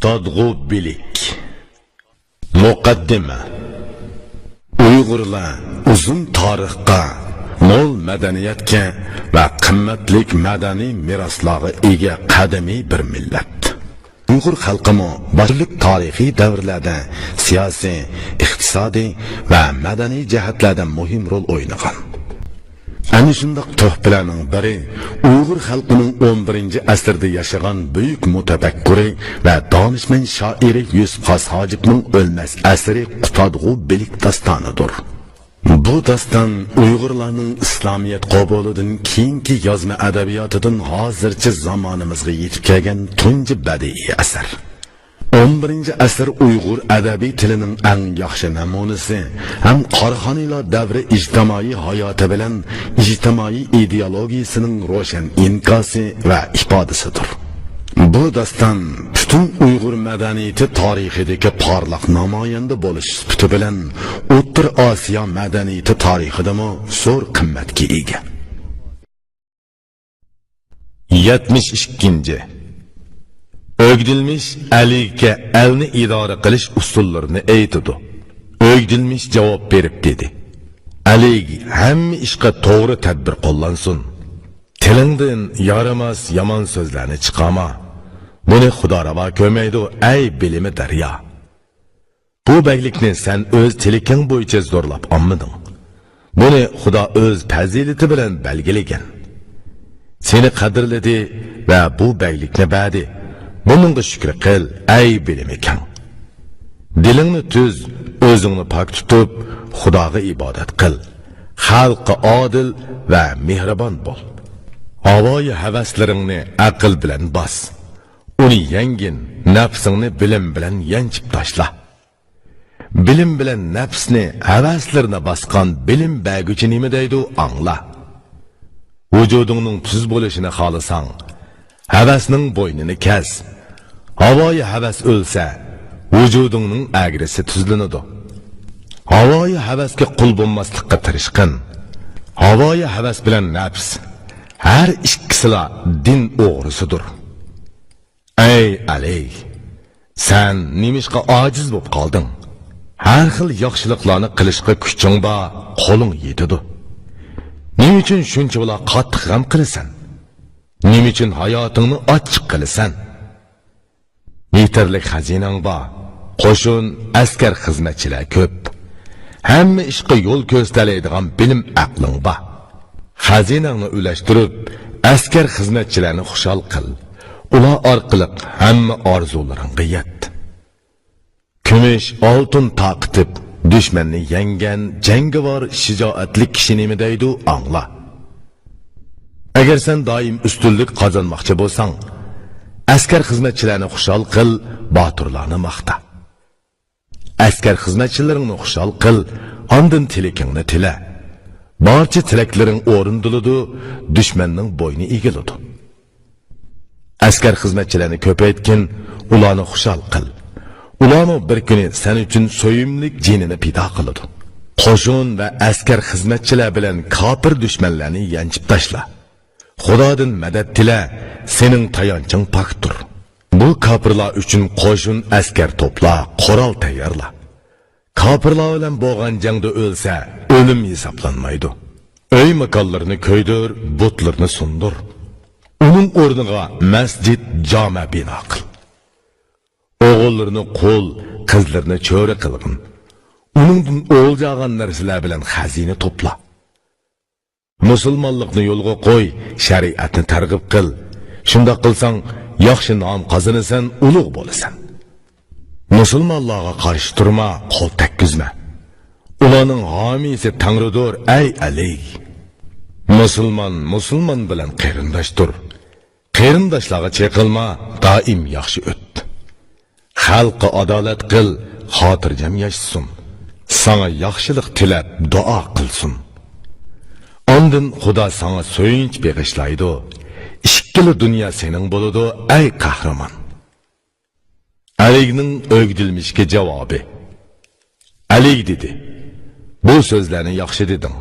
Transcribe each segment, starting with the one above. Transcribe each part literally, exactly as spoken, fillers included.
قۇتادغۇ بىلىك. مۇقەددىمە. ئۇيغۇرلار ئۇزۇن تارىخقا، مول مەدەنىيەتكە ۋە قىممەتلىك مەدەنىي مىراسلارغا ئىگە قەدىمىي بىر مىللەت. ئۇيغۇر خەلقىمۇ باشتىلىك تارىخىي دەۋرلەردە سىياسىي، ئىقتىسادىي ۋە مەدەنىي جەھەتلەردە مۇھىم رول ئوينىغان. ئەنە شۇنداق تۆھپىلەرنىڭ بىرى ئۇيغۇر خەلقىنىڭ ئون بىرىنچى ئەسىردە ياشىغان بۈيۈك مۇتەپەككۇرى ۋە دانىشمەن شائىرى يۈسۈپ خاس ھاجىپنىڭ ئۆلمەس ئەسىرى قۇتادغۇ بىلىك داستانىدۇر. بۇ داستان ئۇيغۇرلارنىڭ ئىسلامىيەت قوبۇلىدىن كېيىنكى يازما ئەدەبىياتىدىن ھازىرچە زامانىمىزغا يېتىپ كەلگەن تۇنجى بەدىئىي ئەسەر. ئون بىرىنچى ئەسىر ئۇيغۇر ئەدەبىي تىلىنىڭ ئەڭ ياخشى نەمۇنىسى ھەم قاراخانىيلار دەۋرى ئىجتىمائىي ھاياتى بىلەن ئىجتىمائىي ئىدېئولوگىيىسىنىڭ روشەن ئىنكاسى ۋە ئىپادىسىدۇر. بۇ داستان پۈتۈن ئۇيغۇر مەدەنىيىتى تارىخىدىكى پارلاق نامايەندە بولۇش سۈپىتى بىلەن ئوتتۇرا ئاسىيا مەدەنىيىتى تارىخىدىمۇ زور قىممەتكە ئىگە. يەتمىش ئىككىنچى. ئۆگدۈلمىش ئەلىگە ئەلنى ئىدارە قىلىش ئۇسۇللىرىنى ئېيتىدۇ. ئۆگدۈلمىش جاۋاب بېرىپ دېدى: ئەلىگ، ھەممە ئىشقا توغرا تەدبىر قوللانسۇن. تىلىڭدىن يارىماس يامان سۆزلەرنى چىقارما. بۇنى خۇدا راۋا كۆرمەيدۇ، ئەي بىلىمى دەريا. بۇ بەگلىكنى سەن ئۆز تىلىكىڭ بويىچە زورلاپ ئالمىدىڭ. بۇنى خۇدا ئۆز پەزىلىتى بىلەن بەلگىلىگەن. سېنى قەدىرلىدى ۋە بۇ بەگلىكنى بەردى. بۇنىڭغا شۈكرى قىل، ئەي بىلىمى كەڭ. دىلىڭنى تۈز، ئۆزۈڭنى پاك تۇتۇپ، خۇداغا ئىبادەت قىل. خەلققە ئادىل ۋە مېھرىبان بول. ھاۋايى ھەۋەسلىرىڭنى ئەقىل بىلەن باس. ئۇنى يەڭگىن، نەپسىڭنى بىلىم بىلەن يەنچىپ تاشلا. بىلىم بىلەن نەپسنى، ھەۋەسلىرىنى باسقان بىلىم بەرگۈچى نېمە دەيدۇ، ئاڭلا. ۋۇجۇدۇڭنىڭ تۈز بولۇشىنى خالىساڭ، ھەۋەسنىڭ بوينىنى كەس. ھاۋايى ھەۋەس ئۆلسە، ۋۇجۇدۇڭنىڭ ئەگرىسى تۈزلىنىدۇ. ھاۋايى ھەۋەسكە قۇل بولماسلىققا تىرىشقىن. ھاۋايى ھەۋەس بىلەن نەپس، ھەر ئىككىسىلا دىن ئوغرىسىدۇر. ئەي ئەلى! سەن نېمىشقا ئاجىز بولۇپ قالدىڭ؟ ھەر خىل ياخشىلىقلارنى قىلىشقا كۈچۈڭ بار، قولۇڭ يېتىدۇ. نېمە ئۈچۈن شۇنچە بالا قاتتىق غەم قىلىسەن؟ نېمە ئۈچۈن ھاياتىڭنى ئاچچىق قىلىسەن؟ يېتەرلىك خەزىنەڭ بار، قوشۇن، ئەسكەر، خىزمەتچىلەر كۆپ. ھەممە ئىشقا يول كۆرسىتەلەيدىغان بىلىم ئەقلىڭ بار. خەزىنەڭنى ئۈلەشتۈرۈپ، ئەسكەر خىزمەتچىلەرنى خۇشال قىل. ئۇلار ئارقىلىق ھەممە ئارزۇلىرىڭغا يەت. كۈمۈش، ئالتۇن تارقىتىپ، دۈشمەننى يەڭگەن جەڭگىۋار، شىجائەتلىك كىشى نېمە دەيدۇ، ئاڭلا. ئەگەر سەن دائىم ئۈستۈنلۈك قازانماقچى بولساڭ، ئەسكەر خىزمەتچىلەرنى خۇشال قىل، باتۇرلارنى ماختا. ئەسكەر خىزمەتچىلىرىڭنى خۇشال قىل، ئاندىن تىلىكىڭنى تىلە. بارچە تىلەكلىرىڭ ئورۇندىلىدۇ، دۈشمەننىڭ بوينى ئېگىلىدۇ. ئەسكەر خىزمەتچىلەرنى كۆپەيتكىن، ئۇلارنى خۇشال قىل. ئۇلارمۇ بىر كۈنى سەن ئۈچۈن سۆيۈملۈك جېنىنى پىدا قىلىدۇ. قوشۇن ۋە ئەسكەر خىزمەتچىلەر بىلەن كاپىر دۈشمەنلەرنى يەنچىپ تاشلا. خۇدادىن مەدەت تىلە، سېنىڭ تايانچىڭ پاكتۇر. بۇ كاپىرلار ئۈچۈن قوشۇن، ئەسكەر توپلا، قورال تەييارلا. كاپىرلار بىلەن بولغان جەڭدە ئۆلسە، ئۆلۈم ھېسابلانمايدۇ. ئۆي ماكانلىرىنى كۆيدۈر، بۇتلىرىنى سۇندۇر. ئۇنىڭ ئورنىغا مەسچىت، جامە بىنا قىل. ئوغۇللىرىنى قۇل، قىزلىرىنى چۆرە قىلغىن. ئۇنىڭدىن ئولجا ئالغان نەرسىلەر بىلەن خەزىنە توپلا. مۇسۇلمانلىقنى يولغا قوي، شەرىئەتنى تەرغىب قىل. شۇنداق قىلساڭ، ياخشى نام قازىنىسەن، ئۇلۇغ بولىسەن. مۇسۇلمانلارغا قارشى تۇرما، قول تەگكۈزمە. ئۇلارنىڭ ھامىيسى تەڭرىدۇر، ئەي ئەلى! مۇسۇلمان مۇسۇلمان بىلەن قېرىنداشتۇر. قېرىنداشلارغا چېقىلما، دائىم ياخشى ئۆت. خەلققە ئادالەت قىل، خاتىرجەم ياشىسۇن. ساڭا ياخشىلىق تىلەپ دۇئا قىلسۇن. ئاندىن خۇدا ساڭا سۆيۈنچ بېغىشلايدۇ. ئىككىلا دۇنيا سېنىڭ بولىدۇ، ئەي قەھرىمان! ئەلىگنىڭ ئۆگدۈلمىشكە جاۋابى. ئەلىگ دېدى: بۇ سۆزلەرنى ياخشى دېدىڭ.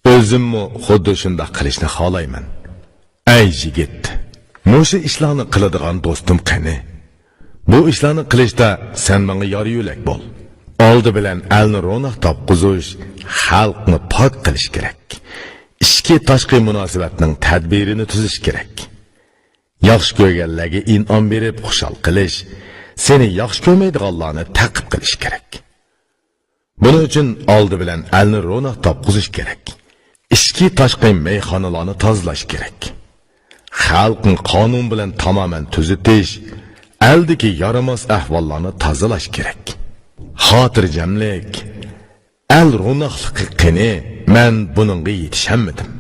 ئۆزۈممۇ خۇددى شۇنداق قىلىشنى خالايمەن. ئەي يىگىت، مۇشۇ ئىشلارنى قىلىدىغان دوستۇم قېنى؟ بۇ ئىشلارنى قىلىشتا سەن ماڭا يار-يۆلەك بول. ئالدى بىلەن ئەلنى روناق تاپقۇزۇش، خەلقنى پاك قىلىش كېرەك. ئىچكى-تاشقى مۇناسىۋەتنىڭ تەدبىرىنى تۈزۈش كېرەك. ياخشى كۆرگەنلەرگە ئىنئام بېرىپ خۇشال قىلىش، سېنى ياخشى كۆرمەيدىغانلارنى تەقىب قىلىش كېرەك. بۇنىڭ ئۈچۈن ئالدى بىلەن ئەلنى روناق تاپقۇزۇش كېرەك. ئىچكى-تاشقى مەيخانىلارنى تازىلاش كېرەك. خەلقنى قانۇن بىلەن تامامەن تۈزىتىش، ئەلدىكى يارىماس ئەھۋاللارنى تازىلاش كېرەك. خاتىرجەملىك، ئەل روناقلىقى قېنى؟ مەن بۇنىڭغا يېتىشەلمىدىم.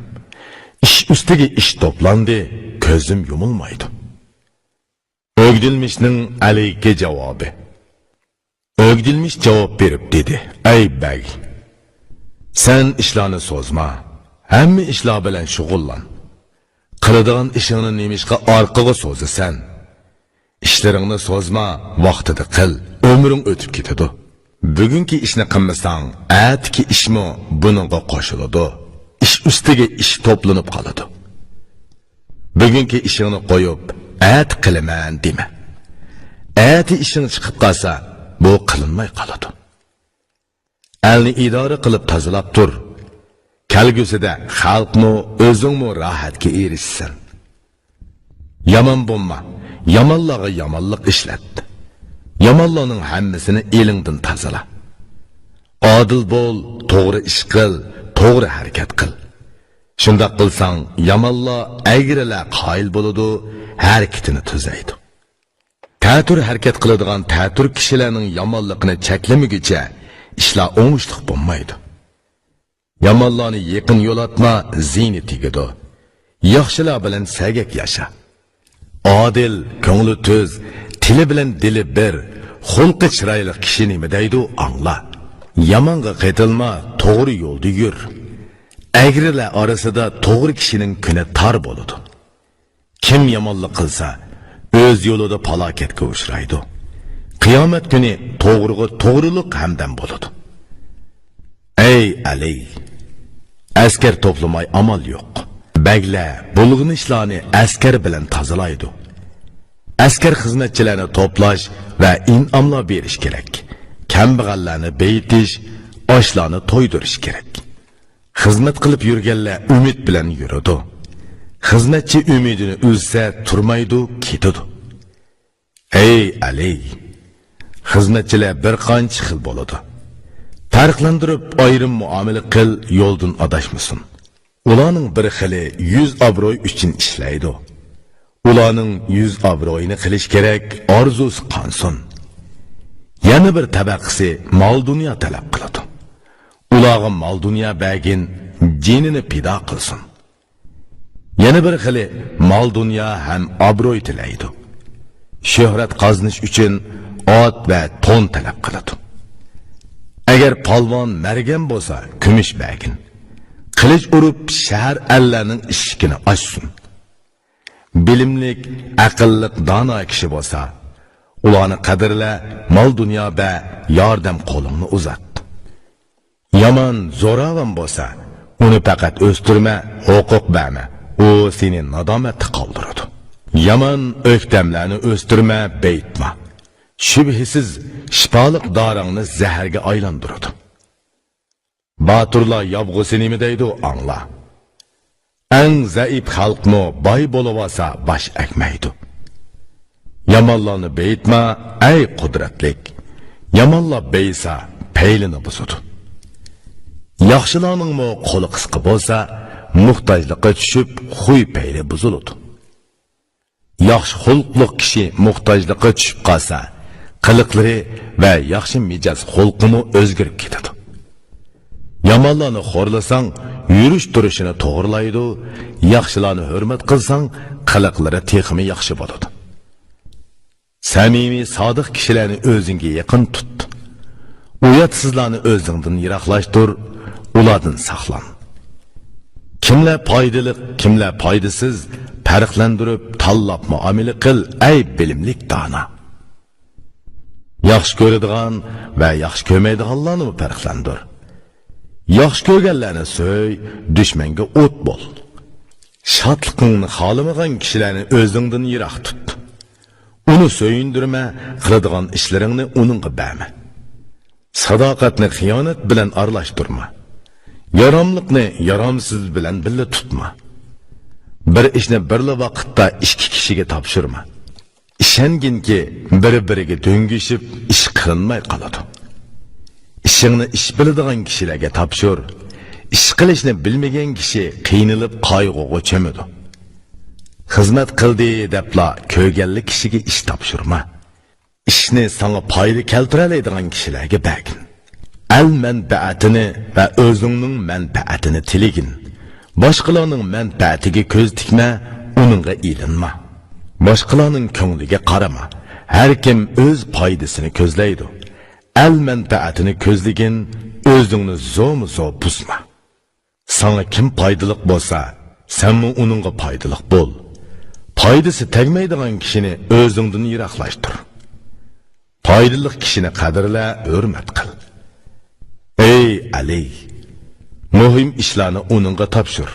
ئىش ئۈستىگە ئىش توپلاندى، كۆزۈم يۇمۇلمايدۇ. ئۆگدۈلمىشنىڭ ئەلەيكە جاۋابى. ئۆگدۈلمىش جاۋاب بېرىپ دېدى: ئەي بەگ، سەن ئىشلارنى سوزما، ھەممە ئىشلار بىلەن شۇغۇللان. قىلىدىغان ئىشىڭنى نېمىشقا ئارقىغا سوزىسەن؟ ئىشلىرىڭنى سوزما، ۋاقتىدا قىل، ئۆمرۈڭ ئۆتۈپ كېتىدۇ. بۈگۈنكى ئىشنى قىلمىساڭ، ئەتىكى ئىشمۇ بۇنىڭغا قوشۇلىدۇ. ئىش ئۈستىگە ئىش توپلىنىپ قالىدۇ. بۈگۈنكى ئىشىڭنى قويۇپ، ئەتە قىلىمەن دېمە. ئەتە ئىشىڭ چىقىپ قالسا، بۇ قىلىنماي قالىدۇ. ئەلنى ئىدارە قىلىپ تازىلاپ تۇر. كەلگۈسىدە خەلقمۇ، ئۆزۈڭمۇ راھەتكە ئېرىشىسەن. يامان بولما، يامانلارغا يامانلىق ئىشلەت. يامانلارنىڭ ھەممىسىنى ئېلىڭدىن تازىلا. ئادىل بول، توغرا ئىش قىل، توغرا ھەرىكەت قىل. شۇنداق قىلساڭ، يامانلار، ئەگرىلەر قايىل بولىدۇ، ھەرىكىتىنى تۈزەيدۇ. تەتۈر ھەرىكەت قىلىدىغان تەتۈر كىشىلەرنىڭ يامانلىقىنى چەكلىمىگۈچە ئىشلار ئوڭۇشلۇق بولمايدۇ. يامانلارنى يېقىن يولاتما، زىيىنى تېگىدۇ. ياخشىلار بىلەن سەگەك ياشا. ئادىل، كۆڭلى تۈز، تىلى بىلەن دىلى بىر، خۇلقى چىرايلىق كىشى نېمە دەيدۇ، ئاڭلا. يامانغا قېتىلما، توغرا يولدا يۈر. ئەگرىلەر ئارىسىدا توغرا كىشىنىڭ كۈنى تار بولىدۇ. كىم يامانلىق قىلسا، ئۆز يولىدا پالاكەتكە ئۇچرايدۇ. قىيامەت كۈنى توغرىغا توغرىلىق ھەمدەم بولىدۇ. ئەي ئەلى! ئەسكەر توپلىماي ئامال يوق. بەگلەر بۇلغىنىشلارنى ئەسكەر بىلەن تازىلايدۇ. ئەسكەر خىزمەتچىلەرنى توپلاش ۋە ئىنئاملار بېرىش كېرەك. كەمبەغەللەرنى بېيىتىش، ئاچلارنى تويدۇرۇش كېرەك. خىزمەت قىلىپ يۈرگەنلەر ئۈمىد بىلەن يۈرىدۇ. خىزمەتچى ئۈمىدىنى ئۈزسە، تۇرمايدۇ، كېتىدۇ. ئەي ئەلى! خىزمەتچىلەر بىر قانچە خىل بولىدۇ. پەرقلەندۈرۈپ ئايرىم مۇئامىلە قىل، يولدىن ئاداشمىسۇن. ئۇلارنىڭ بىر خىلى يۈز ئابرۇي ئۈچۈن ئىشلەيدۇ. ئۇلارنىڭ يۈز ئابرۇيىنى قىلىش كېرەك، ئارزۇسى قانسۇن. يەنە بىر تەبەقىسى مال-دۇنيا تەلەپ قىلىدۇ. ئۇلارغا مال-دۇنيا بەرگىن، جېنىنى پىدا قىلسۇن. يەنە بىر خىلى مال-دۇنيا ھەم ئابرۇي تىلەيدۇ. شۆھرەت قازىنىش ئۈچۈن ئات ۋە تون تەلەپ قىلىدۇ. ئەگەر پالۋان مەرگەن بولسا، كۈمۈش بەرگىن. قىلىچ ئۇرۇپ، شەھەر ئەللەرنىڭ ئىشىكىنى ئاچسۇن. بىلىملىك، ئەقىللىق، دانا كىشى بولسا، ئۇلارنى قەدىرلە، مال-دۇنيا بەر، ياردەم قولۇڭنى ئۇزات. يامان، زوراۋان بولسا، ئۇنى پەقەت ئۆستۈرمە، ھوقۇق بەرمە، ئۇ سېنى نادامەتتە قالدۇرىدۇ. يامان ئۆكتەملەرنى ئۆستۈرمە، بېيىتما. شۈبھىسىز، شىپالىق دارىڭنى زەھەرگە ئايلاندۇرىدۇ. باتۇرلار يابغۇسى نېمە دەيدۇ، ئاڭلا. ئەڭ زەئىپ خەلقمۇ باي بولۇۋالسا، باش ئەگمەيدۇ. يامانلارنى بېيىتما، ئەي قۇدرەتلىك. يامانلار بېيىسا، پەيلىنى بۇزىدۇ. ياخشىلارنىڭمۇ قولى قىسقا بولسا، موھتاجلىققا چۈشۈپ، خۇي-پەيلى بۇزۇلىدۇ. ياخشى خۇلقلۇق كىشى موھتاجلىققا چۈشۈپ قالسا، قىلىقلىرى ۋە ياخشى مىجەز خۇلقىمۇ ئۆزگىرىپ كېتىدۇ. يامانلارنى خورلىساڭ، يۈرۈش-تۇرۇشىنى توغرىلايدۇ، ياخشىلارنى ھۆرمەت قىلساڭ، قىلىقلىرى تېخىمۇ ياخشى بولىدۇ. سەمىمىي، سادىق كىشىلەرنى ئۆزۈڭگە يېقىن تۇت. ئۇياتسىزلارنى ئۆزۈڭدىن يىراقلاشتۇر، ئۇلاردىن ساقلان. كىملەر پايدىلىق، كىملەر پايدىسىز، پەرقلەندۈرۈپ تاللاپ مۇئامىلە قىل، ئەي بىلىملىك دانا. ياخشى كۆرىدىغان ۋە ياخشى كۆرمەيدىغانلارنىمۇ پەرقلەندۈر. ياخشى كۆرگەنلەرنى سۆي، دۈشمەنگە ئوت بول. شادلىقىڭنى خالىمىغان كىشىلەرنى ئۆزۈڭدىن يىراق تۇت. ئۇنى سۆيۈندۈرمە، قىلىدىغان ئىشلىرىڭنى ئۇنىڭغا بەرمە. ساداقەتنى خىيانەت بىلەن ئارىلاشتۇرما. ياراملىقنى يارامسىز بىلەن بىللە تۇتما. بىر ئىشنى بىرلا ۋاقىتتا ئىككى كىشىگە تاپشۇرما. ئىشەنگىنكى، بىر-بىرىگە دۆڭگىشىپ ئىش قىلىنماي قالىدۇ. ئىشىڭنى ئىش بىلىدىغان كىشىلەرگە تاپشۇر. ئىش قىلىشنى بىلمىگەن كىشى قىينىلىپ قايغۇغا چۆمىدۇ. خىزمەت قىلدى دەپلا كۆرگەنلا كىشىگە ئىش تاپشۇرما. ئىشنى ساڭا پايدا كەلتۈرەلەيدىغان كىشىلەرگە بەرگىن. ئەل مەنپەئەتىنى ۋە ئۆزۈڭنىڭ مەنپەئەتىنى تىلىگىن. باشقىلارنىڭ مەنپەئەتىگە كۆز تىكمە، ئۇنىڭغا ئېلىنما. باشقىلارنىڭ كۆڭلىگە قارىما. ھەركىم ئۆز پايدىسىنى كۆزلەيدۇ. ئەل مەنپەئەتىنى كۆزلىگىن، ئۆزۈڭنى زورمۇ زور بۇزما. ساڭا كىم پايدىلىق بولسا، سەنمۇ ئۇنىڭغا پايدىلىق بول. پايدىسى تەگمەيدىغان كىشىنى ئۆزۈڭدىن يىراقلاشتۇر. پايدىلىق كىشىنى قەدىرلە، ھۆرمەت قىل. ئەي ئەلى! مۇھىم ئىشلارنى ئۇنىڭغا تاپشۇر.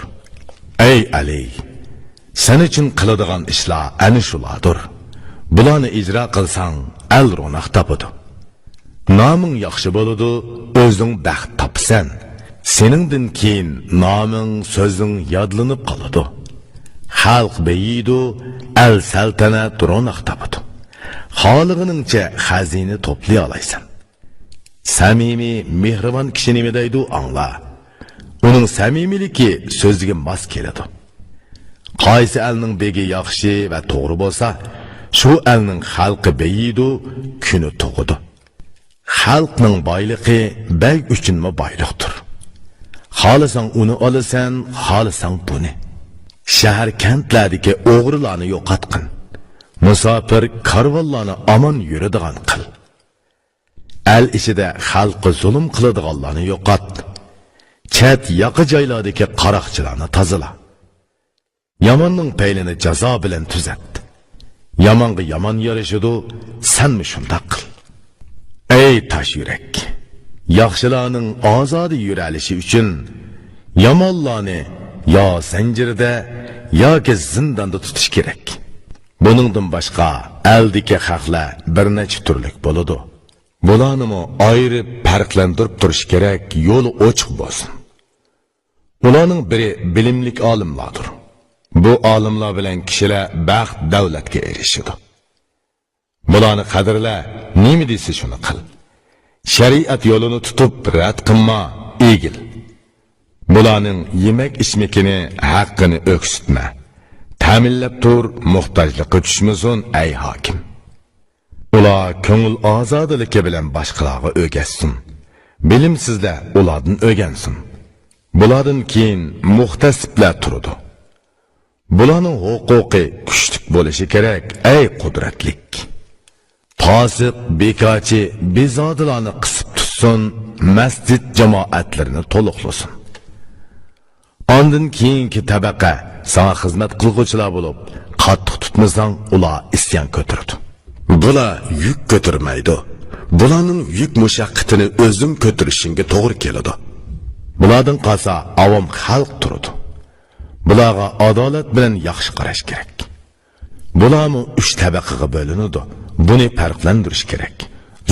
ئەي ئەلى! سەن ئۈچۈن قىلىدىغان ئىشلار ئەنە شۇلاردۇر. بۇلارنى ئىجرا قىلساڭ، ئەل روناق تاپىدۇ. نامىڭ ياخشى بولىدۇ، ئۆزۈڭ بەخت تاپىسەن. سېنىڭدىن كېيىن نامىڭ، سۆزۈڭ يادلىنىپ قالىدۇ. خەلق بېيىيدۇ، ئەل سەلتەنەت روناق تاپىدۇ. خالىغىنىڭچە خەزىنە توپلىيالايسەن. سەمىمىي، مېھرىبان كىشى نېمە دەيدۇ، ئاڭلا. ئۇنىڭ سەمىمىيلىكى سۆزىگە ماس كېلىدۇ. قايسى ئەلنىڭ بېگى ياخشى ۋە توغرا بولسا، شۇ ئەلنىڭ خەلقى بېيىيدۇ، كۈنى تۇغىدۇ. خەلقنىڭ بايلىقى بەگ ئۈچۈنمۇ بايلىقتۇر. خالىساڭ ئۇنى ئالىسەن، خالىساڭ بۇنى. شەھەر، كەنتلەردىكى ئوغرىلارنى يوقاتقىن. مۇساپىر، كارۋانلارنى ئامان يۈرىدىغان قىل. ئەل ئىچىدە خەلققە زۇلۇم قىلىدىغانلارنى يوقات. چەت، ياقا جايلاردىكى قاراقچىلارنى تازىلا. ياماننىڭ پەيلىنى جازا بىلەن تۈزەت. يامانغا يامان يارىشىدۇ، سەنمۇ شۇنداق قىل. ئەي تاش يۈرەك! ياخشىلارنىڭ ئازادە يۈرەلىشى ئۈچۈن يامانلارنى يا زەنجىردە ياكى زىنداندا تۇتۇش كېرەك. بۇنىڭدىن باشقا، ئەلدىكى خەقلەر بىر نەچچە تۈرلۈك بولىدۇ. بۇلارنىمۇ ئايرىپ پەرقلەندۈرۈپ تۇرۇش كېرەك، يولى ئوچۇق بولسۇن. ئۇلارنىڭ بىرى بىلىملىك ئالىملاردۇر. بۇ ئالىملار بىلەن كىشىلەر بەخت، دەۋلەتكە ئېرىشىدۇ. بۇلارنى قەدىرلە، نېمە دېسە شۇنى قىل. شەرىئەت يولىنى تۇتۇپ رەت قىلما، ئېگىل. بۇلارنىڭ يېمەك ئىچمىكىنى، ھەققىنى ئۆكسۈتمە. تەمىنلەپ تۇر، موھتاجلىققا چۈشمىسۇن، ئەي ھاكىم. ئۇلار كۆڭۈل ئازادىلىكى بىلەن باشقىلارغا ئۆگەتسۇن. بىلىمسىزلەر ئۇلاردىن ئۆگەنسۇن. بۇلاردىن كېيىن مۇھتەسىپلەر تۇرىدۇ. بۇلارنىڭ ھوقۇقى كۈچلۈك بولۇشى كېرەك، ئەي قۇدرەتلىك. پاسىق، بىكارچى، بىزادىلارنى قىسىپ تۇتسۇن، مەسچىت جامائەتلىرىنى تولۇقلىسۇن. ئاندىن كېيىنكى تەبەقە ساڭا خىزمەت قىلغۇچىلار بولۇپ، قاتتىق تۇتمىساڭ، ئۇلار ئىسيان كۆتۈرىدۇ. بۇلار يۈك كۆتۈرمەيدۇ. بۇلارنىڭ يۈك مۇشەققىتىنى ئۆزۈڭ كۆتۈرۈشۈڭگە توغرا كېلىدۇ. بۇلاردىن قالسا ئاۋام خەلق تۇرىدۇ. بۇلارغا ئادالەت بىلەن ياخشى قاراش كېرەك. بۇلارمۇ ئۈچ تەبەقىگە بۆلۈنىدۇ. بۇنى پەرقلەندۈرۈش كېرەك.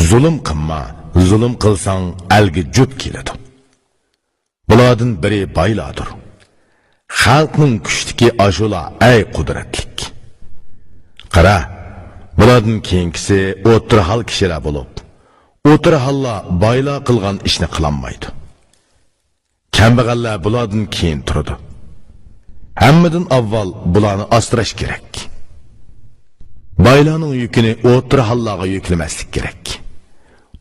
زۇلۇم قىلما، زۇلۇم قىلساڭ ئەلگە جۈپ كېلىدۇ. بۇلاردىن بىرى بايلاردۇر. خەلقنىڭ كۈچلۈكى ئاشۇلا، ئەي قۇدرەتلىك. قارا، بۇلاردىن كېيىنكىسى ئوتتۇرا ھال كىشىلەر بولۇپ، ئوتتۇرا ھاللار بايلار قىلغان ئىشنى قىلالمايدۇ. كەمبەغەللەر بۇلاردىن كېيىن تۇرىدۇ. ھەممىدىن ئاۋۋال بۇلارنى ئاسراش كېرەك. بايلارنىڭ يۈكىنى ئوتتۇرا ھاللارغا يۈكلىمەسلىك كېرەك.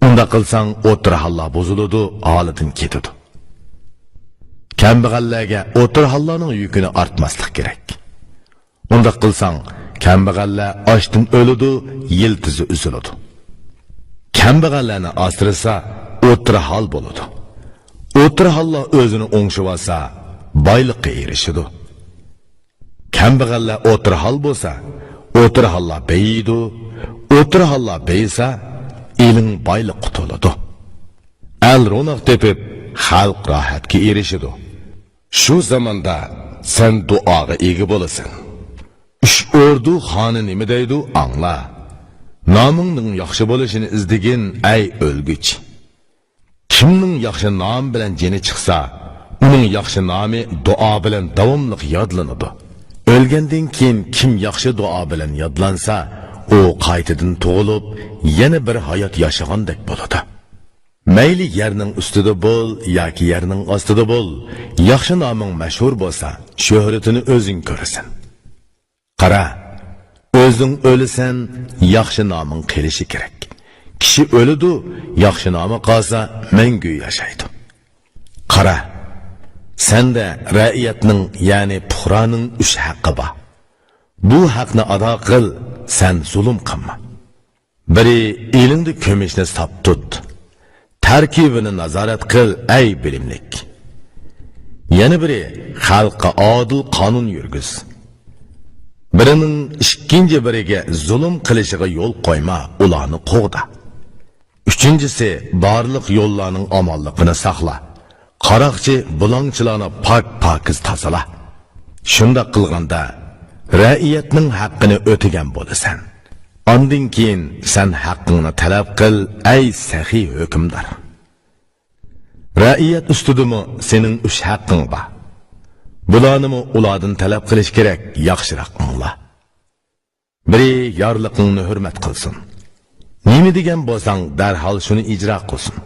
ئۇنداق قىلساڭ، ئوتتۇرا ھاللار بۇزۇلىدۇ، ھالىدىن كېتىدۇ. كەمبەغەللەرگە ئوتتۇرا ھاللارنىڭ يۈكىنى ئارتماسلىق كېرەك. ئۇنداق قىلساڭ، كەمبەغەللەر ئاچتىن ئۆلىدۇ، يىلتىزى ئۈزۈلىدۇ. كەمبەغەللەرنى ئاسرىسا، ئوتتۇرا ھال بولىدۇ. ئوتتۇرا ھاللار ئۆزىنى ئوڭشىۋالسا، بايلىققا ئېرىشىدۇ. كەمبەغەللەر ئوتتۇرا ھال بولسا، ئوتتۇرا ھاللار بېيىيدۇ. ئوتتۇرا ھاللار بېيىسا، ئېلىڭ بايلىققا تولىدۇ. ئەل روناق تېپىپ، خەلق راھەتكە ئېرىشىدۇ. شۇ زاماندا سەن دۇئاغا ئىگە بولىسەن. ئۈچ ئوردۇ خانى نېمە دەيدۇ، ئاڭلا. نامىڭنىڭ ياخشى بولۇشىنى ئىزدىگىن، ئەي ئۆلگۈچ! كىمنىڭ ياخشى نام بىلەن جېنى چىقسا، ئۇنىڭ ياخشى نامى دۇئا بىلەن داۋاملىق يادلىنىدۇ. ئۆلگەندىن كېيىن كىم ياخشى دۇئا بىلەن يادلانسا، ئۇ قايتىدىن تۇغۇلۇپ، يەنە بىر ھايات ياشىغاندەك بولىدۇ. مەيلى يەرنىڭ ئۈستىدە بول ياكى يەرنىڭ ئاستىدا بول، ياخشى نامىڭ مەشھۇر بولسا، شۆھرىتىنى ئۆزۈڭ كۆرىسەن. قارا، ئۆزۈڭ ئۆلىسەن، ياخشى نامىڭ قېلىشى كېرەك. كىشى ئۆلىدۇ، ياخشى نامى قالسا، مەڭگۈ ياشايدۇ. قارا، سەندە رەئىيەتنىڭ، يەنى پۇقرانىڭ ئۈچ ھەققى بار. بۇ ھەقنى ئادا قىل، سەن زۇلۇم قىلما. بىرى، ئېلىڭدە كۈمۈشنى ساپ تۇت. تەركىبىنى نازارەت قىل، ئەي بىلىملىك. يەنە بىرى، خەلققە ئادىل قانۇن يۈرگۈز. بىرىنىڭ ئىككىنچى بىرىگە زۇلۇم قىلىشىغا يول قويما، ئۇلارنى قوغدا. ئۈچىنچىسى، بارلىق يوللارنىڭ ئامانلىقىنى ساقلا. قاراقچى، بۇلاڭچىلارنى پاك-پاكىز تازىلا. شۇنداق قىلغاندا، رەئىيەتنىڭ ھەققىنى ئۆتىگەن بولىسەن. ئاندىن كېيىن سەن ھەققىڭنى تەلەپ قىل، ئەي سەخىي ھۆكۈمدار. رەئىيەت ئۈستىدىمۇ سېنىڭ ئۈچ ھەققىڭ بار. بۇلارنىمۇ ئۇلاردىن تەلەپ قىلىش كېرەك، ياخشىراق ئاڭلا. بىرى يارلىقىڭنى ھۆرمەت قىلسۇن. نېمە دېگەن بولساڭ، دەرھال شۇنى ئىجرا قىلسۇن.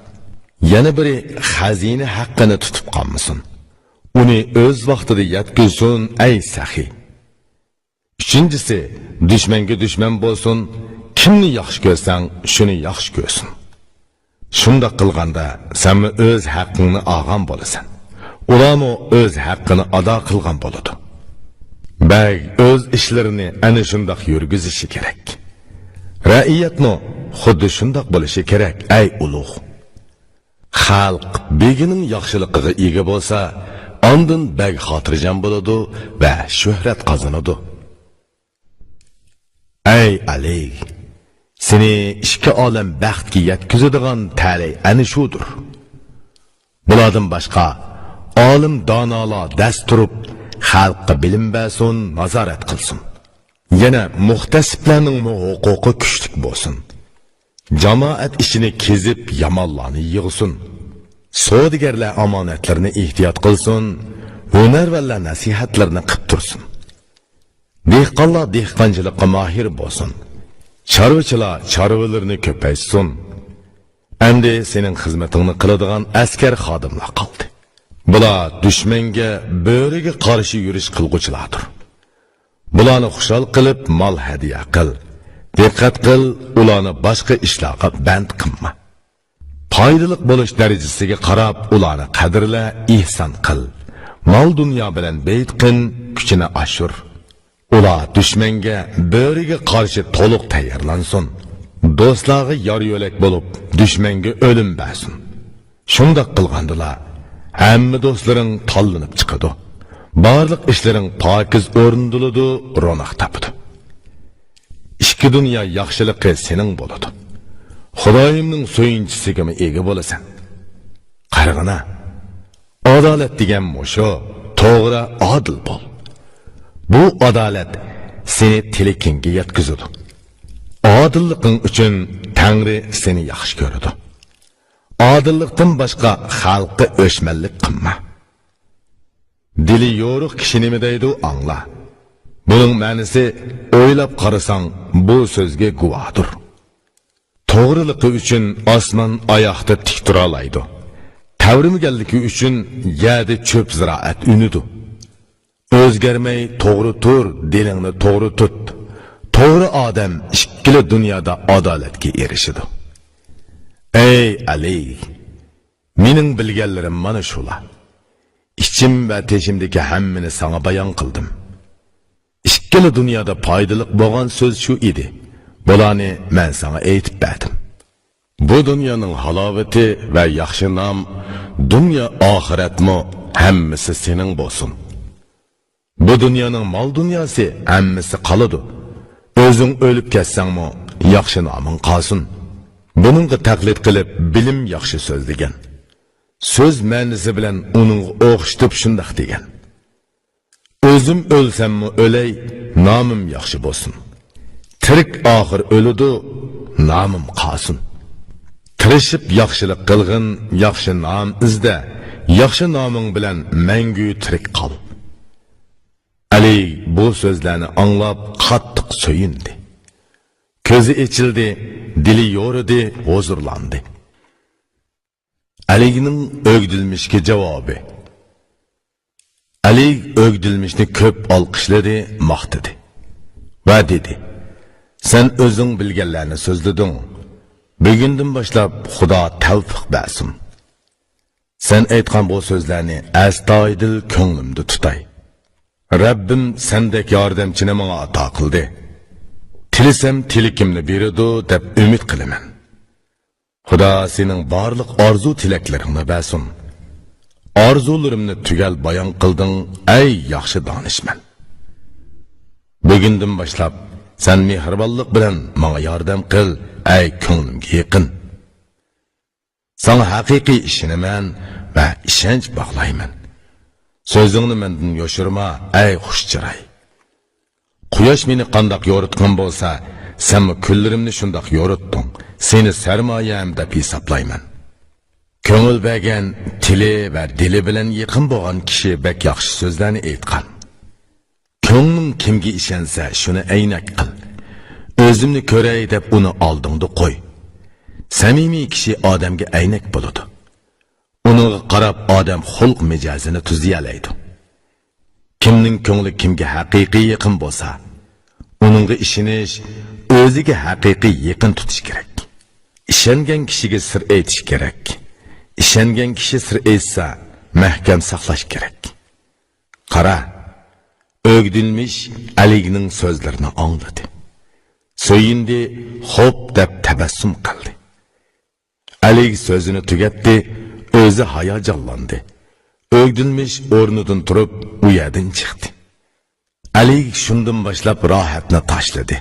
يەنە بىرى خەزىنە ھەققىنى تۇتۇپ قالمىسۇن. ئۇنى ئۆز ۋاقتىدا يەتكۈزسۇن، ئەي سەخىي. ئۈچىنچىسى، دۈشمەنگە دۈشمەن بولسۇن، كىمنى ياخشى كۆرسەڭ، شۇنى ياخشى كۆرسۇن. شۇنداق قىلغاندا، سەنمۇ ئۆز ھەققىڭنى ئالغان بولىسەن. ئۇلارمۇ ئۆز ھەققىنى ئادا قىلغان بولىدۇ. بەگ ئۆز ئىشلىرىنى ئەنە شۇنداق يۈرگۈزۈشى كېرەك. رەئىيەتمۇ خۇددى شۇنداق بولۇشى كېرەك، ئەي ئۇلۇغ. خەلق بېگىنىڭ ياخشىلىقىغا ئىگە بولسا، ئاندىن بەگ خاتىرجەم بولىدۇ ۋە شۆھرەت قازىنىدۇ. ئەي ئەلى، سېنى ئىككى ئالەم بەختكە يەتكۈزىدىغان تەلەي ئەنە شۇدۇر. بۇلاردىن باشقا، ئالىم دانالار دەس تۇرۇپ، خەلققە بىلىم بەرسۇن، نازارەت قىلسۇن. يەنە مۇھتەسىپلەرنىڭمۇ ھوقۇقى كۈچلۈك بولسۇن. جامائەت ئىچىنى كېزىپ، يامانلارنى يىغسۇن. سودىگەرلەر ئامانەتلىرىنى ئېھتىيات قىلسۇن، ھۈنەرۋەنلەر نەسىھەتلىرىنى قىپ تۇرسۇن. دېھقانلار دېھقانچىلىققا ماھىر بولسۇن. چارۋىچىلار چارۋىلىرىنى كۆپەيتسۇن. ئەمدى سېنىڭ خىزمىتىڭنى قىلىدىغان ئەسكەر خادىملار قالدى. بۇلار دۈشمەنگە، بۆرىگە قارشى يۈرۈش قىلغۇچىلاردۇر. بۇلارنى خۇشال قىلىپ، مال ھەدىيە قىل. دىققەت قىل، ئۇلارنى باشقا ئىشلارغا بەند قىلما. پايدىلىق بولۇش دەرىجىسىگە قاراپ ئۇلارنى قەدىرلە، ئېھسان قىل. مال-دۇنيا بىلەن بەيت قىن، كۈچىنى ئاشۇر. ئۇلار دۈشمەنگە، بۆرىگە قارشى تولۇق تەييارلانسۇن. دوستلارغا يار-يۆلەك بولۇپ، دۈشمەنگە ئۆلۈم بەرسۇن. شۇنداق قىلغاندىلا، ھەممە دوستلىرىڭ تاللىنىپ چىقىدۇ. بارلىق ئىشلىرىڭ پاكىز ئورۇندىلىدۇ، روناق تاپىدۇ. ئىككى دۇنيا ياخشىلىقى سېنىڭ بولىدۇ. خۇدايىمنىڭ سۆيۈنچىسىگىمۇ ئىگە بولىسەن. قارىغىنا، ئادالەت دېگەن مۇشۇ، توغرا، ئادىل بول. بۇ ئادالەت سېنى تىلىكىڭگە يەتكۈزىدۇ. ئادىللىقىڭ ئۈچۈن تەڭرى سېنى ياخشى كۆرىدۇ. ئادىللىقتىن باشقا خەلققە ئۆچمەنلىك قىلما. دىلى يورۇق كىشى نېمە دەيدۇ، ئاڭلا. بۇنىڭ مەنىسى، ئويلاپ قارىساڭ، بۇ سۆزگە گۇۋاھدۇر. توغرىلىقى ئۈچۈن ئاسمان ئاياقتا تىك تۇرالايدۇ. تەۋرىمىگەنلىكى ئۈچۈن يەردە چۆپ زىرائەت ئۈنىدۇ. ئۆزگەرمەي توغرا تۇر، دىلىڭنى توغرا تۇت. توغرا ئادەم ئىككىلا دۇنيادا ئادالەتكە ئېرىشىدۇ. ئەي ئەلى! مېنىڭ بىلگەنلىرىم مانا شۇلار. ئىچىم ۋە تېشىمدىكى ھەممىنى ساڭا بايان قىلدىم. ئىككىلا دۇنيادا پايدىلىق بولغان سۆز شۇ ئىدى. بۇلارنى مەن ساڭا ئېيتىپ بەردىم. بۇ دۇنيانىڭ ھالاۋىتى ۋە ياخشى نام، دۇنيا ئاخىرەتمۇ ھەممىسى سېنىڭ بولسۇن. بۇ دۇنيانىڭ مال-دۇنياسى ھەممىسى قالىدۇ. ئۆزۈڭ ئۆلۈپ كەتسەڭمۇ ياخشى نامىڭ قالسۇن. بۇنىڭغا تەقلىد قىلىپ بىلىم ياخشى سۆزلىگەن. سۆز مەنىسى بىلەن ئۇنىڭغا ئوخشىتىپ شۇنداق دېگەن. ئۆزۈم ئۆلسەممۇ ئۆلەي، نامىم ياخشى بولسۇن. تىرىك ئاخىر ئۆلىدۇ، نامىم قالسۇن. تىرىشىپ ياخشىلىق قىلغىن، ياخشى نام ئىزدە، ياخشى نامىڭ بىلەن مەڭگۈ تىرىك قال. ئەلى بۇ سۆزلەرنى ئاڭلاپ قاتتىق سۆيۈندى. كۆزى ئېچىلدى، دىلى يورۇدى، ھۇزۇرلاندى. ئەلىگنىڭ ئۆگدۈلمىشكە جاۋابى. ئەلى ئۆگدۈلمىشنى كۆپ ئالقىشلىدى، ماختىدى ۋە دېدى: «سەن ئۆزۈڭ بىلگەنلەرنى سۆزلىدىڭ. بۈگۈندىن باشلاپ خۇدا تەۋپىق بەرسۇن. سەن ئېيتقان بۇ سۆزلەرنى ئەستايىدىل كۆڭلۈمدە تۇتاي. رەببىم سەندەك ياردەمچىنى ماڭا ئاتا قىلدى. تىلىسەم تىلىكىمنى بېرىدۇ دەپ ئۈمىد قىلىمەن. خۇدا سېنىڭ بارلىق ئارزۇ تىلەكلىرىڭنى بەرسۇن. ئارزۇلىرىمنى تۈگەل بايان قىلدىڭ، ئەي ياخشى دانىشمەن. بۈگۈندىن باشلاپ سەن مېھرىبانلىق بىلەن ماڭا ياردەم قىل، ئەي كۆڭلۈمگە يېقىن. ساڭا ھەقىقىي ئىشىنىمەن ۋە ئىشەنچ باغلايمەن. سۆزۈڭنى مەندىن يوشۇرما، ئەي خۇش چىراي. قۇياش مېنى قانداق يورۇتقان بولسا، سەنمۇ كۈنلىرىمنى شۇنداق يورۇتتۇڭ. سېنى سەرمايەم دەپ ھېسابلايمەن.» كۆڭۈل بەرگەن، تىلى ۋە دىلى بىلەن يېقىن بولغان كىشى بەك ياخشى سۆزلەرنى ئېيتقان. «كۆڭلۈڭ كىمگە ئىشەنسە، شۇنى ئەينەك قىل. ئۆزۈمنى كۆرەي دەپ ئۇنى ئالدىڭدا قوي.» سەمىمىي كىشى ئادەمگە ئەينەك بولىدۇ. ئۇنىڭغا قاراپ ئادەم خۇلق مىجەزىنى تۈزىيەلەيدۇ. كىمنىڭ كۆڭلى كىمگە ھەقىقىي يېقىن بولسا، ئۇنىڭغا ئىشىنىش، ئۆزىگە ھەقىقىي يېقىن تۇتۇش كېرەك. ئىشەنگەن كىشىگە سىر ئېيتىش كېرەك. ئىشەنگەن كىشى سىر ئېيتسا، مەھكەم ساقلاش كېرەك. قارا، ئۆگدۈلمىش ئەلىگنىڭ سۆزلىرىنى ئاڭلىدى. سۆيۈندى، خوپ دەپ تەبەسسۇم قىلدى. ئەلىگ سۆزىنى تۈگەتتى، ئۆزى ھاياجانلاندى. ئۆگدۈلمىش ئورنىدىن تۇرۇپ، ئۇ يەردىن چىقتى. ئەلىگ شۇندىن باشلاپ راھەتنى تاشلىدى.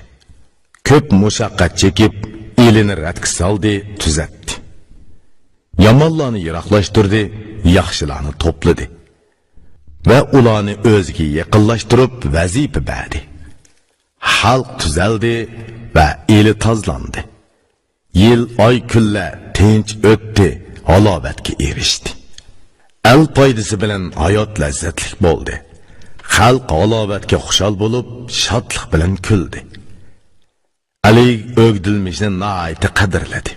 كۆپ مۇشەققەت چېكىپ، ئېلىنى رەتكە سالدى، تۈزەتتى. يامانلارنى يىراقلاشتۇردى، ياخشىلارنى توپلىدى ۋە ئۇلارنى ئۆزىگە يېقىنلاشتۇرۇپ ۋەزىپە بەردى. خەلق تۈزەلدى ۋە ئېلى تازىلاندى. يىل، ئاي، كۈنلەر تىنچ ئۆتتى، ھالاۋەتكە ئېرىشتى. ئەل پايدىسى بىلەن ھايات لەززەتلىك بولدى. خەلق ھالاۋەتكە خۇشال بولۇپ، شادلىق بىلەن كۈلدى. ئەلى ئۆگدۈلمىشنى ناھايىتى قەدىرلىدى.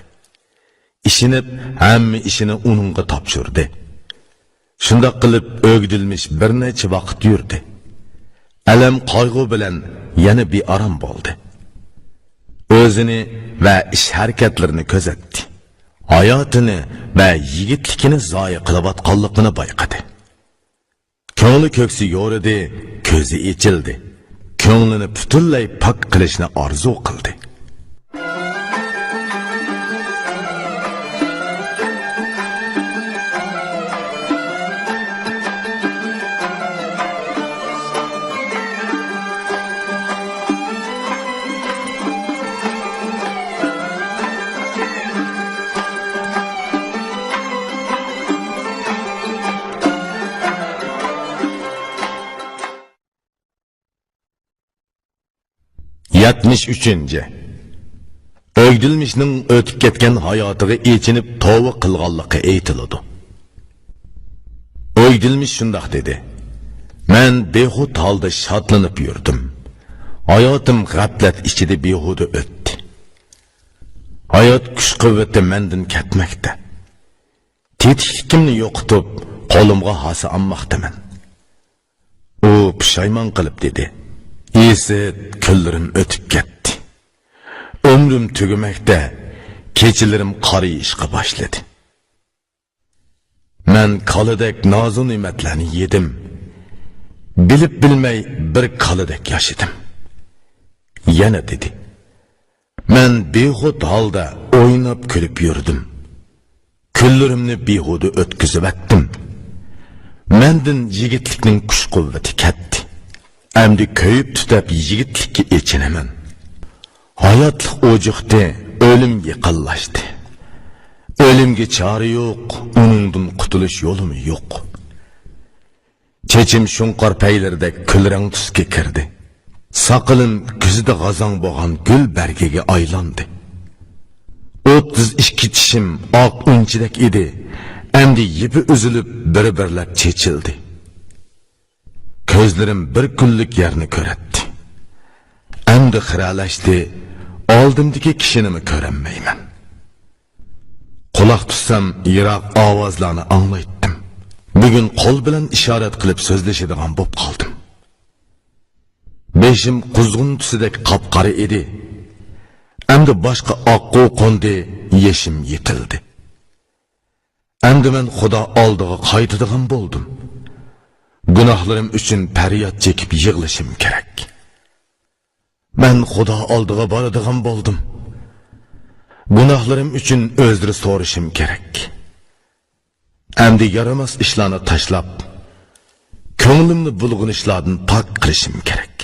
ئىشىنىپ، ھەممە ئىشىنى ئۇنىڭغا تاپشۇردى. شۇنداق قىلىپ، ئۆگدۈلمىش بىر نەچچە ۋاقىت يۈردى. ئەلەم، قايغۇ بىلەن يەنە بىئارام بولدى. ئۆزىنى ۋە ئىش-ھەرىكەتلىرىنى كۆزەتتى. ھاياتىنى ۋە يىگىتلىكىنى زايە قىلىۋاتقانلىقىنى بايقىدى. كۆڭلى كۆكسى يورۇدى، كۆزى ئېچىلدى. كۆڭلىنى پۈتۈنلەي پاك قىلىشنى ئارزۇ قىلدى. يەتمىش ئۈچىنچى. ئۆگدۈلمىشنىڭ ئۆتۈپ كەتكەن ھاياتىغا ئېچىنىپ توۋا قىلغانلىقى ئېيتىلىدۇ. ئۆگدۈلمىش شۇنداق دېدى: «مەن بىخۇد ھالدا شادلىنىپ يۈردۈم. ھاياتىم غەپلەت ئىچىدە بىھۇدە ئۆتتى. ھايات كۈچ-قۇۋۋىتى مەندىن كەتمەكتە. تېتىكلىكىمنى يوقىتىپ، قولۇمغا ھاسا ئالماقتىمەن.» ئۇ پۇشايمان قىلىپ دېدى: «ئىسىت، كۈنلىرىم ئۆتۈپ كەتتى. ئۆمرۈم تۈگىمەكتە، كېچىلىرىم قارىيىشقا باشلىدى. مەن كالىدەك نازۇ نېمەتلەرنى يېدىم. بىلىپ بىلمەي بىر كالىدەك ياشىدىم.» يەنە دېدى: «مەن بىخۇد ھالدا ئويناپ كۈلۈپ يۈردۈم. كۈنلىرىمنى بىھۇدە ئۆتكۈزۈۋەتتىم. مەندىن يىگىتلىكنىڭ كۈچ-قۇۋۋىتى كەتتى. ئەمدى كۆيۈپ-تۈتەپ يىگىتلىككە ئېچىنىمەن. ھاياتلىق ئوجۇقتى، ئۆلۈم يېقىنلاشتى. ئۆلۈمگە چارە يوق، ئۇنىڭدىن قۇتۇلۇش يولىمۇ يوق. چېچىم شۇڭقار پەيلىرىدەك كۈلرەڭ تۈسكە كىردى. ساقىلىم كۈزىدە غازاڭ بولغان گۈل بەرگىگە ئايلاندى. ئوتتۇز ئىككى چىشىم ئاق ئۈنچىدەك ئىدى، ئەمدى يىپى ئۈزۈلۈپ بىر-بىرلەپ چېچىلدى. كۆزلىرىم بىر كۈنلۈك يەرنى كۆرەتتى. ئەمدى خىرەلەشتى، ئالدىمدىكى كىشىنىمۇ كۆرەلمەيمەن. قۇلاق تۇتسام يىراق ئاۋازلارنى ئاڭلايتتىم. بۈگۈن قول بىلەن ئىشارەت قىلىپ سۆزلىشىدىغان بوپ قالدىم. بېشىم قۇزغۇن تۈسىدەك قاپقارا ئىدى. ئەمدى باشقا ئاققۇ قوندى، يېشىم يېتىلدى. ئەمدى مەن خۇدا ئالدىغا قايتىدىغان بولدۇم. گۇناھلىرىم ئۈچۈن پەرياد چېكىپ يىغلىشىم كېرەك. مەن خۇدا ئالدىغا بارىدىغان بولدۇم. گۇناھلىرىم ئۈچۈن ئۆزرە سورىشىم كېرەك. ئەمدى يارىماس ئىشلارنى تاشلاپ، كۆڭلۈمنى بۇلغىنىشلاردىن پاك قىلىشىم كېرەك.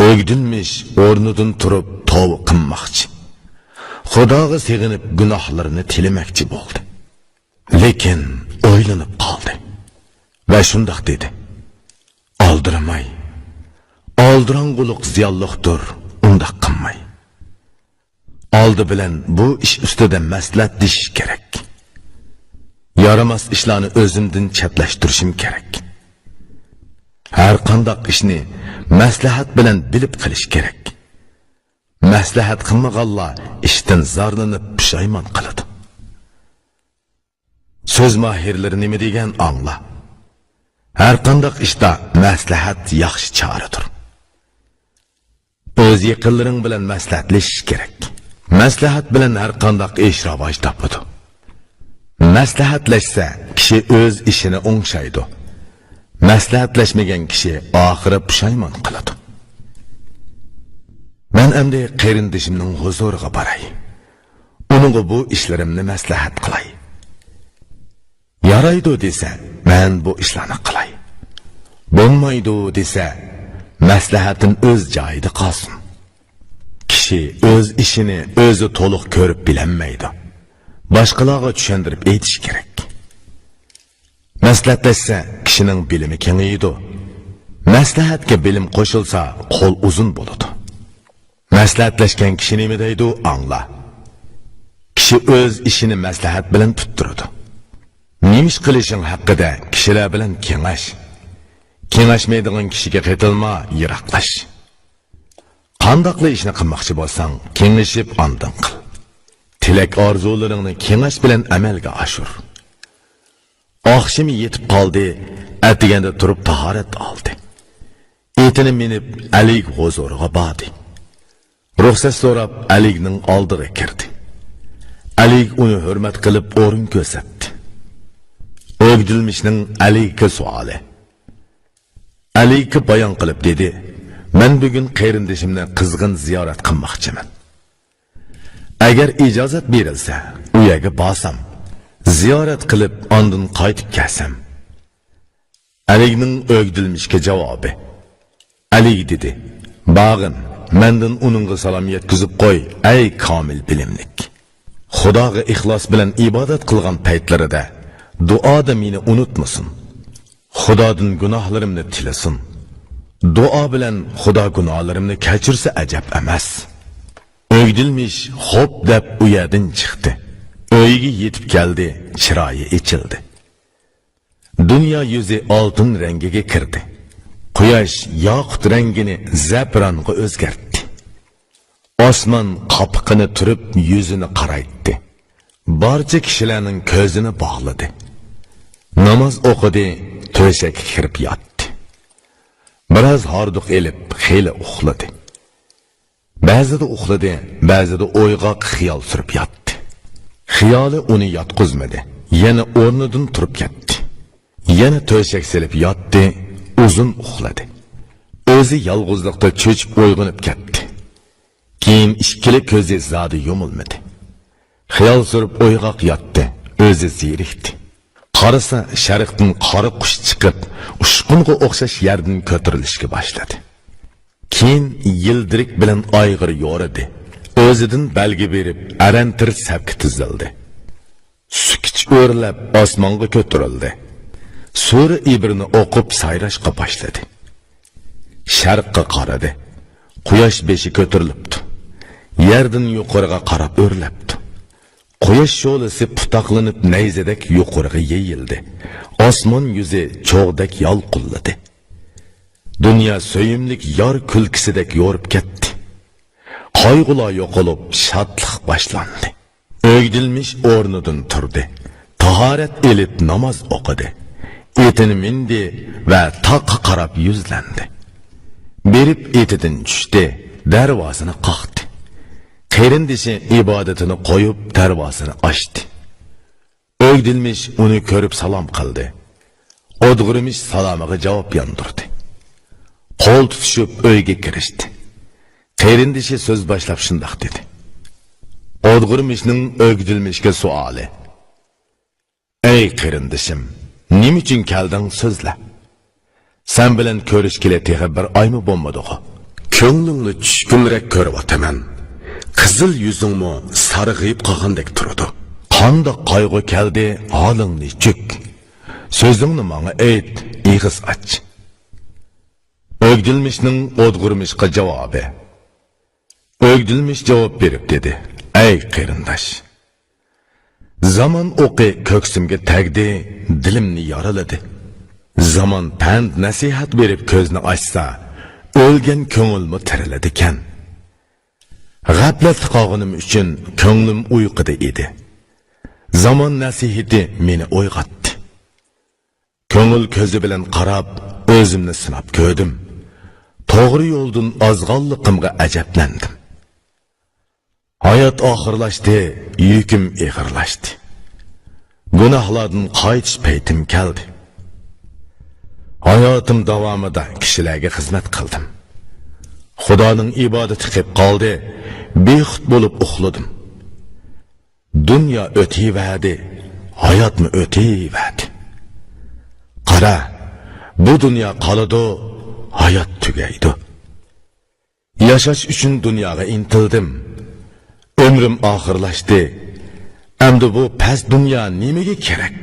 ئۆگدۈلمىش ئورنىدىن تۇرۇپ توۋا قىلماقچى. خۇداغا سېغىنىپ گۇناھلىرىنى تىلىمەكچى بولدى. لېكىن ئويلىنىپ قالدى ۋە شۇنداق دېدى: «ئالدىرىماي. ئالدىراڭغۇلۇق زىيانلىقتۇر، ئۇنداق قىلماي. ئالدى بىلەن بۇ ئىش ئۈستىدە مەسلىھەتلىشىش كېرەك. يارىماس ئىشلارنى ئۆزۈمدىن چەتلەشتۈرۈشۈم كېرەك. ھەر قانداق ئىشنى مەسلىھەت بىلەن بىلىپ قىلىش كېرەك. مەسلىھەت قىلمىغانلار ئىشتىن زارلىنىپ پۇشايمان قىلىدۇ.» سۆز ماھىرلىرى نېمە دېگەن ئاڭلا. ھەر قانداق ئىشتا مەسلىھەت ياخشى چارىدۇر. ئۆز يېقىنلىرىڭ بىلەن مەسلىھەتلىشىش كېرەك. مەسلىھەت بىلەن ھەر قانداق ئىش راۋاج تاپىدۇ. مەسلىھەتلەشسە، كىشى ئۆز ئىشىنى ئوڭشايدۇ. مەسلىھەتلەشمىگەن كىشى ئاخىرى پۇشايمان قىلىدۇ. مەن ئەمدى قېرىندىشىمنىڭ ھۇزۇرىغا باراي. ئۇنىڭغا بۇ ئىشلىرىمنى مەسلىھەت قىلاي. يارايدۇ دېسە، مەن بۇ ئىشلارنى قىلاي. بولمايدۇ دېسە، مەسلىھەتىم ئۆز جايىدا قالسۇن. كىشى ئۆز ئىشىنى ئۆزى تولۇق كۆرۈپ بىلەلمەيدۇ. باشقىلارغا چۈشەندۈرۈپ ئېيتىش كېرەك. مەسلىھەتلەشسە، كىشىنىڭ بىلىمى كېڭىيىدۇ. مەسلىھەتكە بىلىم قوشۇلسا، قول ئۇزۇن بولىدۇ. مەسلىھەتلەشكەن كىشى نېمە دەيدۇ، ئاڭلا. كىشى ئۆز ئىشىنى مەسلىھەت بىلەن پۈتتۈرىدۇ. نېمە ئىش قىلىشىڭ ھەققىدە كىشىلەر بىلەن كېڭەش. كېڭەشمەيدىغان كىشىگە قېتىلما، يىراقلاش. قانداقلا ئىشنى قىلماقچى بولساڭ، كېڭىشىپ ئاندىن قىل. تىلەك-ئارزۇلىرىڭنى كېڭەش بىلەن ئەمەلگە ئاشۇر. ئاخشىمى يېتىپ قالدى، ئەتىگەندە تۇرۇپ تاھارەت ئالدى. ئېتىنى مىنىپ، ئەلىگ ھۇزۇرىغا باردى. رۇخسەت سوراپ، ئەلىگنىڭ ئالدىغا كىردى. ئەلىگ ئۇنى ھۆرمەت قىلىپ ئورۇن كۆرسەتتى. ئۆگدۈلمىشنىڭ ئەلىگكە سوئالى. ئەلىگكە بايان قىلىپ دېدى: «مەن بۈگۈن قېرىندىشىمنى قىزغىن زىيارەت قىلماقچىمەن. ئەگەر ئىجازەت بېرىلسە، ئۇ يەرگە بارسام، زىيارەت قىلىپ، ئاندىن قايتىپ كەلسەم.» ئەلىگنىڭ ئۆگدۈلمىشكە جاۋابى. ئەلىگ دېدى: «بارغىن، مەندىن ئۇنىڭغا سالام يەتكۈزۈپ قوي، ئەي كامىل بىلىملىك. خۇداغا ئىخلاس بىلەن ئىبادەت قىلغان پەيتلىرىدە، دۇئادا مېنى ئۇنتۇمىسۇن. خۇدادىن گۇناھلىرىمنى تىلىسۇن. دۇئا بىلەن خۇدا گۇناھلىرىمنى كەچۈرسە ئەجەب ئەمەس.» ئۆگدۈلمىش خوپ دەپ ئۇ يەردىن چىقتى. ئۆيىگە يېتىپ كەلدى، چىرايى ئېچىلدى. دۇنيا يۈزى ئالتۇن رەڭگىگە كىردى. قۇياش ياقۇت رەڭگىنى زەپىرانغا ئۆزگەرتتى. ئاسمان قاپىقىنى تۈرۈپ يۈزىنى قارايتتى. بارچە كىشىلەرنىڭ كۆزىنى باغلىدى. ناماز ئوقۇدى، تۆشەككە كىرىپ ياتتى. بىراز ھاردۇق ئېلىپ خېلى ئۇخلىدى. بەزىدە ئۇخلىدى، بەزىدە ئويغاق خىيال سۈرۈپ ياتتى. خىيالى ئۇنى ياتقۇزمىدى، يەنە ئورنىدىن تۇرۇپ كەتتى. يەنە تۆشەك سېلىپ ياتتى، ئۇزۇن ئۇخلىدى. ئۆزى يالغۇزلۇقتا چۆچۈپ ئويغىنىپ كەتتى. كېيىن ئىككىلا كۆزى زادى يۇمۇلمىدى. خىيال سۈرۈپ ئويغاق ياتتى، ئۆزى زېرىكتى. قارىسا، شەرقتىن قارا قۇش چىقىپ، ئۇچقۇنغا ئوخشاش يەردىن كۆتۈرۈلۈشكە باشلىدى. كېيىن يىلدىرىك بىلەن ئايغىر يورىدى. ئۆزىدىن بەلگە بېرىپ، ئەرەن-تېر سەپكە تىزىلدى. سۈكۈت ئۆرلەپ ئاسمانغا كۆتۈرۈلدى. سۈرە ئىبرىنى ئوقۇپ سايراشقا باشلىدى. شەرققە قارىدى. قۇياش بېشى كۆتۈرۈلۈپتۇ. يەردىن يۇقىرىغا قاراپ ئۆرلەپتۇ. قۇياش شولىسى پۇتاقلىنىپ نەيزىدەك يۇقىرىغا يېيىلدى. ئاسمان يۈزى چوغدەك يالقۇنلىدى. دۇنيا سۆيۈملۈك يار كۈلكىسىدەك يورۇپ كەتتى. قايغۇلار يوقىلىپ، شادلىق باشلاندى. ئۆگدۈلمىش ئورنىدىن تۇردى. تاھارەت ئېلىپ ناماز ئوقۇدى. ئېتىنى مىندى ۋە تاغقا قاراپ يۈزلەندى. بېرىپ ئېتىدىن چۈشتى، دەرۋازىنى قاقتى. قېرىندىشى ئىبادىتىنى قويۇپ، دەرۋازىنى ئاچتى. ئۆگدۈلمىش ئۇنى كۆرۈپ سالام قىلدى. ئودغۇرمىش سالامىغا جاۋاب ياندۇردى. قول تۇتۇشۇپ ئۆيگە كىرىشتى. قېرىندىشى سۆز باشلاپ شۇنداق دېدى. ئودغۇرمىشنىڭ ئۆگدۈلمىشكە سوئالى. ئەي قېرىندىشىم، نېمە ئۈچۈن كەلدىڭ، سۆزلە. سەن بىلەن كۆرۈشكىلى تېخى بىر ئايمۇ بولمىدىغۇ. كۆڭلۈڭنى چۈشكۈنرەك كۆرۈۋاتىمەن. قىزىل يۈزۈڭمۇ سارغىيىپ قالغاندەك تۇرىدۇ. قانداق قايغۇ كەلدى، ھالىڭ نېچۈك؟ سۆزۈڭنى ماڭا ئېيت، ئېغىز ئاچ. ئۆگدۈلمىشنىڭ ئودغۇرمىشقا جاۋابى. ئۆگدۈلمىش جاۋاب بېرىپ دېدى، ئەي قېرىنداش! زامان ئوقى كۆكسۈمگە تەگدى، دىلىمنى يارىلىدى. زامان پەند نەسىھەت بېرىپ كۆزنى ئاچسا، ئۆلگەن كۆڭۈلمۇ تىرىلىدىكەن. غەپلەتتە قالغىنىم ئۈچۈن كۆڭلۈم ئۇيقۇدا ئىدى. زامان نەسىھىتى مېنى ئويغاتتى. كۆڭۈل كۆزى بىلەن قاراپ، ئۆزۈمنى سىناپ كۆردۈم. توغرا يولدىن ئازغانلىقىمغا ئەجەبلەندىم. ھايات ئاخىرلاشتى، يۈكۈم ئېغىرلاشتى. گۇناھلاردىن قايتىش پەيتىم كەلدى. ھاياتىم داۋامىدا كىشىلەرگە خىزمەت قىلدىم. خۇدانىڭ ئىبادىتى قېلىپ قالدى، بىخۇد بولۇپ ئۇخلىدىم. دۇنيا ئۆتۈۋەردى، ھاياتمۇ ئۆتۈۋەردى. قارا، بۇ دۇنيا قالىدۇ، ھايات تۈگەيدۇ. ياشاش ئۈچۈن دۇنياغا ئىنتىلدىم. ئۆمرۈم ئاخىرلاشتى. ئەمدى بۇ پەس دۇنيا نېمىگە كېرەك؟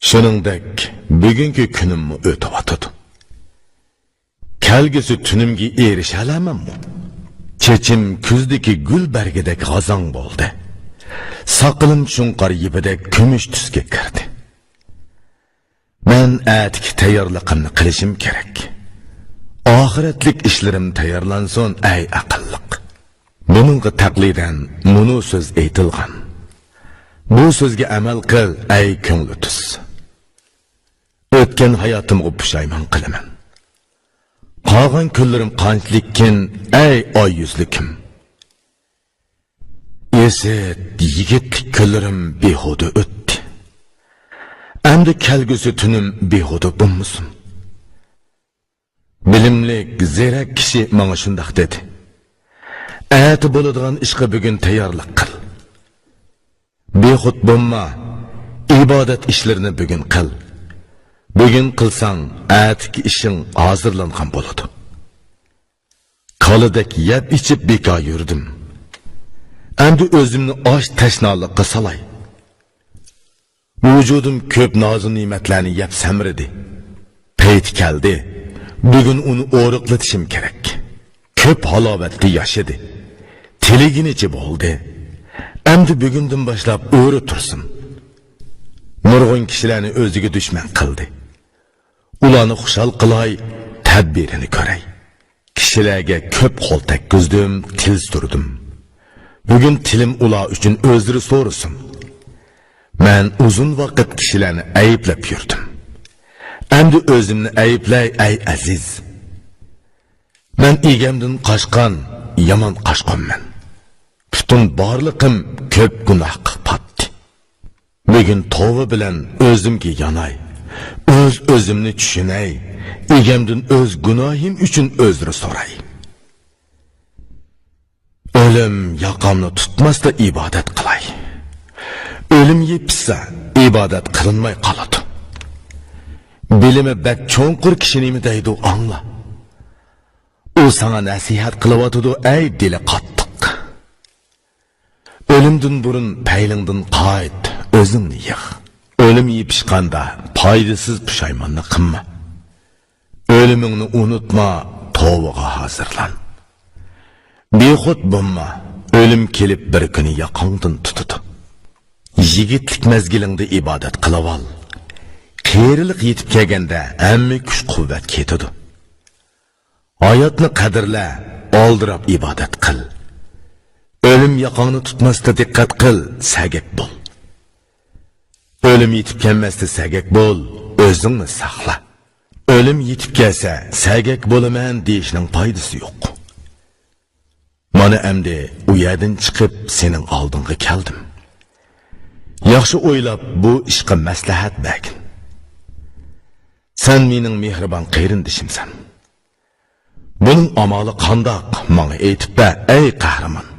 شۇنىڭدەك بۈگۈنكى كۈنۈممۇ ئۆتۈۋاتىدۇ. كەلگۈسى تۈنۈمگە ئېرىشەلەرمەنمۇ؟ چېچىم كۈزدىكى گۈل بەرگىدەك غازاڭ بولدى. ساقىلىم شۇڭقار يىپىدەك كۈمۈش تۈسكە كىردى. مەن ئەتىكى تەييارلىقىمنى قىلىشىم كېرەك. ئاخىرەتلىك ئىشلىرىم تەييارلانسۇن، ئەي ئەقىللىق. بۇنىڭغا تەقلىدەن مۇنۇ سۆز ئېيتىلغان. بۇ سۆزگە ئەمەل قىل، ئەي كۆڭلى تۈز. ئۆتكەن ھاياتىمغا پۇشايمان قىلىمەن. قالغان كۈنلىرىم قانچىلىككىن، ئەي ئاي يۈزلۈكۈم. ئېسىت، يىگىتلىك كۈنلىرىم بىھۇدە ئۆتتى. ئەمدى كەلگۈسى تۈنۈم بىھۇدە بولمىسۇن. بىلىملىك، زېرەك كىشى ماڭا شۇنداق دېدى. ئەتە بولىدىغان ئىشقا بۈگۈن تەييارلىق قىل. بىخۇد بولما، ئىبادەت ئىشلىرىنى بۈگۈن قىل. بۈگۈن قىلساڭ، ئەتىكى ئىشىڭ ھازىرلانغان بولىدۇ. كالىدەك يەپ ئىچىپ بىكار يۈردۈم. ئەمدى ئۆزۈمنى ئاچ تەشنالىققا سالاي. ۋۇجۇدۇم كۆپ نازۇ نېمەتلەرنى يەپ سەمرىدى. پەيتى كەلدى. بۈگۈن ئۇنى ئورۇقلىتىشىم كېرەك. كۆپ ھالاۋەتتە ياشىدى. تىلىگىنىچە بولدى. ئەمدى بۈگۈندىن باشلاپ ئۆرە تۇرسۇن. نۇرغۇن كىشىلەرنى ئۆزىگە دۈشمەن قىلدى. ئۇلارنى خۇشال قىلاي، تەدبىرىنى كۆرەي. كىشىلەرگە كۆپ قول تەگكۈزدۈم، تىل سۈردۈم. بۈگۈن تىلىم ئۇلار ئۈچۈن ئۆزرە سورىسۇن. مەن ئۇزۇن ۋاقىت كىشىلەرنى ئەيىبلەپ يۈردۈم. ئەمدى ئۆزۈمنى ئەيىبلەي، ئەي ئەزىز. مەن ئىگەمدىن قاچقان يامان قاچقۇنمەن. پۈتۈن بارلىقىم كۆپ گۇناھقا پاتتى. بۈگۈن توۋا بىلەن ئۆزۈمگە ياناي. ئۆز-ئۆزۈمنى چۈشىنەي. ئىگەمدىن ئۆز گۇناھىم ئۈچۈن ئۆزرە سوراي. ئۆلۈم ياقامنى تۇتماستا ئىبادەت قىلاي. ئۆلۈم يېپىشسا، ئىبادەت قىلىنماي قالىدۇ. بىلىمى بەك چوڭقۇر كىشى نېمە دەيدۇ، ئاڭلا. ئۇ ساڭا نەسىھەت قىلىۋاتىدۇ، ئەي دىلى قاتتىق. ئۆلۈمدىن بۇرۇن پەيلىڭدىن قايت، ئۆزۈڭنى يىغ. ئۆلۈم يېپىشقاندا پايدىسىز پۇشايماننى قىلما. ئۆلۈمۈڭنى ئۇنتۇما، توۋىغا ھازىرلان. بىخۇد بولما، ئۆلۈم كېلىپ بىر كۈنى ياقاڭدىن تۇتىدۇ. يىگىتلىك مەزگىلىڭدە ئىبادەت قىلىۋال. قېرىلىق يېتىپ كەلگەندە ھەممە كۈچ-قۇۋۋەت كېتىدۇ. ھاياتنى قەدىرلە، ئالدىراپ ئىبادەت قىل. ئۆلۈم ياقاڭنى تۇتماستا دىققەت قىل، سەگەك بول. ئۆلۈم يېتىپ كەلمەستە سەگەك بول، ئۆزۈڭنى ساقلا. ئۆلۈم يېتىپ كەلسە، سەگەك بولىمەن دېيىشنىڭ پايدىسى يوق. مانا ئەمدى ئۇ يەردىن چىقىپ سېنىڭ ئالدىڭغا كەلدىم. ياخشى ئويلاپ بۇ ئىشقا مەسلىھەت بەرگىن. سەن مېنىڭ مېھرىبان قېرىندىشىمسەن. بۇنىڭ ئامالى قانداق؟ ماڭا ئېيتىپ بەر، ئەي قەھرىمان!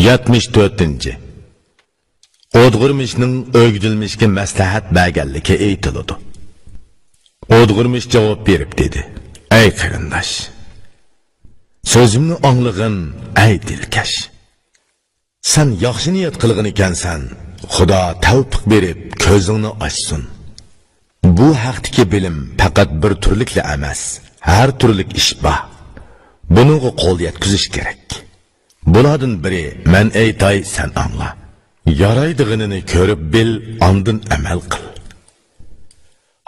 يەتمىش تۆتىنچى. ئودغۇرمىشنىڭ ئۆگدۈلمىشكە مەسلىھەت بەرگەنلىكى ئېيتىلىدۇ. ئودغۇرمىش جاۋاب بېرىپ دېدى: ئەي قېرىنداش، سۆزۈمنى ئاڭلىغىن، ئەي دىلكەش. سەن ياخشى نىيەت قىلغان ئىكەنسەن، خۇدا تەۋپىق بېرىپ كۆزۈڭنى ئاچسۇن. بۇ ھەقتىكى بىلىم پەقەت بىر تۈرلۈكلا ئەمەس، ھەر تۈرلۈك ئىش بار. بۇنىڭغا قول يەتكۈزۈش كېرەك. بۇلاردىن بىرى مەن ئېيتاي، سەن ئاڭلا. يارايدىغىنىنى كۆرۈپ بىل، ئاندىن ئەمەل قىل.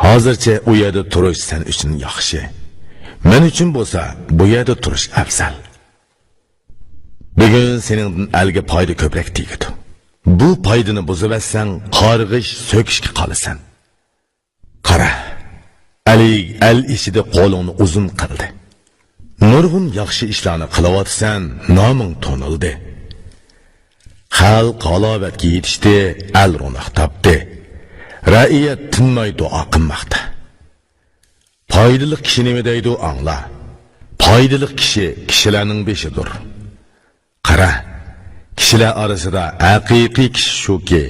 ھازىرچە ئۇ يەردە تۇرۇش سەن ئۈچۈن ياخشى. مەن ئۈچۈن بولسا بۇ يەردە تۇرۇش ئەۋزەل. بۈگۈن سېنىڭدىن ئەلگە پايدا كۆپرەك تېگىدۇ. بۇ پايدىنى بۇزۇۋەتسەڭ، قارغىش، سۆكۈشكە قالىسەن. قارا، ئەلى ئەل ئىچىدە قولۇڭنى ئۇزۇن قىلدى. نۇرغۇن ياخشى ئىشلارنى قىلىۋاتىسەن، نامىڭ تونۇلدى. خەلق ھالاۋەتكە يېتىشتى، ئەل روناق تاپتى. رەئىيەت تىنماي دۇئا قىلماقتا. پايدىلىق كىشى نېمە دەيدۇ، ئاڭلا. پايدىلىق كىشى كىشىلەرنىڭ بېشىدۇر. قارا، كىشىلەر ئارىسىدا ھەقىقىي كىشى شۇكى،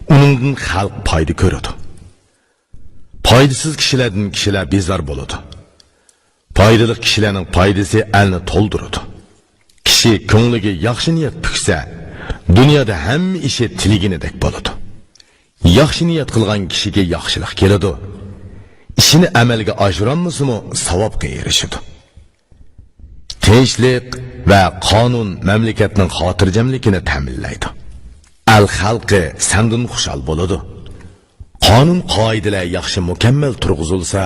ئۇنىڭدىن خەلق پايدا كۆرىدۇ. پايدىسىز كىشىلەردىن كىشىلەر بىزار بولىدۇ. پايدىلىق كىشىلەرنىڭ پايدىسى ئەلنى تولدۇرىدۇ. كىشى كۆڭلىگە ياخشى نىيەت پۈكسە، دۇنيادا ھەممە ئىشى تىلىگىنىدەك بولىدۇ. ياخشى نىيەت قىلغان كىشىگە ياخشىلىق كېلىدۇ. ئىشىنى ئەمەلگە ئاشۇرالمىسىمۇ، ساۋابقا ئېرىشىدۇ. تىنچلىق ۋە قانۇن مەملىكەتنىڭ خاتىرجەملىكىنى تەمىنلەيدۇ. ئەل خەلقى سەندىن خۇشال بولىدۇ. قانۇن-قائىدىلەر ياخشى مۇكەممەل تۇرغۇزۇلسا،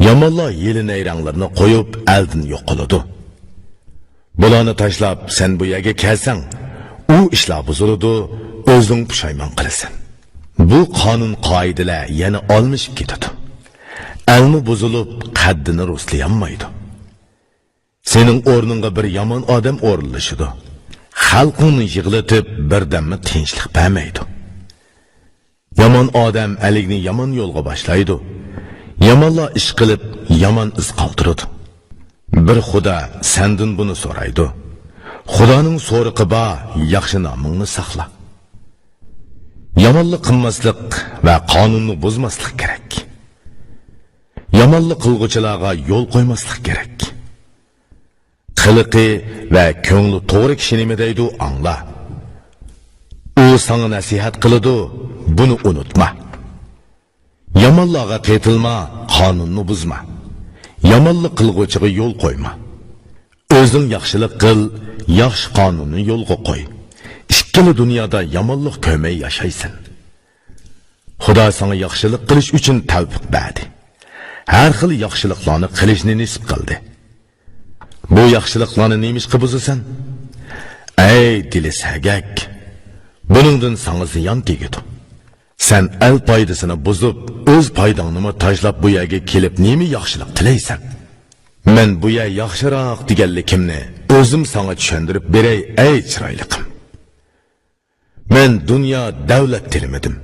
يامانلار ھىيلە-نەيرەڭلىرىنى قويۇپ، ئەلدىن يوقىلىدۇ. بۇلارنى تاشلاپ، سەن بۇ يەرگە كەلسەڭ، ئۇ ئىشلار بۇزۇلىدۇ، ئۆزۈڭ پۇشايمان قىلىسەن. بۇ قانۇن-قائىدىلەر يەنە ئالمىشىپ كېتىدۇ. ئەلمۇ بۇزۇلۇپ، قەددىنى رۇسلىيالمايدۇ. سېنىڭ ئورنۇڭغا بىر يامان ئادەم ئورۇنلىشىدۇ. خەلقىڭنى يىغلىتىپ، بىردەممۇ تىنچلىق بەرمەيدۇ. يامان ئادەم ئەلىگنى يامان يولغا باشلايدۇ. يامانلار ئىش قىلىپ، يامان ئىز قالدۇرىدۇ. بىر خۇدا سەندىن بۇنى سورايدۇ. خۇدانىڭ سورىقى بار، ياخشى نامىڭنى ساقلا. يامانلىق قىلماسلىق ۋە قانۇننى بۇزماسلىق كېرەك. يامانلىق قىلغۇچىلارغا يول قويماسلىق كېرەك. قىلىقى ۋە كۆڭلى توغرا كىشى نېمە دەيدۇ، ئاڭلا. ئۇ ساڭا نەسىھەت قىلىدۇ، بۇنى ئۇنتۇما. يامانلارغا قېتىلما، قانۇننى بۇزما. يامانلىق قىلغۇچىغا يول قويما. ئۆزۈڭ ياخشىلىق قىل، ياخشى قانۇننى يولغا قوي. ئىككىلا دۇنيادا يامانلىق كۆرمەي ياشايسەن. خۇدا ساڭا ياخشىلىق قىلىش ئۈچۈن تەۋپىق بەردى. ھەر خىل ياخشىلىقلارنى قىلىشنى نېسىپ قىلدى. بۇ ياخشىلىقلارنى نېمىشقا بۇزىسەن؟ ئەي دىلى سەگەك! بۇنىڭدىن ساڭا زىيان تېگىدۇ. سەن ئەل پايدىسىنى بۇزۇپ، ئۆز پايداڭنىمۇ تاشلاپ بۇ يەرگە كېلىپ نېمە ياخشىلىق تىلەيسەن؟ مەن بۇ يەر ياخشىراق دېگەنلىكىمنى ئۆزۈم ساڭا چۈشەندۈرۈپ بېرەي، ئەي چىرايلىقىم! مەن دۇنيا دەۋلەت تىلىمىدىم.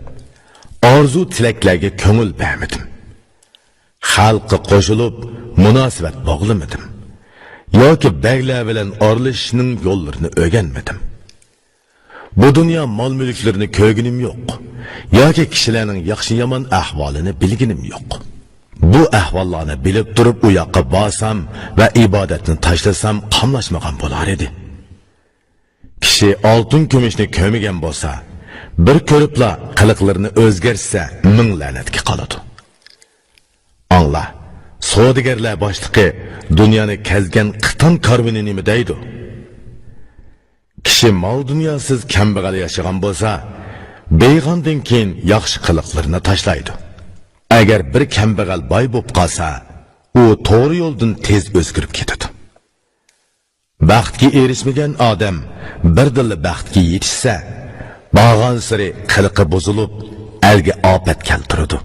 ئارزۇ تىلەكلەرگە كۆڭۈل بەرمىدىم. خەلققە قوشۇلۇپ مۇناسىۋەت باغلىمىدىم. ياكى بەگلەر بىلەن ئارىلىشىشنىڭ يوللىرىنى ئۆگەنمىدىم. بۇ دۇنيا مال-مۈلۈكلىرىنى كۆرگىنىم يوق. ياكى كىشىلەرنىڭ ياخشى-يامان ئەھۋالىنى بىلگىنىم يوق. بۇ ئەھۋاللارنى بىلىپ تۇرۇپ ئۇ ياققا بارسام ۋە ئىبادەتنى تاشلىسام قاملاشمىغان بولار ئىدى. كىشى ئالتۇن-كۈمۈشنى كۆرمىگەن بولسا، بىر كۆرۈپلا قىلىقلىرىنى ئۆزگەرتسە، مىڭ لەنەتكە قالىدۇ. ئاڭلا، سودىگەرلەر باشلىقى دۇنيانى كەزگەن قىتان كارۋىنى نېمە دەيدۇ؟ كىشى مال-دۇنياسىز كەمبەغەل ياشىغان بولسا، بېيىغاندىن كېيىن ياخشى قىلىقلىرىنى تاشلايدۇ. ئەگەر بىر كەمبەغەل باي بولۇپ قالسا، ئۇ توغرا يولدىن تېز ئۆزگىرىپ كېتىدۇ. بەختكە ئېرىشمىگەن ئادەم بىردىنلا بەختكە يېتىشسە، بارغانسېرى قىلىقى بۇزۇلۇپ، ئەلگە ئاپەت كەلتۈرىدۇ.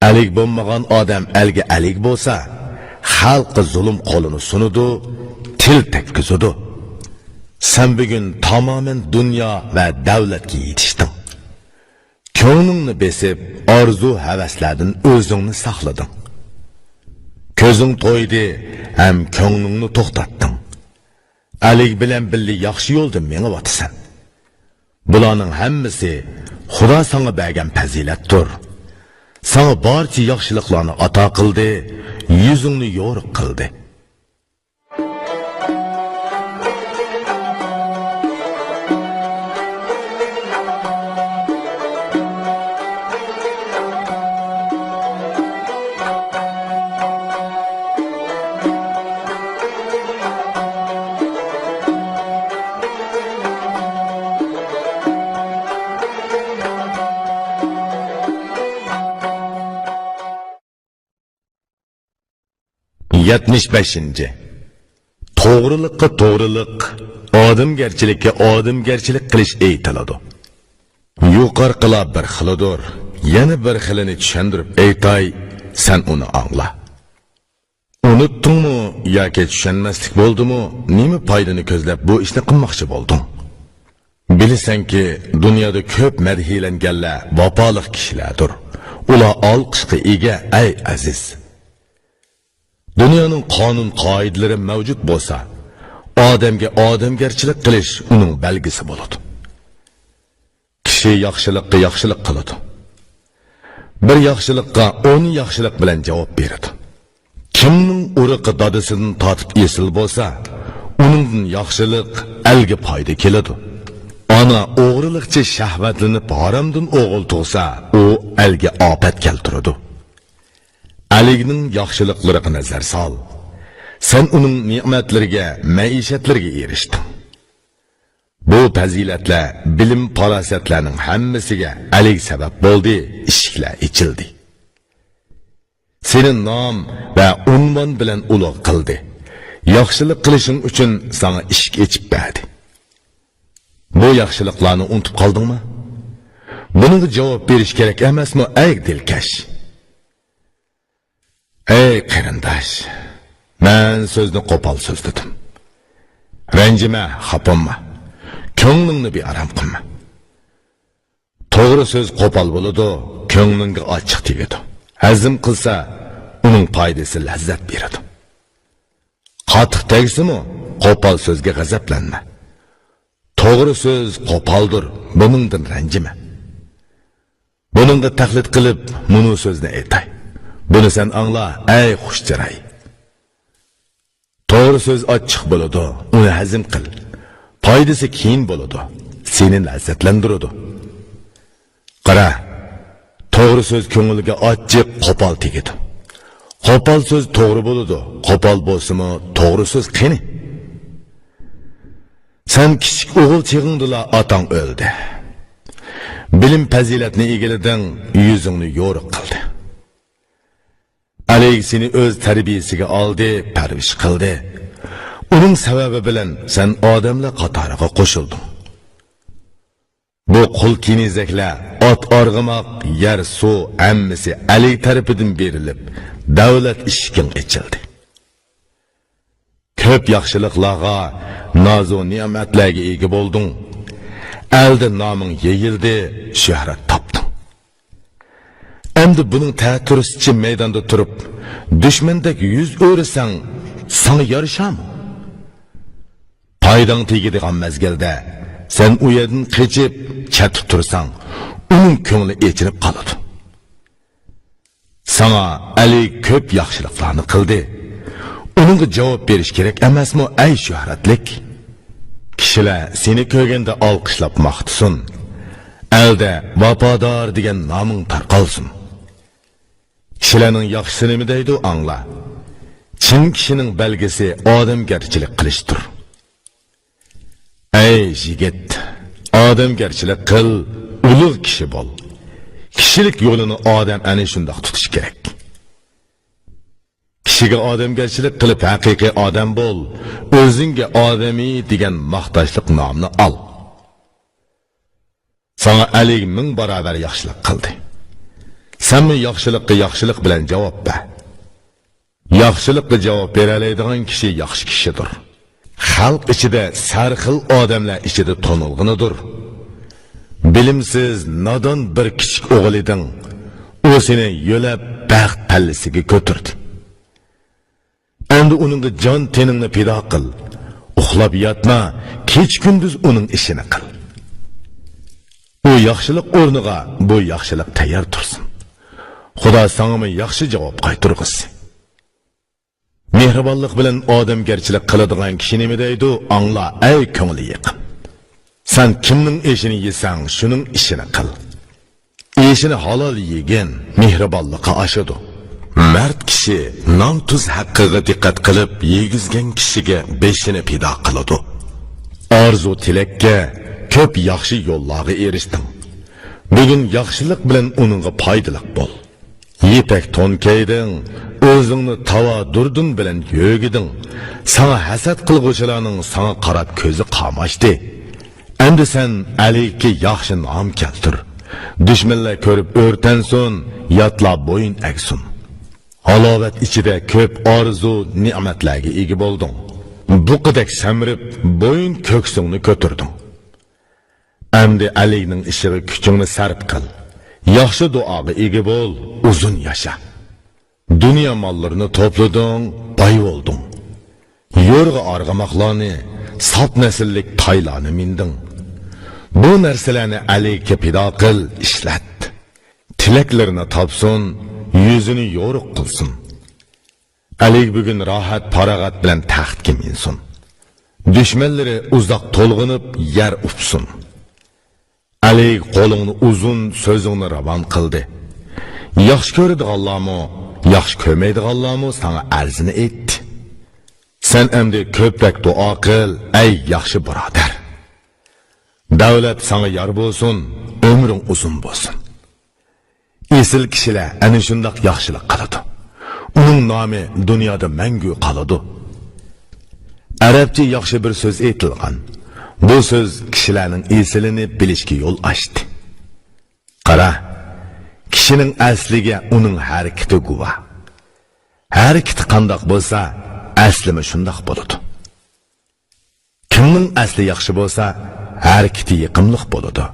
ئەلىگ بولمىغان ئادەم ئەلگە ئەلىگ بولسا، خەلققە زۇلۇم قولىنى سۇنىدۇ، تىل تەگكۈزىدۇ. سەن بۈگۈن تامامەن دۇنيا ۋە دەۋلەتكە يېتىشتىڭ. كۆڭلۈڭنى بېسىپ، ئارزۇ-ھەۋەسلەردىن ئۆزۈڭنى ساقلىدىڭ. كۆزۈڭ تويدى ھەم كۆڭلۈڭنى توختاتتىڭ. ئەلىگ بىلەن بىللە ياخشى يولدا مېڭىۋاتىسەن. بۇلارنىڭ ھەممىسى خۇدا ساڭا بەرگەن پەزىلەتتۇر. ساڭا بارچە ياخشىلىقلارنى ئاتا قىلدى، يۈزۈڭنى يورۇق قىلدى. يەتمىش بەشىنچى. توغرىلىققا توغرىلىق، ئادەمگەرچىلىككە ئادەمگەرچىلىك قىلىش ئېيتىلىدۇ. يۇقىرىقىلار بىر خىلىدۇر، يەنە بىر خىلىنى چۈشەندۈرۈپ ئېيتاي، سەن ئۇنى ئاڭلا. ئۇنۇتتۇڭمۇ ياكى چۈشەنمەسلىك بولدىمۇ، نېمە پايدىنى كۆزلەپ بۇ ئىشنى قىلماقچى بولدۇڭ؟ بىلىسەنكى، دۇنيادا كۆپ مەدھىيلەنگەنلەر ۋاپالىق كىشىلەردۇر. ئۇلار ئالقىشقا ئىگە، ئەي ئەزىز! دۇنيانىڭ قانۇن-قائىدىلىرى مەۋجۇت بولسا، ئادەمگە ئادەمگەرچىلىك قىلىش ئۇنىڭ بەلگىسى بولىدۇ. كىشى ياخشىلىققا ياخشىلىق قىلىدۇ. بىر ياخشىلىققا ئون ياخشىلىق بىلەن جاۋاب بېرىدۇ. كىمنىڭ ئۇرۇقى دادىسىدىن تارتىپ ئېسىل بولسا، ئۇنىڭدىن ياخشىلىق، ئەلگە پايدا كېلىدۇ. ئانا ئوغرىلىقچە شەھۋەتلىنىپ ھارامدىن ئوغۇل تۇغسا، ئۇ ئەلگە ئاپەت كەلتۈرىدۇ. ئەلىگنىڭ ياخشىلىقلىرىغا نەزەر سال. سەن ئۇنىڭ نېمەتلىرىگە، مەئىشەتلىرىگە ئېرىشتىڭ. بۇ پەزىلەتلەر، بىلىم-پاراسەتلەرنىڭ ھەممىسىگە ئەلىگ سەۋەب بولدى، ئىشىكلەر ئېچىلدى. سېنى نام ۋە ئۇنۋان بىلەن ئۇلۇغ قىلدى. ياخشىلىق قىلىشىڭ ئۈچۈن ساڭا ئىشىك ئېچىپ بەردى. بۇ ياخشىلىقلارنى ئۇنتۇپ قالدىڭمۇ؟ بۇنىڭغا جاۋاب بېرىش كېرەك ئەمەسمۇ، ئەي دىلكەش؟ ئەي قېرىنداش، مەن سۆزنى قوپال سۆزلىدىم. رەنجىمە، خاپا بولما. كۆڭلۈڭنى بىئارام قىلما. توغرا سۆز قوپال بولىدۇ، كۆڭلۈڭگە ئاچچىق تېگىدۇ. ھەزىم قىلسا، ئۇنىڭ پايدىسى لەززەت بېرىدۇ. قاتتىق تەگسىمۇ، قوپال سۆزگە غەزەپلەنمە. توغرا سۆز قوپالدۇر، بۇنىڭدىن رەنجىمە. بۇنىڭغا تەقلىد قىلىپ، مۇنۇ سۆزنى ئېيتاي. بۇنى سەن ئاڭلا، ئەي خۇش چىراي. توغرا سۆز ئاچچىق بولىدۇ، ئۇنى ھەزىم قىل. پايدىسى كېيىن بولىدۇ، سېنى لەززەتلەندۈرىدۇ. قارا، توغرا سۆز كۆڭۈلگە ئاچچىق، قوپال تېگىدۇ. قوپال سۆز توغرا بولىدۇ، قوپال بولسىمۇ توغرا سۆز قېنى؟ سەن كىچىك ئوغۇل چېغىڭدىلا ئاتاڭ ئۆلدى. بىلىم-پەزىلەتنى ئىگىلىدىڭ، يۈزۈڭنى يورۇق قىلدى. ئەلىگ سېنى ئۆز تەربىيەسىگە ئالدى، پەرۋىش قىلدى. ئۇنىڭ سەۋەبى بىلەن سەن ئادەملەر قاتارىغا قوشۇلدۇڭ. بۇ قۇل كېنىزەكلەر، ئات ئارغىماق، يەر، سۇ، ھەممىسى ئەلىگ تەرىپىدىن بېرىلىپ، دەۋلەت ئىشىكىڭ ئېچىلدى. كۆپ ياخشىلىقلارغا، نازۇ نېمەتلەرگە ئىگە بولدۇڭ. ئەلدە نامىڭ يېيىلدى، شۆھرەت تاپتىڭ. ئەمدى بۇنىڭ تەتۈرىسىچە مەيداندا تۇرۇپ، دۈشمەندەك يۈز ئۆرۈسەڭ، ساڭا يارىشامۇ؟ پايداڭ تېگىدىغان مەزگىلدە سەن ئۇ يەردىن قېچىپ چەتتە تۇرساڭ، ئۇنىڭ كۆڭلى ئېچىنىپ قالىدۇ. ساڭا ئەلى كۆپ ياخشىلىقلارنى قىلدى. ئۇنىڭغا جاۋاب بېرىش كېرەك ئەمەسمۇ، ئەي شۆھرەتلىك؟ كىشىلەر سېنى كۆرگەندە ئالقىشلاپ ماختىسۇن. ئەلدە ۋاپادار دېگەن نامىڭ تارقالسۇن. كىشىلەرنىڭ ياخشىسى نېمە دەيدۇ، ئاڭلا. چىن كىشىنىڭ بەلگىسى ئادەمگەرچىلىك قىلىشتۇر. ئەي يىگىت، ئادەمگەرچىلىك قىل، ئۇلۇغ كىشى بول. كىشىلىك يولىنى ئادەم ئەنە شۇنداق تۇتۇشى كېرەك. كىشىگە ئادەمگەرچىلىك قىلىپ ھەقىقىي ئادەم بول، ئۆزۈڭگە ئادەمىي دېگەن ماختاشلىق نامنى ئال. ساڭا ئەلى مىڭ باراۋەر ياخشىلىق قىلدى. سەنمۇ ياخشىلىققا ياخشىلىق بىلەن جاۋاب بەر. ياخشىلىققا جاۋاب بېرەلەيدىغان كىشى ياخشى كىشىدۇر. خەلق ئىچىدە سەرخىل ئادەملەر ئىچىدە تونۇلغىنىدۇر. بىلىمسىز، نادان بىر كىچىك ئوغۇل ئىدىڭ. ئۇ سېنى يۆلەپ بەخت پەللىسىگە كۆتۈردى. ئەمدى ئۇنىڭغا جان تېنىڭنى پىدا قىل. ئۇخلاپ ياتما، كېچە-كۈندۈز ئۇنىڭ ئىشىنى قىل. ئۇ ياخشىلىق ئورنىغا بۇ ياخشىلىق تەييار تۇرسۇن. خۇدا ساڭىمۇ ياخشى جاۋاب قايتۇرغۇسى. مېھرىبانلىق بىلەن ئادەمگەرچىلىك قىلىدىغان كىشى نېمە دەيدۇ، ئاڭلا، ئەي كۆڭلى يېقىن. سەن كىمنىڭ ئېشىنى يېسەڭ، شۇنىڭ ئىشىنى قىل. ئېشىنى ھالال يېگىن، مېھرىبانلىقى ئاشىدۇ. مەرد كىشى نان-تۇز ھەققىگە دىققەت قىلىپ، يېگۈزگەن كىشىگە بېشىنى پىدا قىلىدۇ. ئارزۇ-تىلەككە كۆپ ياخشى يوللارغا ئېرىشتىڭ. بۈگۈن ياخشىلىق بىلەن ئۇنىڭغا پايدىلىق بول. يىپەك تون كىيدىڭ، ئۆزۈڭنى تاۋا دۇردۇن بىلەن يۆگىدىڭ. ساڭا ھەسەت قىلغۇچىلارنىڭ ساڭا قاراپ كۆزى قاماشتى. ئەمدى سەن ئەلىگە ياخشى نام كەلتۈر. دۈشمەنلەر كۆرۈپ ئۆرتەنسۇن، ياتلار بويۇن ئەگسۇن. ھالاۋەت ئىچىدە كۆپ ئارزۇ نېمەتلەرگە ئىگە بولدۇڭ. بۇقىدەك سەمرىپ، بويۇن كۆكسۈڭنى كۆتۈردۈڭ. ئەمدى ئەلىگنىڭ ئىشىغا كۈچۈڭنى سەرپ قىل. ياخشى دۇئاغا ئىگە بول، ئۇزۇن ياشا. دۇنيا ماللىرىنى توپلىدىڭ، باي بولدۇڭ. يورغا ئارغىماقلارنى، ساپ نەسىللىك تايلارنى مىندىڭ. بۇ نەرسىلەرنى ئەلىگە پىدا قىل، ئىشلەت. تىلەكلىرىنى تاپسۇن، يۈزىنى يورۇق قىلسۇن. ئەلىگ بۈگۈن راھەت-پاراغەت بىلەن تەختكە مىنسۇن. دۈشمەنلىرى ئۇزاق تولغىنىپ يەر ئۇپسۇن. ئەلىگ قولۇڭنى ئۇزۇن، سۆزۈڭنى راۋان قىلدى. ياخشى كۆرىدىغانلارمۇ، ياخشى كۆرمەيدىغانلارمۇ ساڭا ئەرزىنى ئېيتتى. سەن ئەمدى كۆپرەك دۇئا قىل، ئەي ياخشى بۇرادەر. دەۋلەت ساڭا يار بولسۇن، ئۆمرۈڭ ئۇزۇن بولسۇن. ئېسىل كىشىلەر ئەنە شۇنداق ياخشىلىق قىلىدۇ. ئۇنىڭ نامى دۇنيادا مەڭگۈ قالىدۇ. ئەرەبچە ياخشى بىر سۆز ئېيتىلغان. بۇ سۆز كىشىلەرنىڭ ئېسىلىنى بىلىشكە يول ئاچتى. قارا، كىشىنىڭ ئەسلىگە ئۇنىڭ ھەرىكىتى گۇۋاھ. ھەرىكىتى قانداق بولسا، ئەسلىمۇ شۇنداق بولىدۇ. كىمنىڭ ئەسلى ياخشى بولسا، ھەرىكىتى يېقىملىق بولىدۇ.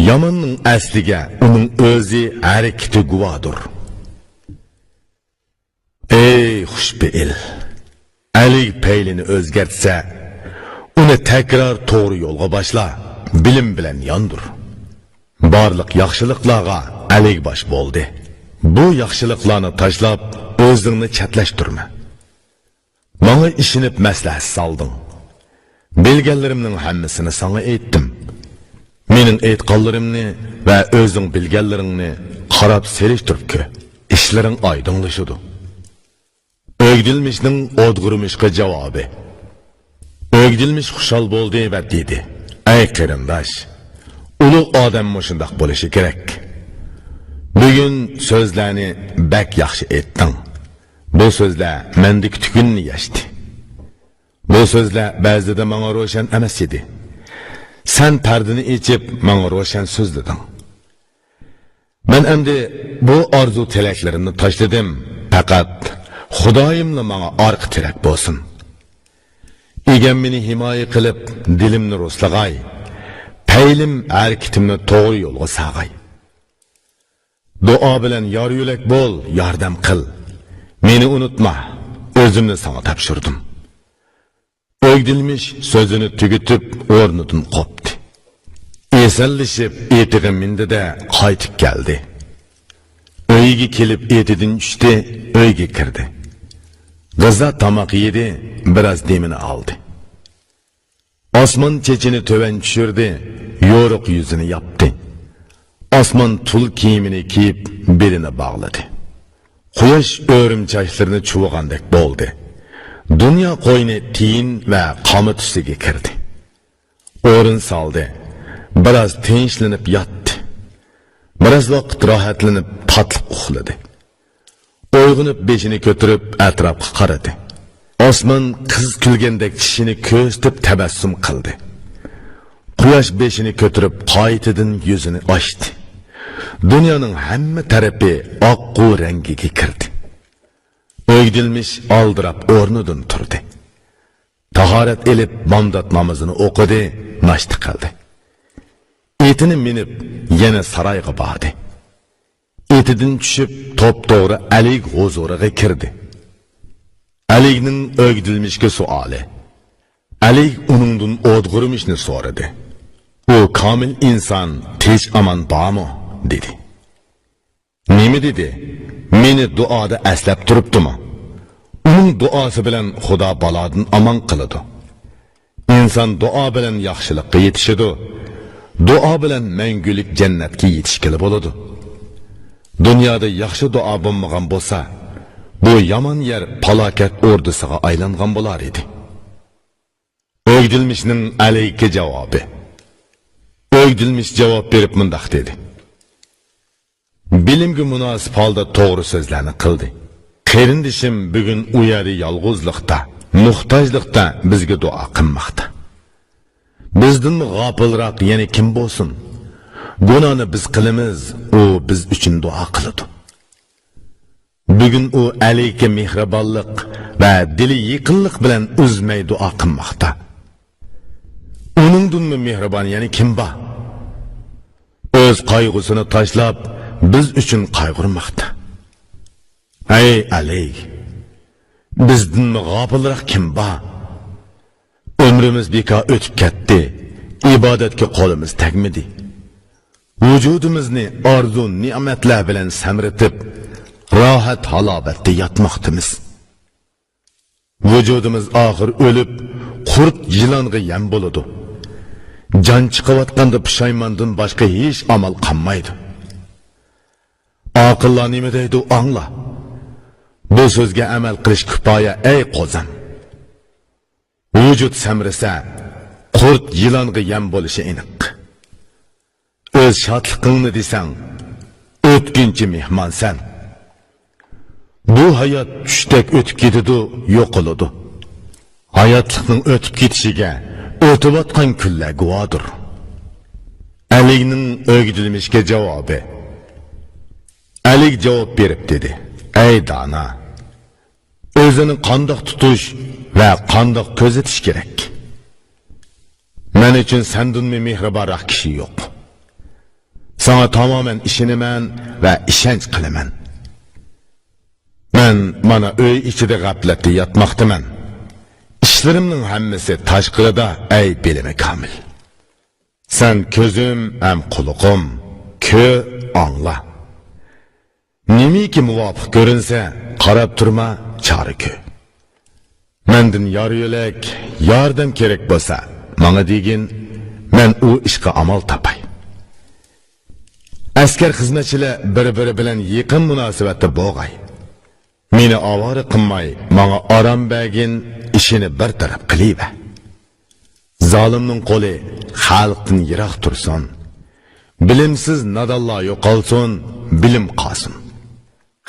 ياماننىڭ ئەسلىگە ئۇنىڭ ئۆزى، ھەرىكىتى گۇۋاھدۇر. ئەي خۇشپېئىل! ئەلىگ پەيلىنى ئۆزگەرتسە، ئۇنى تەكرار توغرا يولغا باشلا، بىلىم بىلەن ياندۇر. بارلىق ياخشىلىقلارغا ئەلىگ باش بولدى. بۇ ياخشىلىقلارنى تاشلاپ، ئۆزۈڭنى چەتلەشتۈرمە. ماڭا ئىشىنىپ مەسلىھەت سالدىڭ. بىلگەنلىرىمنىڭ ھەممىسىنى ساڭا ئېيتتىم. مېنىڭ ئېيتقانلىرىمنى ۋە ئۆزۈڭ بىلگەنلىرىڭنى قاراپ سېلىشتۇرۇپ كۆر. ئىشلىرىڭ ئايدىڭلىشىدۇ. ئۆگدىلمىشنىڭ ئودغۇرمىشقا جاۋابى. ئۆگدىلمىش خۇشال بولدى ۋە دېدى: ئەي قېرىنداش، ئۇلۇغ ئادەم مۇشۇنداق بولۇشى كېرەك. بۈگۈن سۆزلەرنى بەك ياخشى ئېيتتىڭ. بۇ سۆزلەر مەندىكى تۈگۈننى يەشتى. بۇ سۆزلەر بەزىدە ماڭا روشەن ئەمەس ئىدى. سەن پەردىنى ئېچىپ، ماڭا روشەن سۆزلىدىڭ. مەن ئەمدى بۇ ئارزۇ تىلەكلىرىمنى تاشلىدىم. پەقەت خۇدايىملا ماڭا ئارقا تىرەك بولسۇن. ئىگەم مېنى ھىمايە قىلىپ، دىلىمنى رۇسلىغاي. پەيلىم، ھەرىكىتىمنى توغرا يولغا ساغاي. دۇئا بىلەن يار يۆلەك بول، ياردەم قىل. مېنى ئۇنتۇما. ئۆزۈمنى ساڭا تاپشۇردۇم. ئۆگدىلمىش سۆزىنى تۈگىتىپ، ئورنىدىن قوپتى. ئېسەنلىشىپ، ئېتىغا مىندى-دە، قايتىپ كەلدى. ئۆيىگە كېلىپ، ئېتىدىن چۈشتى، ئۆيگە كىردى. غىزا تاماق يېدى، بىراز دېمىنى ئالدى. ئاسمان چېچىنى تۆۋەن چۈشۈردى، يورۇق يۈزىنى ياپتى. ئاسمان تۇل كىيىمىنى كىيىپ، بېلىنى باغلىدى. قۇياش ئۆرۈم چاچلىرىنى چۇۋۇغاندەك بولدى. دۇنيا قوينى تىيىن ۋە قاما تۈسىگە كىردى. ئورۇن سالدى. بىراز تىنچلىنىپ ياتتى. بىراز ۋاقىت راھەتلىنىپ، تاتلىق ئۇخلىدى. ئويغىنىپ، بېشىنى كۆتۈرۈپ، ئەتراپقا قارىدى. ئاسمان قىز كۈلگەندەك چىشىنى كۆرسىتىپ تەبەسسۇم قىلدى. قۇياش بېشىنى كۆتۈرۈپ، قايتىدىن يۈزىنى ئاچتى. دۇنيانىڭ ھەممە تەرىپى ئاققۇ رەڭگىگە كىردى. ئۆگدۈلمىش ئالدىراپ ئورنىدىن تۇردى. تاھارەت ئېلىپ، بامدات نامىزىنى ئوقۇدى، ناشتا قىلدى. ئېتىنى مىنىپ، يەنە سارايغا باردى. ئېتىدىن چۈشۈپ، توپتوغرا ئەلىگ ھۇزۇرىغا كىردى. ئەلىگنىڭ ئۆگدۈلمىشكە سوئالى. ئەلىگ ئۇنىڭدىن ئودغۇرمىشنى سورىدى. ئۇ كامىل ئىنسان، تىنچ-ئامان بارمۇ؟ دېدى. نېمە دېدى؟ مېنى دۇئادا ئەسلەپ تۇرۇپتىمۇ؟ ئۇنىڭ دۇئاسى بىلەن خۇدا بالادىن ئامان قىلىدۇ. ئىنسان دۇئا بىلەن ياخشىلىققا يېتىشىدۇ. دۇئا بىلەن مەڭگۈلۈك جەننەتكە يېتىشكىلى بولىدۇ. دۇنيادا ياخشى دۇئا بولمىغان بولسا، بۇ يامان يەر پالاكەت ئوردىسىغا ئايلانغان بولار ئىدى. ئۆگدۈلمىشنىڭ ئەلەيكە جاۋابى. ئۆگدۈلمىش جاۋاب بېرىپ مۇنداق دېدى. بىلىمگە مۇناسىپ ھالدا توغرا سۆزلەرنى قىلدى. قېرىندىشىم بۈگۈن ئۇ يەردە يالغۇزلۇقتا، موھتاجلىقتا بىزگە دۇئا قىلماقتا. بىزدىنمۇ غاپىلراق يەنە كىم بولسۇن؟ گۇناھنى بىز قىلىمىز، ئۇ بىز ئۈچۈن دۇئا قىلىدۇ. بۈگۈن ئۇ ئەلەيكە مېھرىبانلىق ۋە دىلى يېقىنلىق بىلەن ئۈزمەي دۇئا قىلماقتا. ئۇنىڭدىنمۇ مېھرىبان يەنە كىم بار؟ ئۆز قايغۇسىنى تاشلاپ، بىز ئۈچۈن قايغۇرماقتا. ئەي ئەلەي! بىزدىنمۇ غاپىلراق كىم بار؟ ئۆمرىمىز بىكار ئۆتۈپ كەتتى، ئىبادەتكە قولىمىز تەگمىدى. ۋۇجۇدىمىزنى ئارزۇ-نېمەتلەر بىلەن سەمرىتىپ، راھەت-ھالاۋەتتە ياتماقتىمىز. ۋۇجۇدىمىز ئاخىر ئۆلۈپ، قۇرت-يىلانغا يەم بولىدۇ. جان چىقىۋاتقاندا پۇشايماندىن باشقا ھېچ ئامال قالمايدۇ. ئاقىللار نېمە دەيدۇ، ئاڭلا. بۇ سۆزگە ئەمەل قىلىش كۇپايە، ئەي قوزام. ۋۇجۇد سەمرىسە، قۇرت يىلانغا يەم بولۇشى ئېنىق. ئۆز شادلىقىڭنى دېسەڭ، ئۆتكۈنچى مېھمانسەن. بۇ ھايات چۈشتەك ئۆتۈپ كېتىدۇ، يوقىلىدۇ. ھاياتلىقنىڭ ئۆتۈپ كېتىشىگە ئۆتۈۋاتقان كۈنلەر گۇۋاھدۇر. ئەلىگنىڭ ئۆگدۈلمىشكە جاۋابى. ئەلىگ جاۋاب بېرىپ دېدى، ئەي دانا! ئۆزىنى قانداق تۇتۇش ۋە قانداق كۆزىتىش كېرەك؟ مەن ئۈچۈن سەندىنمۇ مېھرىبانراق كىشى يوق. ساڭا تامامەن ئىشىنىمەن ۋە ئىشەنچ قىلىمەن. مەن مانا ئۆي ئىچىدە غەپلەتتە ياتماقتىمەن. ئىشلىرىمنىڭ ھەممىسى تاشقىرىدا، ئەي بىلىمى كامىل. سەن كۆزۈم ھەم قۇلىقىم، كۆر، ئاڭلا. نېمىكى مۇۋاپىق كۆرۈنسە، قاراپ تۇرما، چارە كۆر. مەندىن يار-يۆلەك، ياردەم كېرەك بولسا، ماڭا دېگىن، مەن ئۇ ئىشقا ئامال تاپاي. ئەسكەر خىزمەتچىلەر بىر-بىرى بىلەن يېقىن مۇناسىۋەتتە بولغاي. مېنى ئاۋارە قىلماي، ماڭا ئارام بەرگىن، ئىشىنى بىر تەرەپ قىلىۋەر. زالىمنىڭ قولى خەلقتىن يىراق تۇرسۇن. بىلىمسىز نادانلار يوقالسۇن، بىلىم قالسۇن.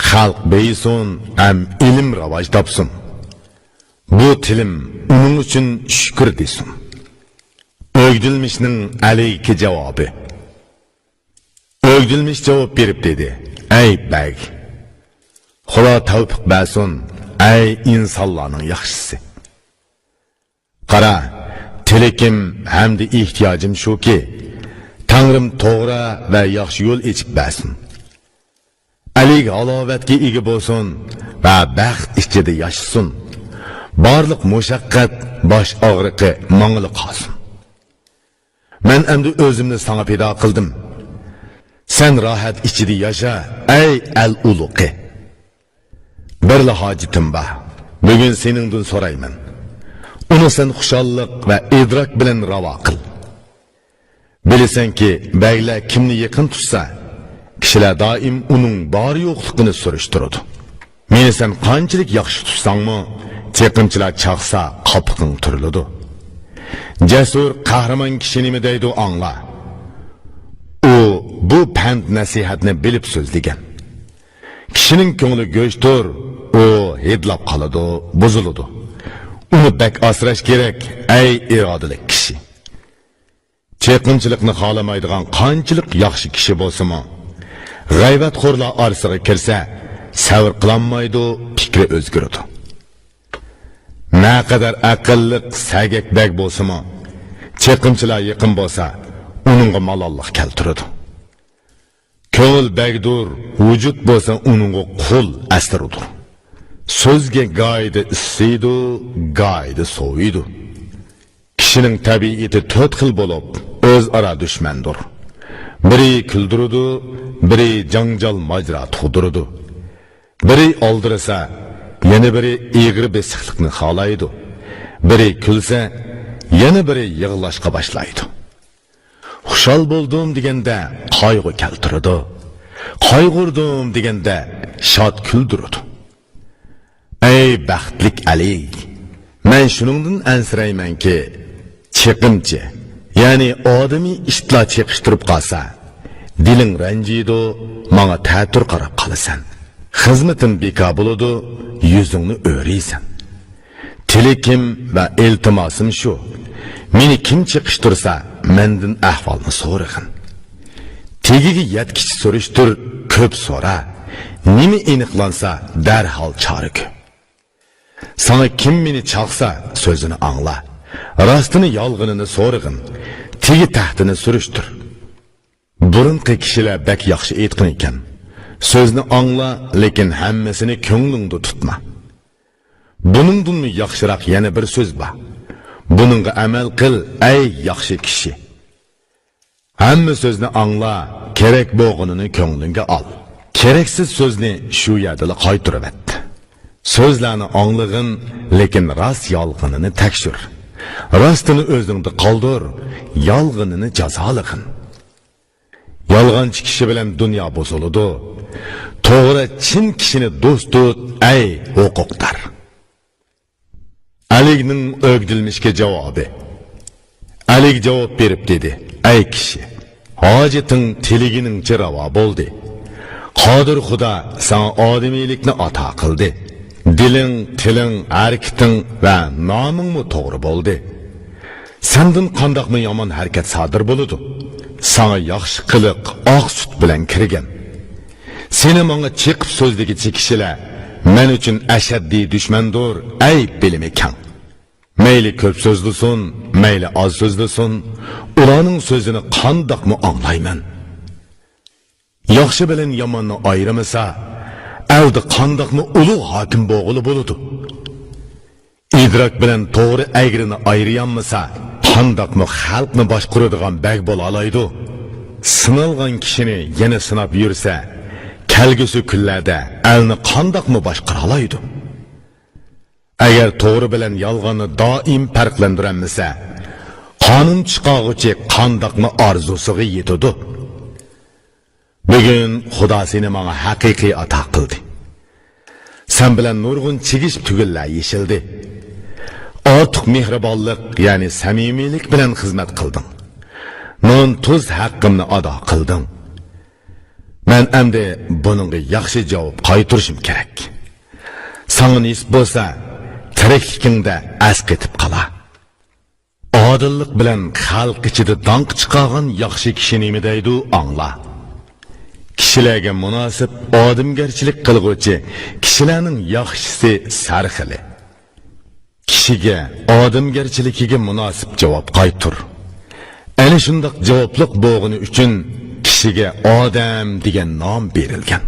خەلق بېيىسۇن ھەم ئىلىم راۋاج تاپسۇن. بۇ تىلىم ئۇنىڭ ئۈچۈن شۈكۈر دېسۇن. ئۆگدۈلمىشنىڭ ئەلەيكە جاۋابى. ئۆگدۈلمىش جاۋاب بېرىپ دېدى، ئەي بەگ! خۇدا تەۋپىق بەرسۇن، ئەي ئىنسانلارنىڭ ياخشىسى! قارا، تىلىكىم ھەمدە ئېھتىياجىم شۇكى، تەڭرىم توغرا ۋە ياخشى يول ئېچىپ بەرسۇن. ئەلىگ ھالاۋەتكە ئىگە بولسۇن ۋە بەخت ئىچىدە ياشىسۇن. بارلىق مۇشەققەت، باش ئاغرىقى ماڭىلا قالسۇن. مەن ئەمدى ئۆزۈمنى ساڭا پىدا قىلدىم. سەن راھەت ئىچىدە ياشا، ئەي ئەل ئۇلۇقى. بىرلا ھاجىتىم بار. بۈگۈن سېنىڭدىن سورايمەن. ئۇنى سەن خۇشاللىق ۋە ئىدراك بىلەن راۋا قىل. بىلىسەنكى، بەگلەر كىمنى يېقىن تۇتسا، كىشىلەر دائىم ئۇنىڭ بار-يوقلۇقىنى سۈرۈشتۈرىدۇ. مېنى سەن قانچىلىك ياخشى تۇتساڭمۇ، چېقىمچىلار چاقسا قاپىقىڭ تۈرۈلىدۇ. جەسۇر، قەھرىمان كىشى نېمە دەيدۇ، ئاڭلا. ئۇ بۇ پەند-نەسىھەتنى بىلىپ سۆزلىگەن. كىشىنىڭ كۆڭلى گۆشتۇر، ئۇ ھىدلاپ قالىدۇ، بۇزۇلىدۇ. ئۇنى بەك ئاسراش كېرەك، ئەي ئىرادىلىك كىشى. چېقىمچىلىقنى خالىمايدىغان قانچىلىك ياخشى كىشى بولسىمۇ، غەيۋەتخورلار ئارىسىغا كىرسە، سەۋر قىلالمايدۇ، پىكرى ئۆزگىرىدۇ. نەقەدەر ئەقىللىق سەگەك بەگ بولسىمۇ، چېقىمچىلار يېقىن بولسا، ئۇنىڭغا مالاللىق كەلتۈرىدۇ. كۆڭۈل بەگدۇر، ۋۇجۇد بولسا ئۇنىڭغا قۇل ئەسىردۇر. سۆزگە گاھىدا ئىسسىيدۇ، گاھىدا سوۋۇيدۇ. كىشىنىڭ تەبىئىتى تۆت خىل بولۇپ، ئۆزئارا دۈشمەندۇر. بىرى كۈلدۈرىدۇ، بىرى جاڭجال ماجىرا تۇغدۇرىدۇ. بىرى ئالدىرىسا، يەنە بىرى ئېغىر بېسىقلىقنى خالايدۇ. بىرى كۈلسە، يەنە بىرى يىغلاشقا باشلايدۇ. خۇشال بولدۇم دېگەندە قايغۇ كەلتۈرىدۇ. قايغۇردۇم دېگەندە شاد كۈلدۈرىدۇ. ئەي بەختلىك ئەلىگ! مەن شۇنىڭدىن ئەنسىرەيمەنكى، چېقىمچى، يەنى ئادىمىي ئىتلار چېقىشتۇرۇپ قالسا، دىلىڭ رەنجىيدۇ، ماڭا تەتۈر قاراپ قالىسەن. خىزمىتىم بىكار بولىدۇ، يۈزۈڭنى ئۆرۈيسەن. تىلىكىم ۋە ئىلتىماسىم شۇ، مېنى كىم چېقىشتۇرسا، مەندىن ئەھۋالنى سورىغىن. تېگىگە يەتكىچە سۈرۈشتۈر، كۆپ سورا. نېمە ئېنىقلانسا، دەرھال چارە كۆر. ساڭا كىم مېنى چاقسا، سۆزىنى ئاڭلا. راستىنى يالغىنىنى سورىغىن. تېگى تەختىنى سۈرۈشتۈر. بۇرۇنقى كىشىلەر بەك ياخشى ئېيتقىنىكەن، سۆزنى ئاڭلا، لېكىن ھەممىسىنى كۆڭلۈڭدە تۇتما. بۇنىڭدىنمۇ ياخشىراق يەنە بىر سۆز بار. بۇنىڭغا ئەمەل قىل، ئەي ياخشى كىشى. ھەممە سۆزنى ئاڭلا، كېرەك بولغىنىنى كۆڭلۈڭگە ئال. كېرەكسىز سۆزنى شۇ يەردىلا قايتۇرۇۋەت. سۆزلەرنى ئاڭلىغىن، لېكىن راست يالغىنىنى تەكشۈر. راستىنى ئۆزۈڭدە قالدۇر، يالغىنىنى جازالىغىن. يالغانچى كىشى بىلەن دۇنيا بۇزۇلىدۇ. توغرا، چىن كىشىنى دوست تۇت، ئەي ھوقۇقدار. ئەلىگنىڭ ئۆگدىلمىشكە جاۋابى. ئەلىگ جاۋاب بېرىپ دېدى: ئەي كىشى، ھاجىتىڭ تىلىگىنىڭچە راۋا بولدى. قادىر خۇدا ساڭا ئادىمىيلىكنى ئاتا قىلدى. دىلىڭ، تىلىڭ، ھەرىكىتىڭ ۋە نامىڭمۇ توغرا بولدى. سەندىن قانداقمۇ يامان ھەرىكەت سادىر بولىدۇ؟ ساڭا ياخشى قىلىق ئاق سۈت بىلەن كىرگەن. سېنى ماڭا چېقىپ سۆزلىگۈچى كىشىلەر مەن ئۈچۈن ئەشەددىي دۈشمەندۇر، ئەي بىلىمى كەڭ. مەيلى كۆپ سۆزلىسۇن، مەيلى ئاز سۆزلىسۇن، ئۇلارنىڭ سۆزىنى قانداقمۇ ئاڭلايمەن؟ ياخشى بىلەن ياماننى ئايرىمىسا، ئەلدە قانداقمۇ ئۇلۇغ ھاكىم بولغىلى بولىدۇ؟ ئىدراك بىلەن توغرا ئەگرىنى ئايرىيالمىسا، قانداقمۇ خەلقنى باشقۇرىدىغان بەگ بولالايدۇ؟ سىنالغان كىشىنى يەنە سىناپ يۈرسە، كەلگۈسى كۈنلەردە ئەلنى قانداقمۇ باشقۇرالايدۇ؟ ئەگەر توغرا بىلەن يالغاننى دائىم پەرقلەندۈرەلمىسە، قانۇن چىقارغۇچى قانداقمۇ ئارزۇسىغا يېتىدۇ؟ بۈگۈن خۇدا سېنى ماڭا ھەقىقىي ئاتا قىلدى. سەن بىلەن نۇرغۇن چىگىش تۈگۈنلەر يېشىلدى. ئارتۇق مېھرىبانلىق، يەنى سەمىمىيلىك بىلەن خىزمەت قىلدىڭ. نان تۇز ھەققىمنى ئادا قىلدىڭ. مەن ئەمدى بۇنىڭغا ياخشى جاۋاب قايتۇرۇشۇم كېرەك. ساڭا نېسىپ بولسا، تىرىكلىكىڭدە ئەسقېتىپ قالا. ئادىللىق بىلەن خەلق ئىچىدە داڭقى چىقارغان ياخشى كىشى نېمە دەيدۇ، ئاڭلا. كىشىلەرگە مۇناسىپ ئادەمگەرچىلىك قىلغۇچى كىشىلەرنىڭ ياخشىسى سەرخىلى. كىشىگە ئادەمگەرچىلىكىگە مۇناسىپ جاۋاب قايتۇر. ئەنە شۇنداق جاۋابلىق بولغىنى ئۈچۈن كىشىگە ئادەم دېگەن نام بېرىلگەن.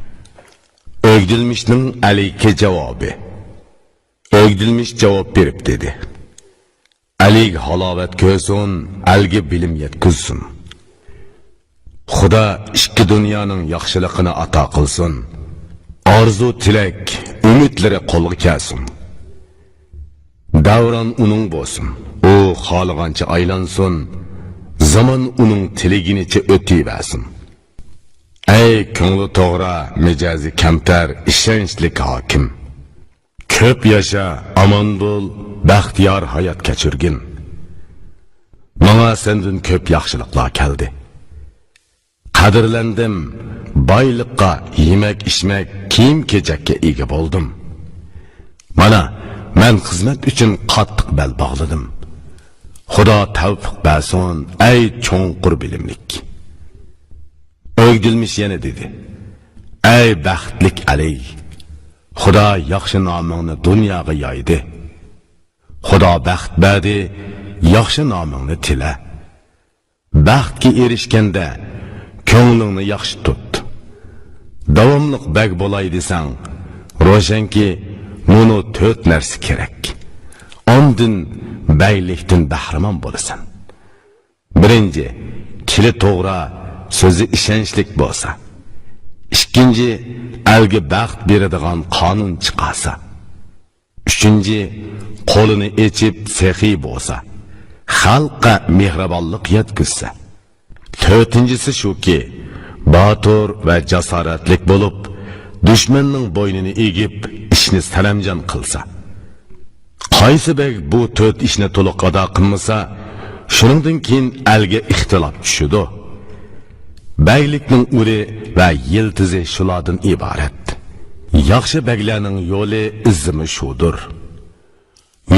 ئۆگدۈلمۈشنىڭ ئەلىگە جاۋابى. ئۆگدۈلمۈش جاۋاب بېرىپ دېدى: ئەلىگە ھالاۋەت كۆرسۇن، ئەلگە بىلىم يەتكۈزسۇن. خۇدا ئىككى دۇنيانىڭ ياخشىلىقىنى ئاتا قىلسۇن. ئارزۇ تىلەك، ئۈمىدلىرى قولغا كەلسۇن. دەۋران ئۇنىڭ بولسۇن، ئۇ خالىغانچە ئايلانسۇن. زامان ئۇنىڭ تىلىگىنىچە ئۆتۈۋەرسۇن. ئەي كۆڭلى توغرا، مىجەزى كەمتەر، ئىشەنچلىك ھاكىم. كۆپ ياشا، ئامان بول، بەختىيار ھايات كەچۈرگىن. ماڭا سەندىن كۆپ ياخشىلىقلار كەلدى. قەدىرلەندىم، بايلىققا، يېمەك-ئىچمەك، كىيىم-كېچەككە ئىگە بولدۇم. مانا، مەن خىزمەت ئۈچۈن قاتتىق بەل باغلىدىم. خۇدا تەۋپىق بەرسۇن، ئەي چوڭقۇر بىلىملىك. ئۆگدۈلمۈش يەنە دېدى: ئەي بەختلىك ئەلى، خۇدا ياخشى نامىڭنى دۇنياغا يايدى. خۇدا بەخت بەردى، ياخشى نامىڭنى تىلە. بەختكە ئېرىشكەندە كۆڭلۈڭنى ياخشى تۇت. داۋاملىق بەگ بولاي دېسەڭ، روشەنكى، مۇنۇ تۆت نەرسە كېرەك. ئاندىن بەگلىكتىن بەھرىمەن بولىسەن. بىرىنچى، تىلى توغرا، سۆزى ئىشەنچلىك بولسا. ئىككىنچى، ئەلگە بەخت بېرىدىغان قانۇن چىقارسا. ئۈچىنچى، قولىنى ئېچىپ سېخىي بولسا، خەلققە مېھرىبانلىق يەتكۈزسە. تۆتىنچىسى شۇكى، باتۇر ۋە جاسارەتلىك بولۇپ، دۈشمەننىڭ بوينىنى ئېگىپ، ئىشنى سەرەمجان قىلسا. قايسى بەگ بۇ تۆت ئىشنى تولۇق ئادا قىلمىسا، شۇنىڭدىن كېيىن ئەلگە ئىختىلاپ چۈشىدۇ. بەگلىكنىڭ ئۇرى ۋە يىلتىزى شۇلاردىن ئىبارەت. ياخشى بەگلەرنىڭ يولى، ئىزىمۇ شۇدۇر.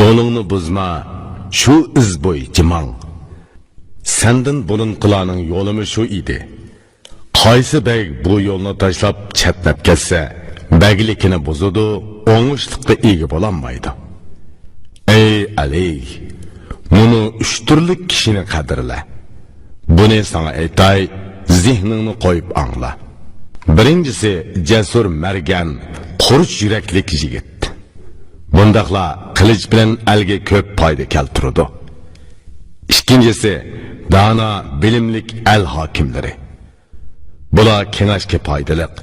يولۇڭنى بۇزما، شۇ ئىز بويىچە ماڭ. سەندىن بۇرۇنقىلارنىڭ يولىمۇ شۇ ئىدى. قايسى بەگ بۇ يولنى تاشلاپ چەتنەپ كەتسە، بەگلىكىنى بۇزىدۇ، ئوڭۇشلۇققا ئىگە بولالمايدۇ. ئەي ئەلى، مۇنۇ ئۈچ تۈرلۈك كىشىنى قەدىرلە. بۇنى ساڭا ئېيتاي، زېھنىڭنى قويۇپ ئاڭلا. بىرىنچىسى جەسۇر مەرگەن، قۇرۇچ يۈرەكلىك يىگىت. بۇنداقلار قىلىچ بىلەن ئەلگە كۆپ پايدا كەلتۈرىدۇ. ئىككىنچىسى، دانا، بىلىملىك ئەل ھاكىملىرى. بۇلار كېڭەشكە پايدىلىق،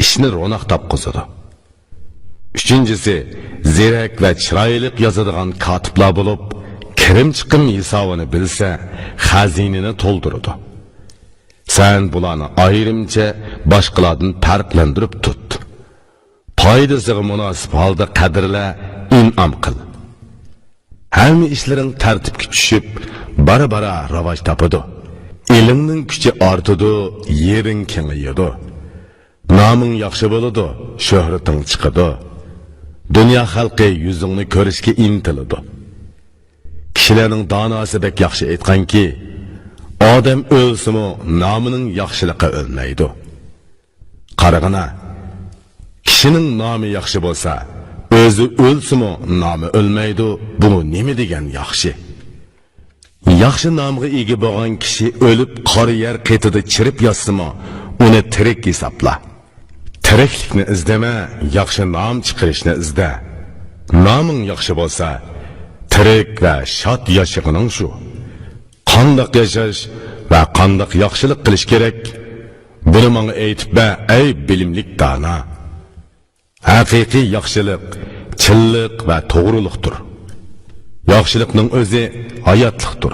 ئىشنى روناق تاپقۇزىدۇ. ئۈچىنچىسى، زېرەك ۋە چىرايلىق يازىدىغان كاتىپلار بولۇپ، كىرىم-چىقىم ھېسابىنى بىلسە، خەزىنىنى تولدۇرىدۇ. سەن بۇلارنى ئايرىمچە باشقىلاردىن پەرقلەندۈرۈپ تۇت. پايدىسىغا مۇناسىپ ھالدا قەدىرلە، ئىنئام قىل. ھەممە ئىشلىرىڭ تەرتىپكە چۈشۈپ، بارا-بارا راۋاج تاپىدۇ. ئېلىڭنىڭ كۈچى ئارتىدۇ، يېرىڭ كېڭىيىدۇ. نامىڭ ياخشى بولىدۇ، شۆھرىتىڭ چىقىدۇ. دۇنيا خەلقى يۈزۈڭنى كۆرۈشكە ئىنتىلىدۇ. كىشىلەرنىڭ داناسى بەك ياخشى ئېيتقانكى، ئادەم ئۆلسىمۇ نامىنىڭ ياخشىلىقى ئۆلمەيدۇ. قارىغىنا، كىشىنىڭ نامى ياخشى بولسا، ئۆزى ئۆلسىمۇ نامى ئۆلمەيدۇ، بۇ نېمە دېگەن ياخشى؟ ياخشى نامغا ئىگە بولغان كىشى ئۆلۈپ قارا يەر قېتىدا چىرىپ ياتسىمۇ، ئۇنى تىرىك ھېسابلا. تىرىكلىكنى ئىزدىمە، ياخشى نام چىقىرىشنى ئىزدە. نامىڭ ياخشى بولسا، تىرىك ۋە شاد ياشىغىنىڭ شۇ. قانداق ياشاش ۋە قانداق ياخشىلىق قىلىش كېرەك؟ بۇنى ماڭا ئېيتىپ بەر، ئەي بىلىملىك دانا. ھەقىقىي ياخشىلىق چىنلىق ۋە توغرىلىقتۇر. ياخشىلىقنىڭ ئۆزى ھاياتلىقتۇر.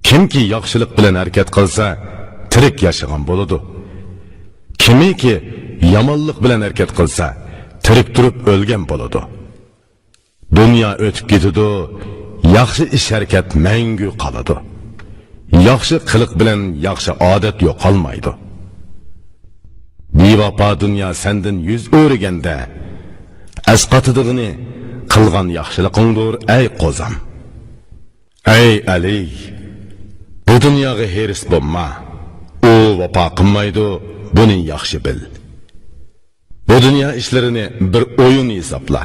كىمكى ياخشىلىق بىلەن ھەرىكەت قىلسا، تىرىك ياشىغان بولىدۇ. كىمكى يامانلىق بىلەن ھەرىكەت قىلسا، تىرىك تۇرۇپ ئۆلگەن بولىدۇ. دۇنيا ئۆتۈپ كېتىدۇ، ياخشى ئىش-ھەرىكەت مەڭگۈ قالىدۇ. ياخشى قىلىق بىلەن ياخشى ئادەت يوقالمايدۇ. بىۋاپا دۇنيا سەندىن يۈز ئۆرۈگەندە، ئەسقاتىدىغىنى قىلغان ياخشىلىقىڭدۇر، ئەي قوزام. ئەي ئەلى، بۇ دۇنياغا ھېرىس بولما. ئۇ ۋاپا قىلمايدۇ، بۇنى ياخشى بىل. بۇ دۇنيا ئىشلىرىنى بىر ئويۇن ھېسابلا.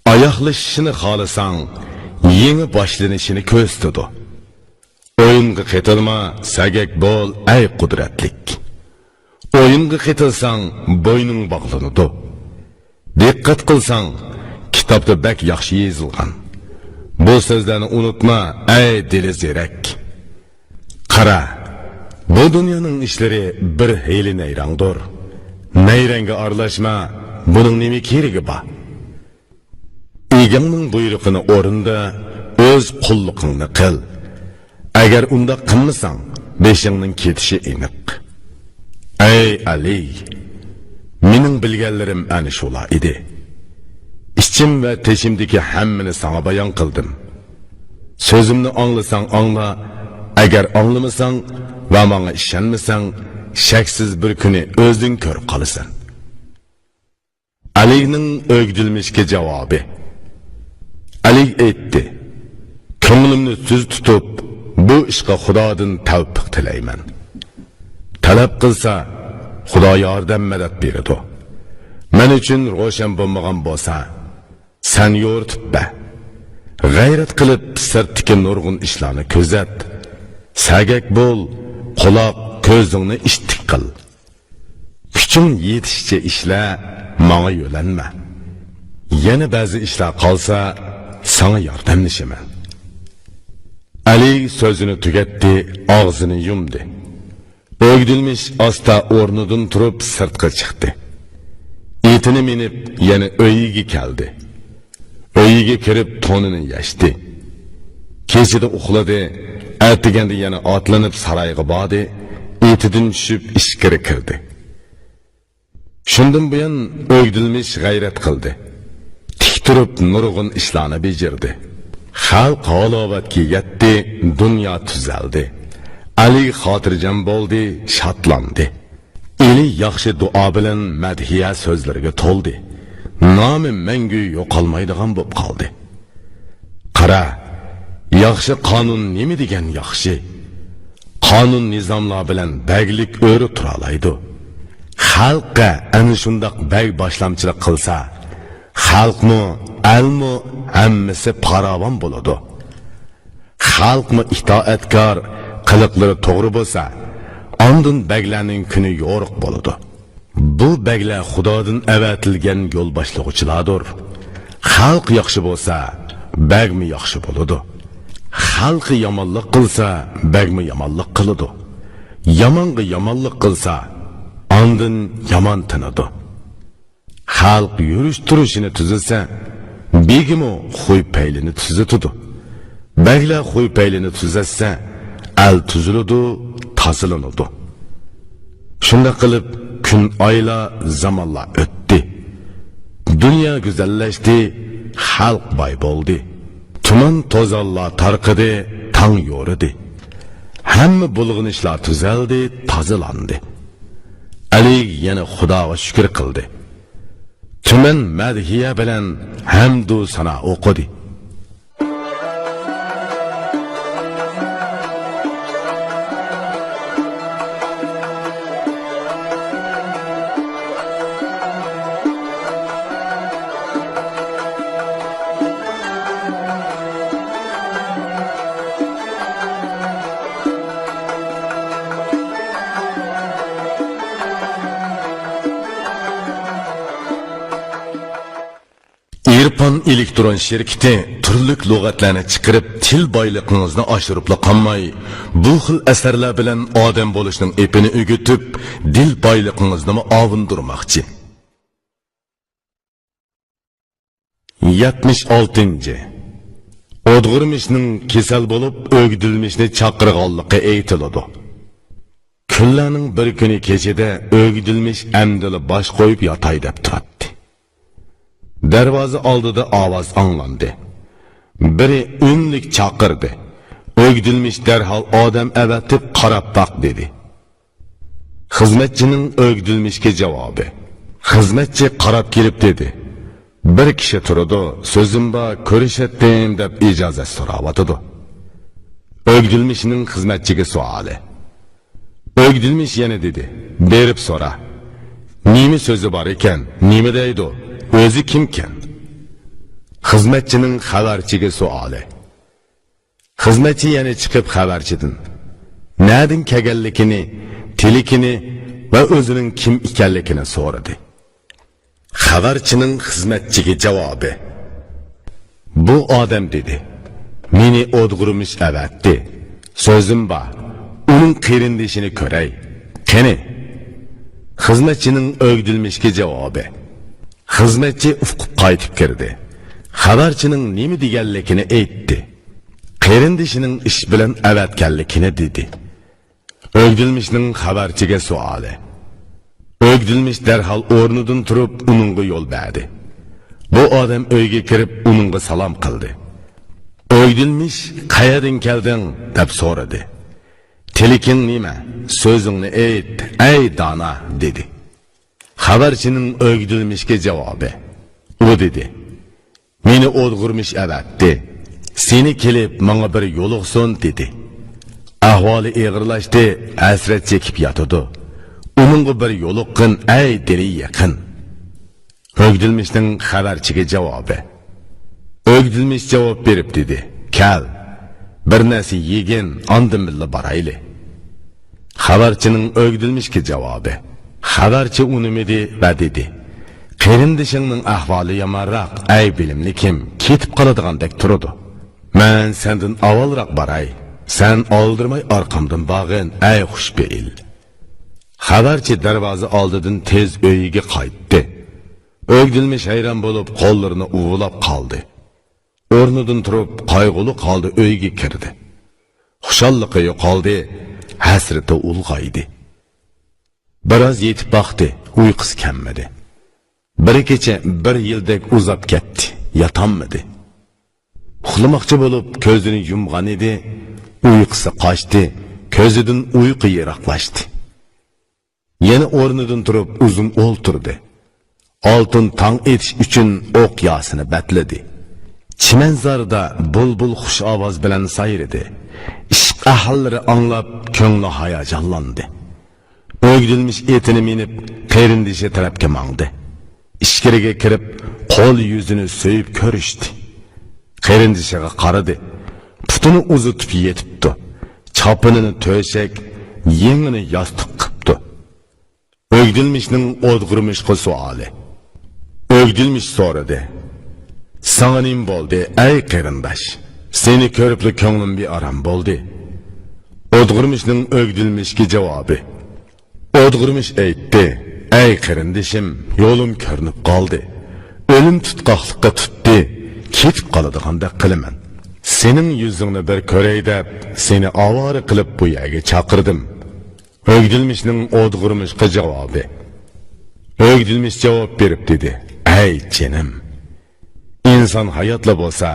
ئاياغلىشىشىنى خالىساڭ، يېڭى باشلىنىشىنى كۆرسىتىدۇ. ئويۇنغا قېتىلما، سەگەك بول، ئەي قۇدرەتلىك. ئويۇنغا قېتىلساڭ، بوينۇڭ باغلىنىدۇ. دىققەت قىلساڭ، كىتابتا بەك ياخشى يېزىلغان. بۇ سۆزلەرنى ئۇنتۇما، ئەي دىلى زېرەك! قارا، بۇ دۇنيانىڭ ئىشلىرى بىر ھىيلە نەيرەڭدۇر. نەيرەڭگە ئارىلاشما، بۇنىڭ نېمە كېرىكى بار؟ ئىگىڭنىڭ بۇيرۇقىنى ئورۇندا، ئۆز قۇللۇقۇڭنى قىل. ئەگەر ئۇنداق قىلمىساڭ، بېشىڭنىڭ كېتىشى ئېنىق. ئەي ئەلى، مېنىڭ بىلگەنلىرىم ئەنە شۇلار ئىدى. ئىچىم ۋە تېشىمدىكى ھەممىنى ساڭا بايان قىلدىم. سۆزۈمنى ئاڭلىساڭ ئاڭلا، ئەگەر ئاڭلىمىساڭ ۋە ماڭا ئىشەنمىسەڭ، شەكسىز بىر كۈنى ئۆزۈڭ كۆرۈپ قالىسەن. ئەلىنىڭ ئۆگدۈلمىشكە جاۋابى. ئەلى ئېيتتى: «كۆڭلۈمنى تۈز تۇتۇپ، بۇ ئىشقا خۇدادىن تەۋپىق تىلەيمەن. تەلەپ قىلسا، خۇدا ياردەم مەدەت بېرىدۇ. مەن ئۈچۈن روشەن بولمىغان بولسا، سەن يورۇتۇپ بەر. غەيرەت قىلىپ، سىرتتىكى نۇرغۇن ئىشلارنى كۆزەت. سەگەك بول، قۇلاق، كۆزۈڭنى ئىتتىك قىل. كۈچۈڭ يېتىشىچە ئىشلە، ماڭا يۆلەنمە. يەنە بەزى ئىشلار قالسا، ساڭا ياردەملىشىمەن.» ئەلى سۆزىنى تۈگەتتى، ئاغزىنى يۇمدى. ئۆگدۈلمىش ئاستا ئورنىدىن تۇرۇپ سىرتقا چىقتى. ئېتىنى مىنىپ يەنە ئۆيىگە كەلدى. ئۆيىگە كىرىپ تونىنى يەشتى. كېچىدە ئۇخلىدى. ئەتىگەندە يەنە ئاتلىنىپ سارايغا باردى. ئېتىدىن چۈشۈپ ئىچكىرى كىردى. شۇندىن بۇيان ئۆگدۈلمىش غەيرەت قىلدى. تىك تۇرۇپ نۇرغۇن ئىشلارنى بېجىردى. خەلق ھالاۋەتكە يەتتى، دۇنيا تۈزەلدى. ئەلى خاتىرجەم بولدى، شادلاندى. ئېلى ياخشى دۇئا بىلەن مەدھىيە سۆزلىرىگە تولدى. نامى مەڭگۈ يوقالمايدىغان بولۇپ قالدى. قارا، ياخشى قانۇن نېمە دېگەن ياخشى؟ قانۇن نىزاملار بىلەن بەگلىك ئۆرە تۇرالايدۇ. خەلققە ئەنە شۇنداق بەگ باشلامچىلىق قىلسا، خەلقمۇ، ئەلمۇ ھەممىسى پاراۋان بولىدۇ. خەلقمۇ ئىتائەتكار، قىلىقلىرى توغرا بولسا، ئاندىن بەگلەرنىڭ كۈنى يورۇق بولىدۇ. بۇ بەگلەر خۇدادىن ئەۋەتىلگەن يول باشلىغۇچىلاردۇر. خەلق ياخشى بولسا، بەگمۇ ياخشى بولىدۇ. خەلقى يامانلىق قىلسا، بەگمۇ يامانلىق قىلىدۇ. يامانغا يامانلىق قىلسا، ئاندىن يامان تىنىدۇ. خەلق يۈرۈش-تۇرۇشىنى تۈزىسە، بېگىمۇ خۇي-پەيلىنى تۈزىتىدۇ. بەگلەر خۇي-پەيلىنى تۈزەتسە، ئەل تۈزۈلىدۇ، تازىلىنىدۇ. شۇنداق قىلىپ، كۈن، ئايلار، زامانلار ئۆتتى. دۇنيا گۈزەللەشتى، خەلق باي بولدى. تۇمان-توزانلار تارقىدى، تاڭ يورۇدى. ھەممە بۇلغىنىشلار تۈزەلدى، تازىلاندى. ئەلى يەنە خۇداغا شۈكۈر قىلدى. تۈمەن مەدھىيە بىلەن ھەمدۇ سانا ئوقۇدى. ئېرپان ئېلېكترون شىركىتى تۈرلۈك لۇغەتلەرنى چىقىرىپ، تىل بايلىقىڭىزنى ئاشۇرۇپلا قالماي، بۇ خىل ئەسەرلەر بىلەن ئادەم بولۇشنىڭ ئېپىنى ئۆگىتىپ، دىل بايلىقىڭىزنىمۇ ئاۋۇندۇرماقچى. يەتمىش ئالتىنچى. ئودغۇرمىشنىڭ كېسەل بولۇپ، ئۆگدۈلمىشنى چاقىرغانلىقى ئېيتىلىدۇ. كۈنلەرنىڭ بىر كۈنى كېچىدە ئۆگدۈلمىش ئەمدىلا باش قويۇپ ياتاي دەپ تۇراتتى. دەرۋازا ئالدىدا ئاۋاز ئاڭلاندى. بىرى ئۈنلۈك چاقىردى. ئۆگدۈلمىش دەرھال ئادەم ئەۋەتىپ قاراپ باق دېدى. خىزمەتچىنىڭ ئۆگدۈلمىشكە جاۋابى. خىزمەتچى قاراپ كېلىپ دېدى: «بىر كىشى تۇرىدۇ، سۆزۈم بار، كۆرۈشەتتىم» دەپ ئىجازەت سوراۋاتىدۇ. ئۆگدۈلمىشنىڭ خىزمەتچىگە سوئالى. ئۆگدۈلمىش يەنە دېدى: «بېرىپ سورا. نېمە سۆزى بار ئىكەن، نېمە دەيدۇ، ئۆزى كىمكەن؟» خىزمەتچىنىڭ خەۋەرچىگە سوئالى. خىزمەتچى يەنە چىقىپ خەۋەرچىدىن نەدىن كەلگەنلىكىنى، تىلىكىنى، ۋە ئۆزىنىڭ كىم ئىكەنلىكىنى سورىدى. خەۋەرچىنىڭ خىزمەتچىگە جاۋابى. بۇ ئادەم دېدى، مېنى ئودغۇرمىش ئەۋەتتى. سۆزۈم بار، ئۇنىڭ قېرىندىشىنى كۆرەي. قېنى؟ خىزمەتچىنىڭ ئۆگدۈلمىشكە جاۋابى. خىزمەتچى ئۇقۇپ قايتىپ كىردى. خەۋەرچىنىڭ نېمە دېگەنلىكىنى ئېيتتى. قېرىندىشىنىڭ ئىش بىلەن ئەۋەتكەنلىكىنى دېدى. ئۆگدۈلمىشنىڭ خەۋەرچىگە سوئالى. ئۆگدۈلمىش دەرھال ئورنىدىن تۇرۇپ، ئۇنىڭغا يول بەردى. بۇ ئادەم ئۆيگە كىرىپ، ئۇنىڭغا سالام قىلدى. ئۆگدۈلمىش، قەيەردىن كەلدىڭ؟ دەپ سورىدى. تىلىكىڭ نېمە؟ سۆزۈڭنى ئېيت، ئەي دانا، دېدى. خەۋەرچىنىڭ ئۆگدۈلمىشكە جاۋابى. ئۇ دېدى، مېنى ئودغۇرمىش ئەۋەتتى. سېنى كېلىپ ماڭا بىر يولۇقسۇن دېدى. ئەھۋالى ئېغىرلاشتى، ھەسرەت چېكىپ ياتىدۇ. ئۇنىڭغا بىر يولۇققىن، ئەي دىلى يېقىن. ئۆگدۈلمىشنىڭ خەۋەرچىگە جاۋابى. ئۆگدۈلمىش جاۋاب بېرىپ دېدى، كەل، بىر نەرسە يېگىن، ئاندىن بىللە بارايلى. خەۋەرچىنىڭ ئۆگدۈلمىشكە جاۋابى. خەۋەرچى ئۇنىمىدى ۋە دېدى، قېرىندىشىڭنىڭ ئەھۋالى يامانراق، ئەي بىلىملىكىم، كېتىپ قالىدىغاندەك تۇرىدۇ. مەن سەندىن ئاۋۋالراق باراي، سەن ئالدىرىماي ئارقامدىن بارغىن، ئەي خۇشپېئىل. خەۋەرچى دەرۋازا ئالدىدىن تېز ئۆيىگە قايتتى. ئۆگدۈلمىش ھەيران بولۇپ، قوللىرىنى ئۇۋىلاپ قالدى. ئورنىدىن تۇرۇپ، قايغۇلۇق ھالدا ئۆيگە كىردى. خۇشاللىقى يوقالدى، ھەسرىتى ئۇلغايدى. بىراز يېتىپ باقتى، ئۇيقۇسى كەلمىدى. بىر كېچە بىر يىلدەك ئۇزاپ كەتتى، ياتالمىدى. ئۇخلىماقچى بولۇپ كۆزىنى يۇمغان ئىدى، ئۇيقۇسى قاچتى، كۆزىدىن ئۇيقۇ يىراقلاشتى. يەنە ئورنىدىن تۇرۇپ ئۇزۇن ئولتۇردى. ئالتۇن تاڭ ئېتىش ئۈچۈن ئوق ياسىنى بەتلىدى. چىمەنزاردا بۇلبۇل خۇش ئاۋاز بىلەن سايرىدى. ئىشق ئەھلىلىرى ئاڭلاپ كۆڭلى ھاياجانلاندى. ئۆگدۈلمىش ئېتىنى مىنىپ، قېرىندىشى تەرەپكە ماڭدى. ئىچكىرىگە كىرىپ، قول يۈزىنى سۆيۈپ كۆرۈشتى. قېرىندىشىغا قارىدى. پۇتىنى ئۇزىتىپ يېتىپتۇ. چاپىنىنى تۆشەك، يېڭىنى ياستۇق قىپتۇ. ئۆگدۈلمىشنىڭ ئودغۇرمىشقا سوئالى. ئۆگدۈلمىش سورىدى، ساڭا نېمە بولدى، ئەي قېرىنداش؟ سېنى كۆرۈپلا كۆڭلۈم بىئارام بولدى. ئودغۇرمىشنىڭ ئۆگدۈلمىشكە جاۋابى. ئودغۇرمىش ئېيتتى، ئەي قېرىندىشىم، يولۇم كۆرۈنۈپ قالدى. ئۆلۈم تۇتقاقلىققا تۇتتى، كېتىپ قالىدىغاندەك قىلىمەن. سېنىڭ يۈزۈڭنى بىر كۆرەي دەپ، سېنى ئاۋارە قىلىپ بۇ يەرگە چاقىردىم. ئۆگدۈلمىشنىڭ ئودغۇرمىشقا جاۋابى. ئۆگدۈلمىش جاۋاب بېرىپ دېدى، ئەي جېنىم! ئىنسان ھاياتلا بولسا،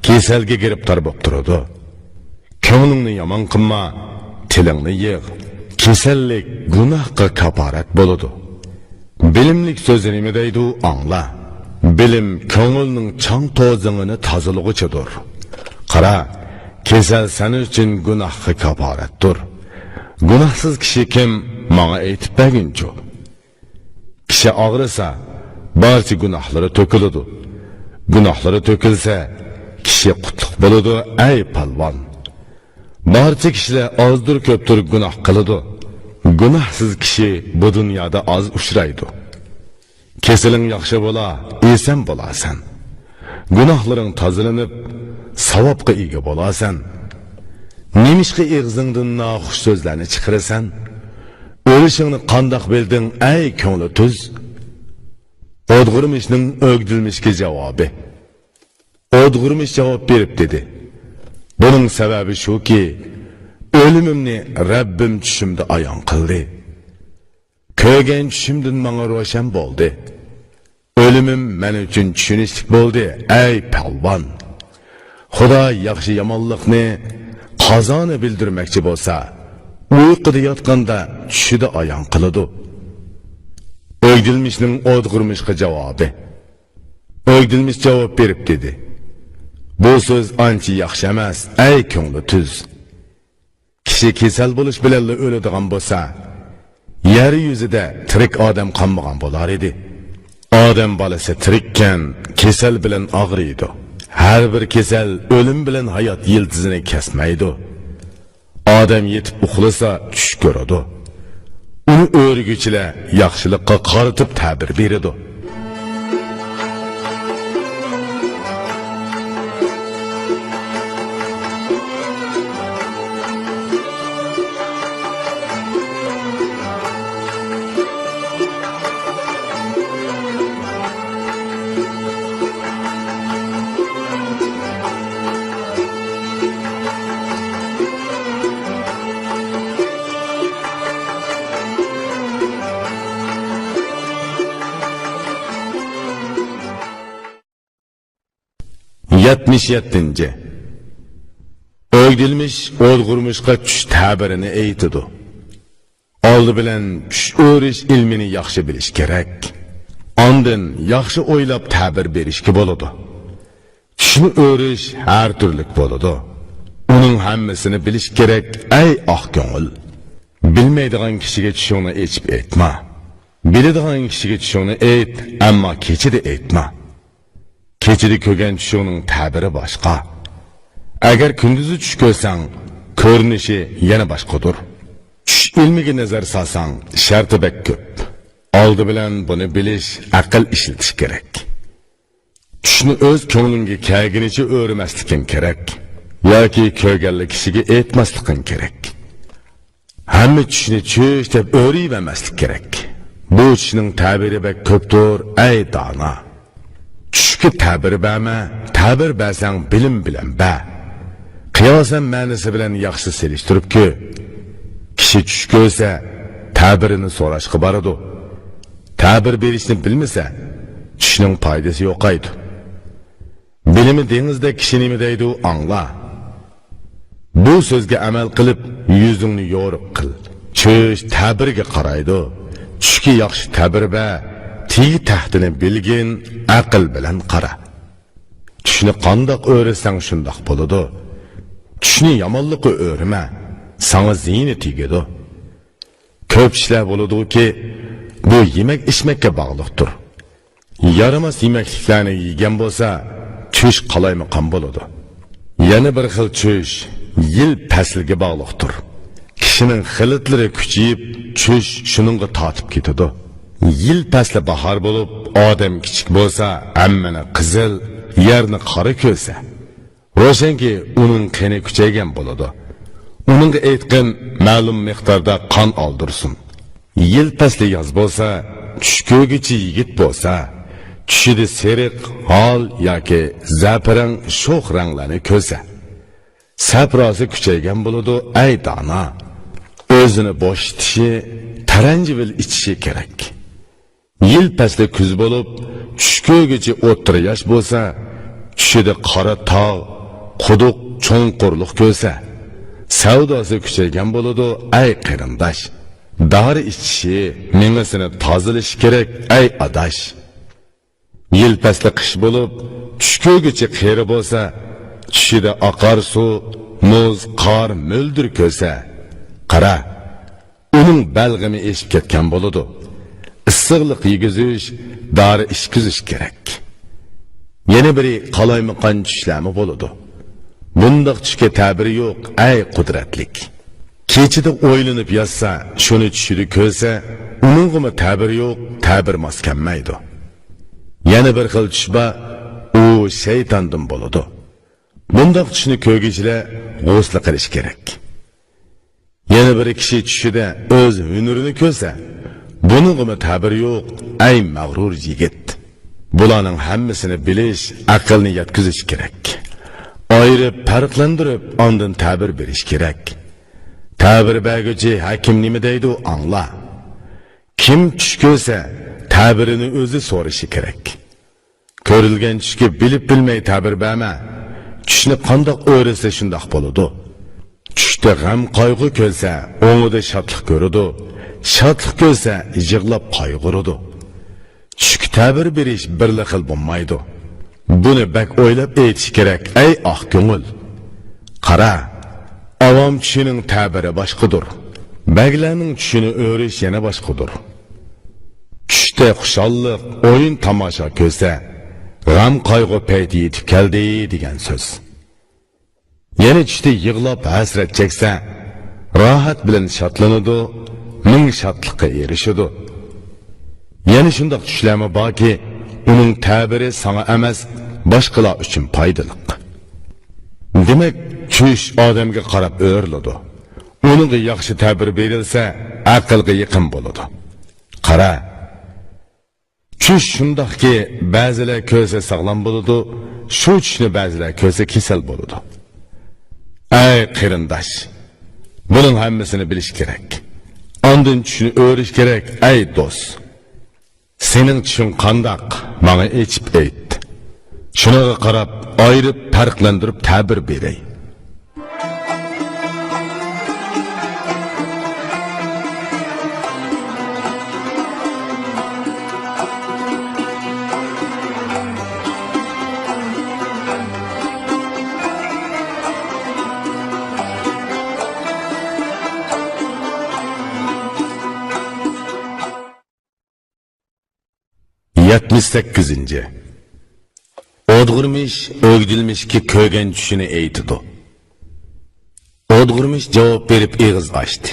كېسەلگە گىرىپتار بولۇپ تۇرىدۇ. كۆڭلۈڭنى يامان قىلما، تىلىڭنى يىغ. كېسەللىك گۇناھقا كاپارەت بولىدۇ. بىلىملىك سۆزى نېمە دەيدۇ، ئاڭلا. بىلىم كۆڭۈلنىڭ چاڭ توزىڭىنى تازىلىغۇچىدۇر. قارا، كېسەل سەن ئۈچۈن گۇناھقا كاپارەتتۇر. گۇناھسىز كىشى كىم؟ ماڭا ئېيتىپ بەرگىنچۇ. كىشى ئاغرىسا، بارچە گۇناھلىرى تۆكۈلىدۇ. گۇناھلىرى تۆكۈلسە، كىشى قۇتلۇق بولىدۇ، ئەي پالۋان. بارچە كىشىلەر ئازدۇر كۆپتۇر گۇناھ قىلىدۇ. گۇناھسىز كىشى بۇ دۇنيادا ئاز ئۇچرايدۇ. كېسىلىڭ ياخشى بولا، ئېسەن بولارسەن. گۇناھلىرىڭ تازىلىنىپ، ساۋابقا ئىگە بولارسەن. نېمىشقا ئېغىزىڭدىن ناخۇش سۆزلەرنى چىقىرىسەن؟ ئۆلۈشۈڭنى قانداق بىلدىڭ، ئەي كۆڭلى تۈز؟ ئودغۇرمىشنىڭ ئۆگدۈلمىشكە جاۋابى. ئودغۇرمىش جاۋاب بېرىپ دېدى، بۇنىڭ سەۋەبى شۇكى، ئۆلۈمۈمنى رەببىم چۈشۈمدە ئايان قىلدى. كۆرگەن چۈشۈمدىن ماڭا روشەن بولدى. ئۆلۈمۈم مەن ئۈچۈن چۈشىنىشلىك بولدى، ئەي پالۋان! خۇدا ياخشى-يامانلىقنى، قازانى بىلدۈرمەكچى بولسا، ئۇيقۇدا ياتقاندا چۈشىدە ئايان قىلىدۇ. ئۆگدۈلمىشنىڭ ئودغۇرمىشقا جاۋابى. ئۆگدۈلمىش جاۋاب بېرىپ دېدى، بۇ سۆز ئانچە ياخشى ئەمەس، ئەي كۆڭلى تۈز! كىشى كېسەل بولۇش بىلەنلا ئۆلىدىغان بولسا، يەر يۈزىدە تىرىك ئادەم قالمىغان بولار ئىدى. ئادەم بالىسى تىرىككەن، كېسەل بىلەن ئاغرىيدۇ. ھەر بىر كېسەل ئۆلۈم بىلەن ھايات يىلتىزىنى كەسمەيدۇ. ئادەم يېتىپ ئۇخلىسا، چۈش كۆرىدۇ. ئۇنى ئۆرۈگۈچىلەر ياخشىلىققا قارىتىپ تەبىر بېرىدۇ. يەتمىش يەتتىنچى. ئۆگدىلمىش ئورغۇرمۇشقا چۈش تەبىرىنى ئېيتىدۇ. ئالدى بىلەن چۈش ئۆرۈش ئىلمىنى ياخشى بىلىش كېرەك. ئاندىن ياخشى ئويلاپ تەبىر بېرىشكە بولىدۇ. چۈشنى ئۆرۈش ھەر تۈرلۈك بولىدۇ. ئۇنىڭ ھەممىسىنى بىلىش كېرەك، ئەي ئاق كۆڭۈل. بىلمەيدىغان كىشىگە چۈشۈڭنى ئېچىپ ئېيتما. بىلىدىغان كىشىگە چۈشۈڭنى ئېيت، ئەمما كېچىدە ئېيتما. كېچىدە كۆرگەن چۈشۈڭنىڭ تەبىرى باشقا. ئەگەر كۈندۈزى چۈش كۆرسەڭ، كۆرۈنۈشى يەنە باشقىدۇر. چۈش ئىلمىگە نەزەر سالساڭ، شەرتى بەك كۆپ. ئالدى بىلەن بۇنى بىلىش، ئەقىل ئىشلىتىش كېرەك. چۈشنى ئۆز كۆڭلۈڭگە كەلگىنىچە ئۆرۈمەسلىكىڭ كېرەك. ياكى كۆرگەنلا كىشىگە ئېيتماسلىقىڭ كېرەك. ھەممە چۈشنى چۈش دەپ ئۆرۈۋەرمەسلىك كېرەك. بۇ چۈشنىڭ تەبىرى بەك كۆپتۇر، ئەي دانا. چۈشكە تەبىر بەرمە، تەبىر بەرسەڭ بىلىم بىلەن بەر. قىياسەن مەنىسى بىلەن ياخشى سېلىشتۇرۇپ كۆر. كىشى چۈش كۆرسە، تەبىرىنى سوراشقا بارىدۇ. تەبىر بېرىشنى بىلمىسە، چۈشنىڭ پايدىسى يوقايدۇ. بىلىمى دېڭىزدەك كىشى نېمە دەيدۇ، ئاڭلا. بۇ سۆزگە ئەمەل قىلىپ، يۈزۈڭنى يورۇق قىل. چۈش تەبىرگە قارايدۇ. چۈشكە ياخشى تەبىر بەر، تېگى تەختىنى بىلگىن، ئەقىل بىلەن قارا. چۈشنى قانداق ئۆرۈسەڭ شۇنداق بولىدۇ. چۈشنى يامانلىققا ئۆرۈمە، ساڭا زىيىنى تېگىدۇ. كۆپ ئىشلار بولىدۇكى، بۇ يېمەك-ئىچمەككە باغلىقتۇر. يارىماس يېمەكلىكلەرنى يېگەن بولسا، چۈش قالايمىقان بولىدۇ. يەنە بىر خىل چۈش يىل پەسلىگە باغلىقتۇر. كىشىنىڭ خىلىتلىرى كۈچىيىپ، چۈش شۇنىڭغا تارتىپ كېتىدۇ. يىل پەسلى باھار بولۇپ، ئادەم كىچىك بولسا، ھەممىنى قىزىل، يەرنى قارا كۆرسە، روشەنكى، ئۇنىڭ قېنى كۈچەيگەن بولىدۇ. ئۇنىڭغا ئېيتقىن، مەلۇم مىقداردا قان ئالدۇرسۇن. يىل پەسلى ياز بولسا، چۈش كۆرگۈچى يىگىت بولسا، چۈشىدە سېرىق، ھال ياكى زەپىرەڭ شوخ رەڭلەرنى كۆرسە، سەپراسى كۈچەيگەن بولىدۇ، ئەي دانا. ئۆزىنى بوشىتىشى، تەرەنجىۋىل ئىچىشى كېرەك. يىل پەسلى كۈز بولۇپ، چۈش كۆرگۈچى ئوتتۇرا ياش بولسا، چۈشىدە قارا تاغ، قۇدۇق، چوڭقۇرلۇق كۆرسە، سەۋداسى كۈچەيگەن بولىدۇ، ئەي قېرىنداش. دارى ئىچىشى، مېڭىسىنى تازىلىشى كېرەك، ئەي ئاداش. يىل پەسلى قىش بولۇپ، چۈش كۆرگۈچى قېرى بولسا، چۈشىدە ئاقار سۇ، مۇز، قار، مۆلدۈر كۆرسە، قارا، ئۇنىڭ بەلغىمى ئېشىپ كەتكەن بولىدۇ. ئىسسىقلىق يېگۈزۈش، دارى ئىچكۈزۈش كېرەك. يەنە بىرى قالايمىقان چۈشلەرمۇ بولىدۇ. بۇنداق چۈشكە تەبىرى يوق، ئەي قۇدرەتلىك. كېچىدە ئويلىنىپ ياتسا، شۇنى چۈشىدە كۆرسە، ئۇنىڭغىمۇ تەبىرى يوق، تەبىر ماس كەلمەيدۇ. يەنە بىر خىل چۈش بار، ئۇ شەيتاندىن بولىدۇ. بۇنداق چۈشنى كۆرگۈچىلەر غۇسلى قىلىش كېرەك. يەنە بىر كىشى چۈشىدە ئۆز ھۈنىرىنى كۆرسە، بۇنىڭغىمۇ تەبىر يوق، ئەي مەغرۇر يىگىت. بۇلارنىڭ ھەممىسىنى بىلىش، ئەقىلنى يەتكۈزۈش كېرەك. ئايرىپ، پەرقلەندۈرۈپ، ئاندىن تەبىر بېرىش كېرەك. تەبىر بەرگۈچى ھەكىم نېمە دەيدۇ، ئاڭلا. كىم چۈش كۆرسە، تەبىرىنى ئۆزى سورىشى كېرەك. كۆرۈلگەن چۈشكە بىلىپ بىلمەي تەبىر بەرمە. چۈشنى قانداق ئۆرۈسە شۇنداق بولىدۇ. چۈشتە غەم قايغۇ كۆرسە، ئوڭىدا شادلىق كۆرىدۇ. شادلىق كۆرسە، يىغلاپ قايغۇرىدۇ. چۈشكە تەبىر بېرىش بىرلا خىل بولمايدۇ. بۇنى بەك ئويلاپ ئېيتىش كېرەك، ئەي ئاق كۆڭۈل. قارا، ئاۋام چۈشىنىڭ تەبىرى باشقىدۇر. بەگلەرنىڭ چۈشىنى ئۆرۈش يەنە باشقىدۇر. چۈشتە خۇشاللىق، ئويۇن تاماشا كۆرسە، غەم قايغۇ پەيتى يېتىپ كەلدى دېگەن سۆز. يەنە چۈشتە يىغلاپ ھەسرەت چەكسە، راھەت بىلەن شادلىنىدۇ، مىڭ شادلىققا ئېرىشىدۇ. يەنە شۇنداق چۈشلەرمۇ باركى، ئۇنىڭ تەبىرى ساڭا ئەمەس، باشقىلار ئۈچۈن پايدىلىق. دېمەك، چۈش ئادەمگە قاراپ ئۆرۈلىدۇ. ئۇنىڭغا ياخشى تەبىر بېرىلسە، ئەقىلگە يېقىن بولىدۇ. قارا، چۈش شۇنداقكى، بەزىلەر كۆرسە ساغلام بولىدۇ، شۇ چۈشنى بەزىلەر كۆرسە كېسەل بولىدۇ. ئەي قېرىنداش، بۇنىڭ ھەممىسىنى بىلىش كېرەك. ئاندىن چۈشنى ئۆرۈش كېرەك، ئەي دوست. سېنىڭ چۈشۈڭ قانداق؟ ماڭا ئېچىپ ئېيت. شۇنىڭغا قاراپ، ئايرىپ، پەرقلەندۈرۈپ تەبىر بېرەي. يەتمىش سەككىزىنچى. ئودغۇرمىش ئۆگدۈلمىشكە كۆرگەن چۈشىنى ئېيتىدۇ. ئودغۇرمىش جاۋاب بېرىپ ئېغىز ئاچتى.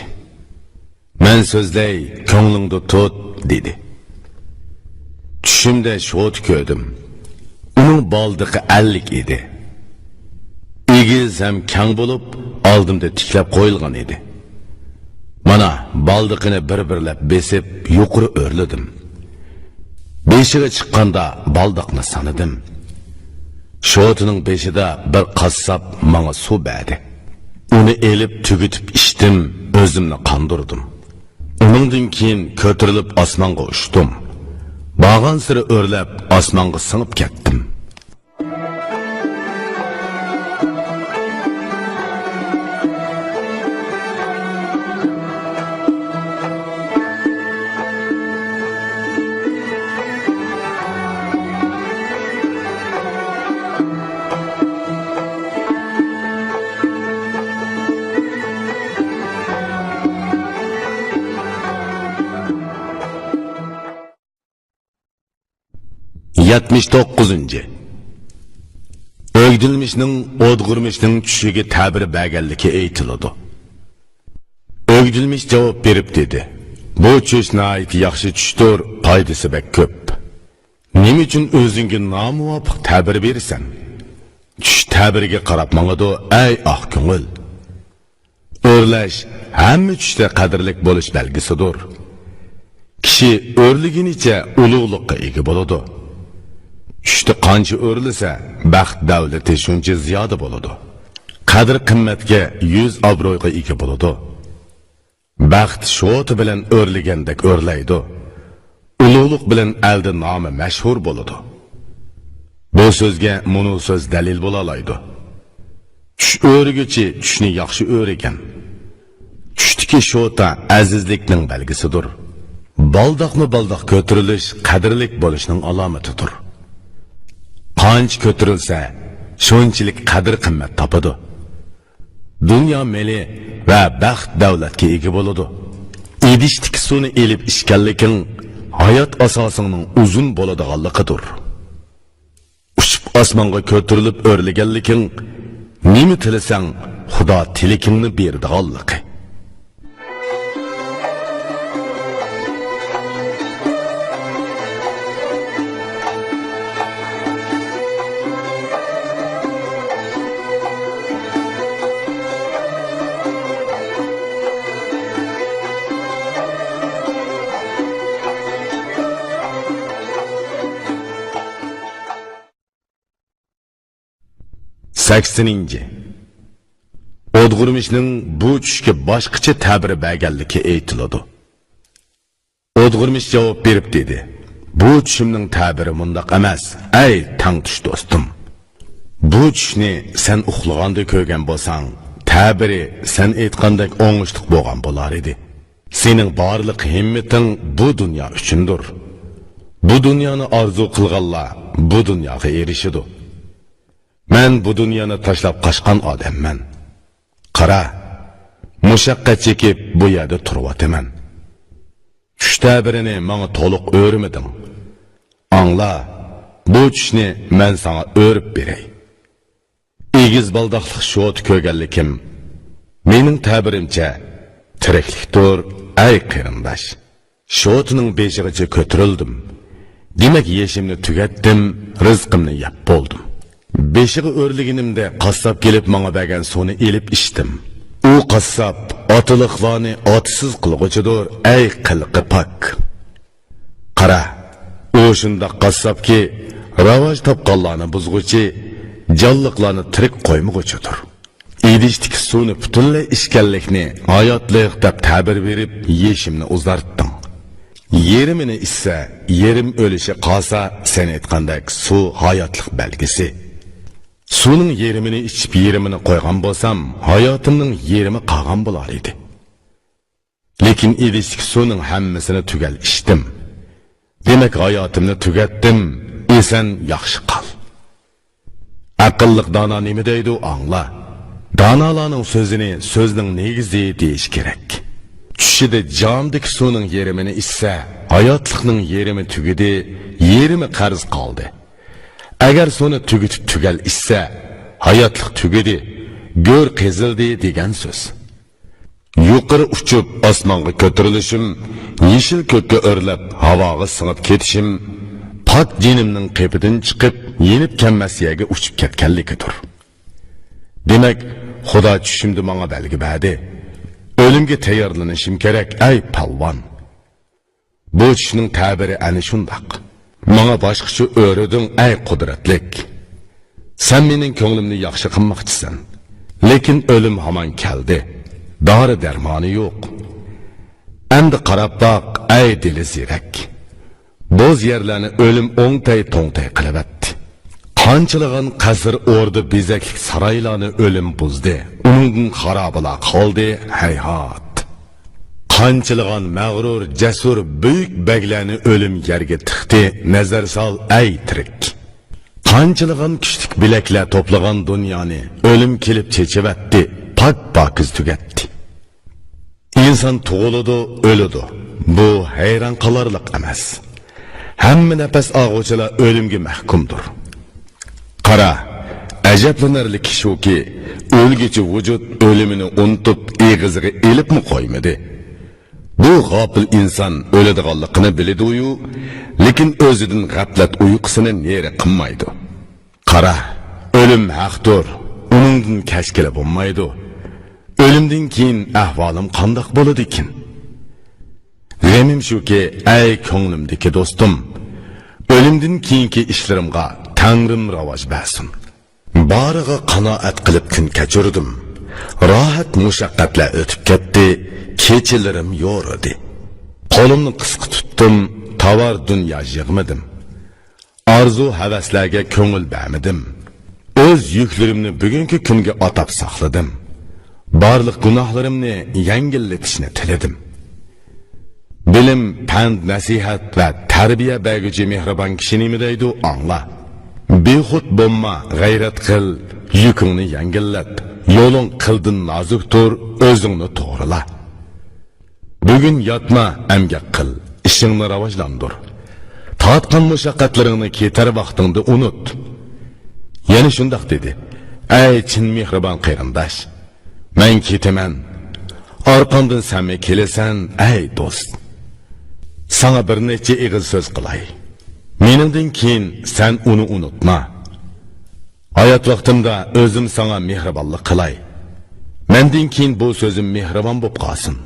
مەن سۆزلەي، كۆڭلۈڭدە تۇت، دېدى. چۈشۈمدە شوتا كۆردۈم. ئۇنىڭ بالدىقى ئەللىك ئىدى. ئېگىز ھەم كەڭ بولۇپ، ئالدىمدا تىكلەپ قويۇلغان ئىدى. مانا، بالدىقىنى بىر-بىرلەپ بېسىپ، يۇقىرى ئۆرلىدىم. بېشىغا چىققاندا بالداقنى سانىدىم. شوتىنىڭ بېشىدا بىر قاسساپ ماڭا سۇ بەردى. ئۇنى ئېلىپ تۈگىتىپ ئىچتىم، ئۆزۈمنى قاندۇردۇم. ئۇنىڭدىن كېيىن كۆتۈرۈلۈپ ئاسمانغا ئۇچتۇم. بارغانسېرى ئۆرلەپ ئاسمانغا سىڭىپ كەتتىم. يەتمىش توققۇزىنچى. ئۆگدۈلمىشنىڭ ئودغۇرمىشنىڭ چۈشىگە تەبىر بەرگەنلىكى ئېيتىلىدۇ. ئۆگدۈلمىش جاۋاب بېرىپ دېدى: «بۇ چۈش ناھايىتى ياخشى چۈشتۇر، پايدىسى بەك كۆپ. نېمە ئۈچۈن ئۆزۈڭگە نامۇۋاپىق تەبىر بېرىسەن؟ چۈش تەبىرىگە قاراپ ماڭىدۇ، ئەي ئاق كۆڭۈل.» ئۆرلەش ھەممە چۈشتە قەدىرلىك بولۇش بەلگىسىدۇر. كىشى ئۆرلىگىنىچە ئۇلۇغلۇققا ئىگە بولىدۇ. چۈشتە قانچە ئۆرلىسە، بەخت دەۋلىتى شۇنچە زىيادە بولىدۇ. قەدىر-قىممەتكە، يۈز-ئابرويغا ئىگە بولىدۇ. بەخت شوتا بىلەن ئۆرلىگەندەك ئۆرلەيدۇ. ئۇلۇغلۇق بىلەن ئەلدە نامى مەشھۇر بولىدۇ. بۇ سۆزگە مۇنۇ سۆز دەلىل بولالايدۇ. چۈش ئۆرۈگۈچى چۈشنى ياخشى ئۆرىگەن. چۈشتىكى شوتا ئەزىزلىكنىڭ بەلگىسىدۇر. بالداقمۇ بالداق كۆتۈرۈلۈش قەدىرلىك بولۇشنىڭ ئالامىتىدۇر. قانچە كۆتۈرۈلسە، شۇنچىلىك قەدىر-قىممەت تاپىدۇ. دۇنيا مېلى ۋە بەخت-دەۋلەتكە ئىگە بولىدۇ. ئىدىشتىكى سۇنى ئېلىپ ئىچكەنلىكىڭ ھايات ئاساسىڭنىڭ ئۇزۇن بولىدىغانلىقىدۇر. ئۇچۇپ ئاسمانغا كۆتۈرۈلۈپ ئۆرلىگەنلىكىڭ نېمە تىلىسەڭ، خۇدا تىلىكىڭنى بېرىدىغانلىقى. سەكسىنىنچى. ئودغۇرمىشنىڭ بۇ چۈشكە باشقىچە تەبىر بەرگەنلىكى ئېيتىلىدۇ. ئودغۇرمىش جاۋاب بېرىپ دېدى: «بۇ چۈشۈمنىڭ تەبىرى مۇنداق ئەمەس، ئەي تەڭتۇش دوستۇم. بۇ چۈشنى سەن ئۇخلىغاندا كۆرگەن بولساڭ، تەبىرى سەن ئېيتقاندەك ئوڭۇشلۇق بولغان بولار ئىدى. سېنىڭ بارلىق ھىممىتىڭ بۇ دۇنيا ئۈچۈندۇر. بۇ دۇنيانى ئارزۇ قىلغانلار بۇ دۇنياغا ئېرىشىدۇ. مەن بۇ دۇنيانى تاشلاپ قاچقان ئادەممەن. قارا، مۇشەققەت چېكىپ بۇ يەردە تۇرۇۋاتىمەن. چۈش تەبىرىنى ماڭا تولۇق ئۆرمىدىڭ. ئاڭلا، بۇ چۈشنى مەن ساڭا ئۆرۈپ بېرەي. ئېگىز بالداقلىق شوتا كۆرگەنلىكىم، مېنىڭ تەبىرىمچە، تىرىكلىكتۇر، ئەي قېرىنداش، شوتىنىڭ بېشىغىچە كۆتۈرۈلدۈم. دېمەك، يېشىمنى تۈگەتتىم، رىزقىمنى يەپ بولدۇم. بېشىغا ئۆرلىگىنىمدە قاسساپ كېلىپ ماڭا بەرگەن سۇنى ئېلىپ ئىچتىم. ئۇ قاسساپ ئاتىلىقلارنى ئاتىسىز قىلغۇچىدۇر، ئەي قىلىقى پاك. قارا، ئۇ شۇنداق قاسساپكى، راۋاج تاپقانلارنى بۇزغۇچى، جانلىقلارنى تىرىك قويمىغۇچىدۇر. ئىدىشتىكى سۇنى پۈتۈنلەي ئىچكەنلىكنى ھاياتلىق دەپ تەبىر بېرىپ، يېشىمنى ئۇزارتتىڭ. يېرىمىنى ئىچسە، يېرىم ئۆلۈشى قالسا، سەن ئېيتقاندەك سۇ ھاياتلىق بەلگىسى. سۇنىڭ يېرىمىنى ئىچىپ، يېرىمىنى قويغان بولسام، ھاياتىمنىڭ يېرىمى قالغان بولار ئىدى. لېكىن ئىدىشتىكى سۇنىڭ ھەممىسىنى تۈگەل ئىچتىم. دېمەك، ھاياتىمنى تۈگەتتىم، ئېسەن ياخشى قال. ئەقىللىق دانا نېمە دەيدۇ، ئاڭلا. دانالارنىڭ سۆزىنى سۆزنىڭ نېگىزى دېيىش كېرەك. چۈشىدە جامدىكى سۇنىڭ يېرىمىنى ئىچسە، ھاياتلىقنىڭ يېرىمى تۈگىدى، يېرىمى قەرز قالدى. ئەگەر سۇنى تۈگىتىپ تۈگەل ئىچسە، ھاياتلىق تۈگىدى، گۆر قېزىلدى دېگەن سۆز. يۇقىرى ئۇچۇپ ئاسمانغا كۆتۈرۈلۈشۈم، يېشىل كۆككە ئۆرلەپ ھاۋاغا سىڭىپ كېتىشىم، پاك جېنىمنىڭ قېپىدىن چىقىپ، يېنىپ كەلمەس يەرگە ئۇچۇپ كەتكەنلىكىدۇر. دېمەك، خۇدا چۈشۈمدە ماڭا بەلگە بەردى. ئۆلۈمگە تەييارلىنىشىم كېرەك، ئەي پالۋان! بۇ چۈشنىڭ تەبىرى ئەنە شۇنداق. ماڭا باشقىچە ئۆرۈدۈڭ، ئەي قۇدرەتلىك! سەن مېنىڭ كۆڭلۈمنى ياخشى قىلماقچىسەن. لېكىن ئۆلۈم ھامان كەلدى. دارى-دەرمانى يوق. ئەمدى قاراپ باق، ئەي دىلى زېرەك! بوز يەرلەرنى ئۆلۈم ئوڭتەي-توڭتەي قىلىۋەتتى. قانچىلىغان قەسىر، ئوردا، بېزەكلىك سارايلارنى ئۆلۈم بۇزدى. ئۇنىڭدىن خارابىلار قالدى، ھەيھات! قانچىلىغان مەغرۇر، جەسۇر، بۈيۈك بەگلەرنى ئۆلۈم يەرگە تىقتى، نەزەر سال، ئەي تىرىك! قانچىلىغان كۈچلۈك بىلەكلەر توپلىغان دۇنيانى ئۆلۈم كېلىپ چېچىۋەتتى، پاك-پاكىز تۈگەتتى. ئىنسان تۇغۇلىدۇ، ئۆلىدۇ. بۇ ھەيران قالارلىق ئەمەس. ھەممە نەپەس ئالغۇچىلار ئۆلۈمگە مەھكۇمدۇر. قارا، ئەجەبلىنەرلىكى شۇكى، ئۆلگۈچى ۋۇجۇد ئۆلۈمىنى ئۇنتۇپ، ئېغىزىغا ئېلىپمۇ قويمىدى. بۇ غاپىل ئىنسان ئۆلىدىغانلىقىنى بىلىدۇيۇ، لېكىن ئۆزىدىن غەپلەت ئۇيقۇسىنى نېرى قىلمايدۇ. قارا، ئۆلۈم ھەقتۇر، ئۇنىڭدىن كەچكىلى بولمايدۇ. ئۆلۈمدىن كېيىن ئەھۋالىم قانداق بولىدىكىن؟ غېمىم شۇكى، ئەي كۆڭلۈمدىكى دوستۇم، ئۆلۈمدىن كېيىنكى ئىشلىرىمغا تەڭرىم راۋاج بەرسۇن. بارىغا قانائەت قىلىپ كۈن كەچۈردۈم. راھەت مۇشەققەتلەر ئۆتۈپ كەتتى، كېچىلىرىم يورۇدى. قولۇمنى قىسقا تۇتتۇم، تاۋار دۇنيا يىغمىدىم. ئارزۇ-ھەۋەسلەرگە كۆڭۈل بەرمىدىم. ئۆز يۈكلىرىمنى بۈگۈنكى كۈنگە ئاتاپ ساقلىدىم. بارلىق گۇناھلىرىمنى يەڭگىللىتىشنى تىلىدىم. بىلىم، پەند، نەسىھەت ۋە تەربىيە بەرگۈچى مېھرىبان كىشى نېمە دەيدۇ، ئاڭلا. بىخۇد بولما، غەيرەت قىل، يۈكۈڭنى يەڭگىللەت، يولۇڭ قىلدىن نازۇكتۇر، ئۆزۈڭنى توغرىلا. بۈگۈن ياتما، ئەمگەك قىل، ئىشىڭنى راۋاجلاندۇر. تارتقان مۇشەققەتلىرىڭنى كېتەر ۋاقتىڭدا ئۇنۇت. يەنە شۇنداق دېدى، ئەي چىن مېھرىبان قېرىنداش! مەن كېتىمەن. ئارقامدىن سەنمۇ كېلىسەن، ئەي دوست! ساڭا بىر نەچچە ئېغىز سۆز قىلاي. مېنىڭدىن كېيىن سەن ئۇنى ئۇنتۇما. ھايات ۋاقتىمدا ئۆزۈم ساڭا مېھرىبانلىق قىلاي. مەندىن كېيىن بۇ سۆزۈم مېھرىبان بولۇپ قالسۇن.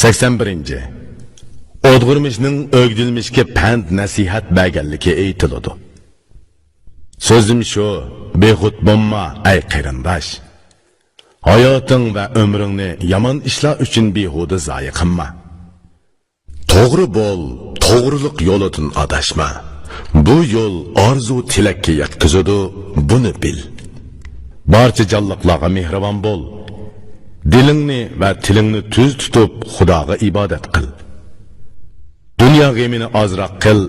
سەكسەن بىرىنچى. ئودغۇرمىشنىڭ ئۆگدۈلمىشكە پەند-نەسىھەت بەرگەنلىكى ئېيتىلىدۇ. سۆزۈم شۇ، بىخۇد بولما، ئەي قېرىنداش! ھاياتىڭ ۋە ئۆمرۈڭنى يامان ئىشلار ئۈچۈن بىھۇدە زايە قىلما. توغرا بول، توغرىلىق يولىدىن ئاداشما. بۇ يول ئارزۇ-تىلەككە يەتكۈزىدۇ، بۇنى بىل. بارچە جانلىقلارغا مېھرىبان بول. دىلىڭنى ۋە تىلىڭنى تۈز تۇتۇپ، خۇداغا ئىبادەت قىل. دۇنيا غېمىنى ئازراق قىل.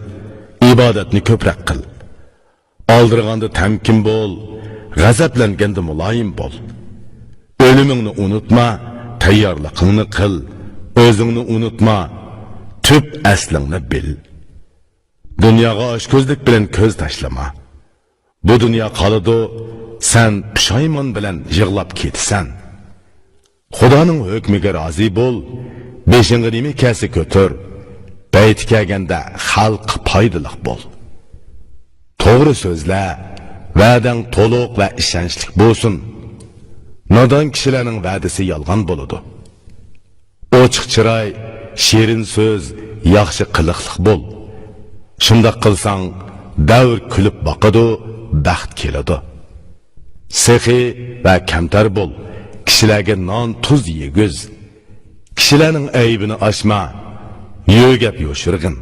ئىبادەتنى كۆپرەك قىل. ئالدىرىغاندا تەمكىن بول، غەزەپلەنگەندە مۇلايىم بول. ئۆلۈمۈڭنى ئۇنتۇما، تەييارلىقىڭنى قىل. ئۆزۈڭنى ئۇنتۇما، تۈپ ئەسلىڭنى بىل. دۇنياغا ئاچكۆزلۈك بىلەن كۆز تاشلىما. بۇ دۇنيا قالىدۇ، سەن پۇشايمان بىلەن يىغلاپ كېتىسەن. خۇدانىڭ ھۆكمىگە رازى بول، بېشىڭغا نېمە كەلسە كۆتۈر، پەيتى كەلگەندە خەلققە پايدىلىق بول. توغرا سۆزلە، ۋەدەڭ تولۇق ۋە ئىشەنچلىك بولسۇن. نادان كىشىلەرنىڭ ۋەدىسى يالغان بولىدۇ. ئوچۇق چىراي، شېرىن سۆز، ياخشى قىلىقلىق بول. شۇنداق قىلساڭ، دەۋر كۈلۈپ باقىدۇ، بەخت كېلىدۇ. سېخىي ۋە كەمتەر بول، كىشىلەرگە نان، تۇز يېگۈز. كىشىلەرنىڭ ئەيىبىنى ئاچما، يۆگەپ يوشۇرغىن.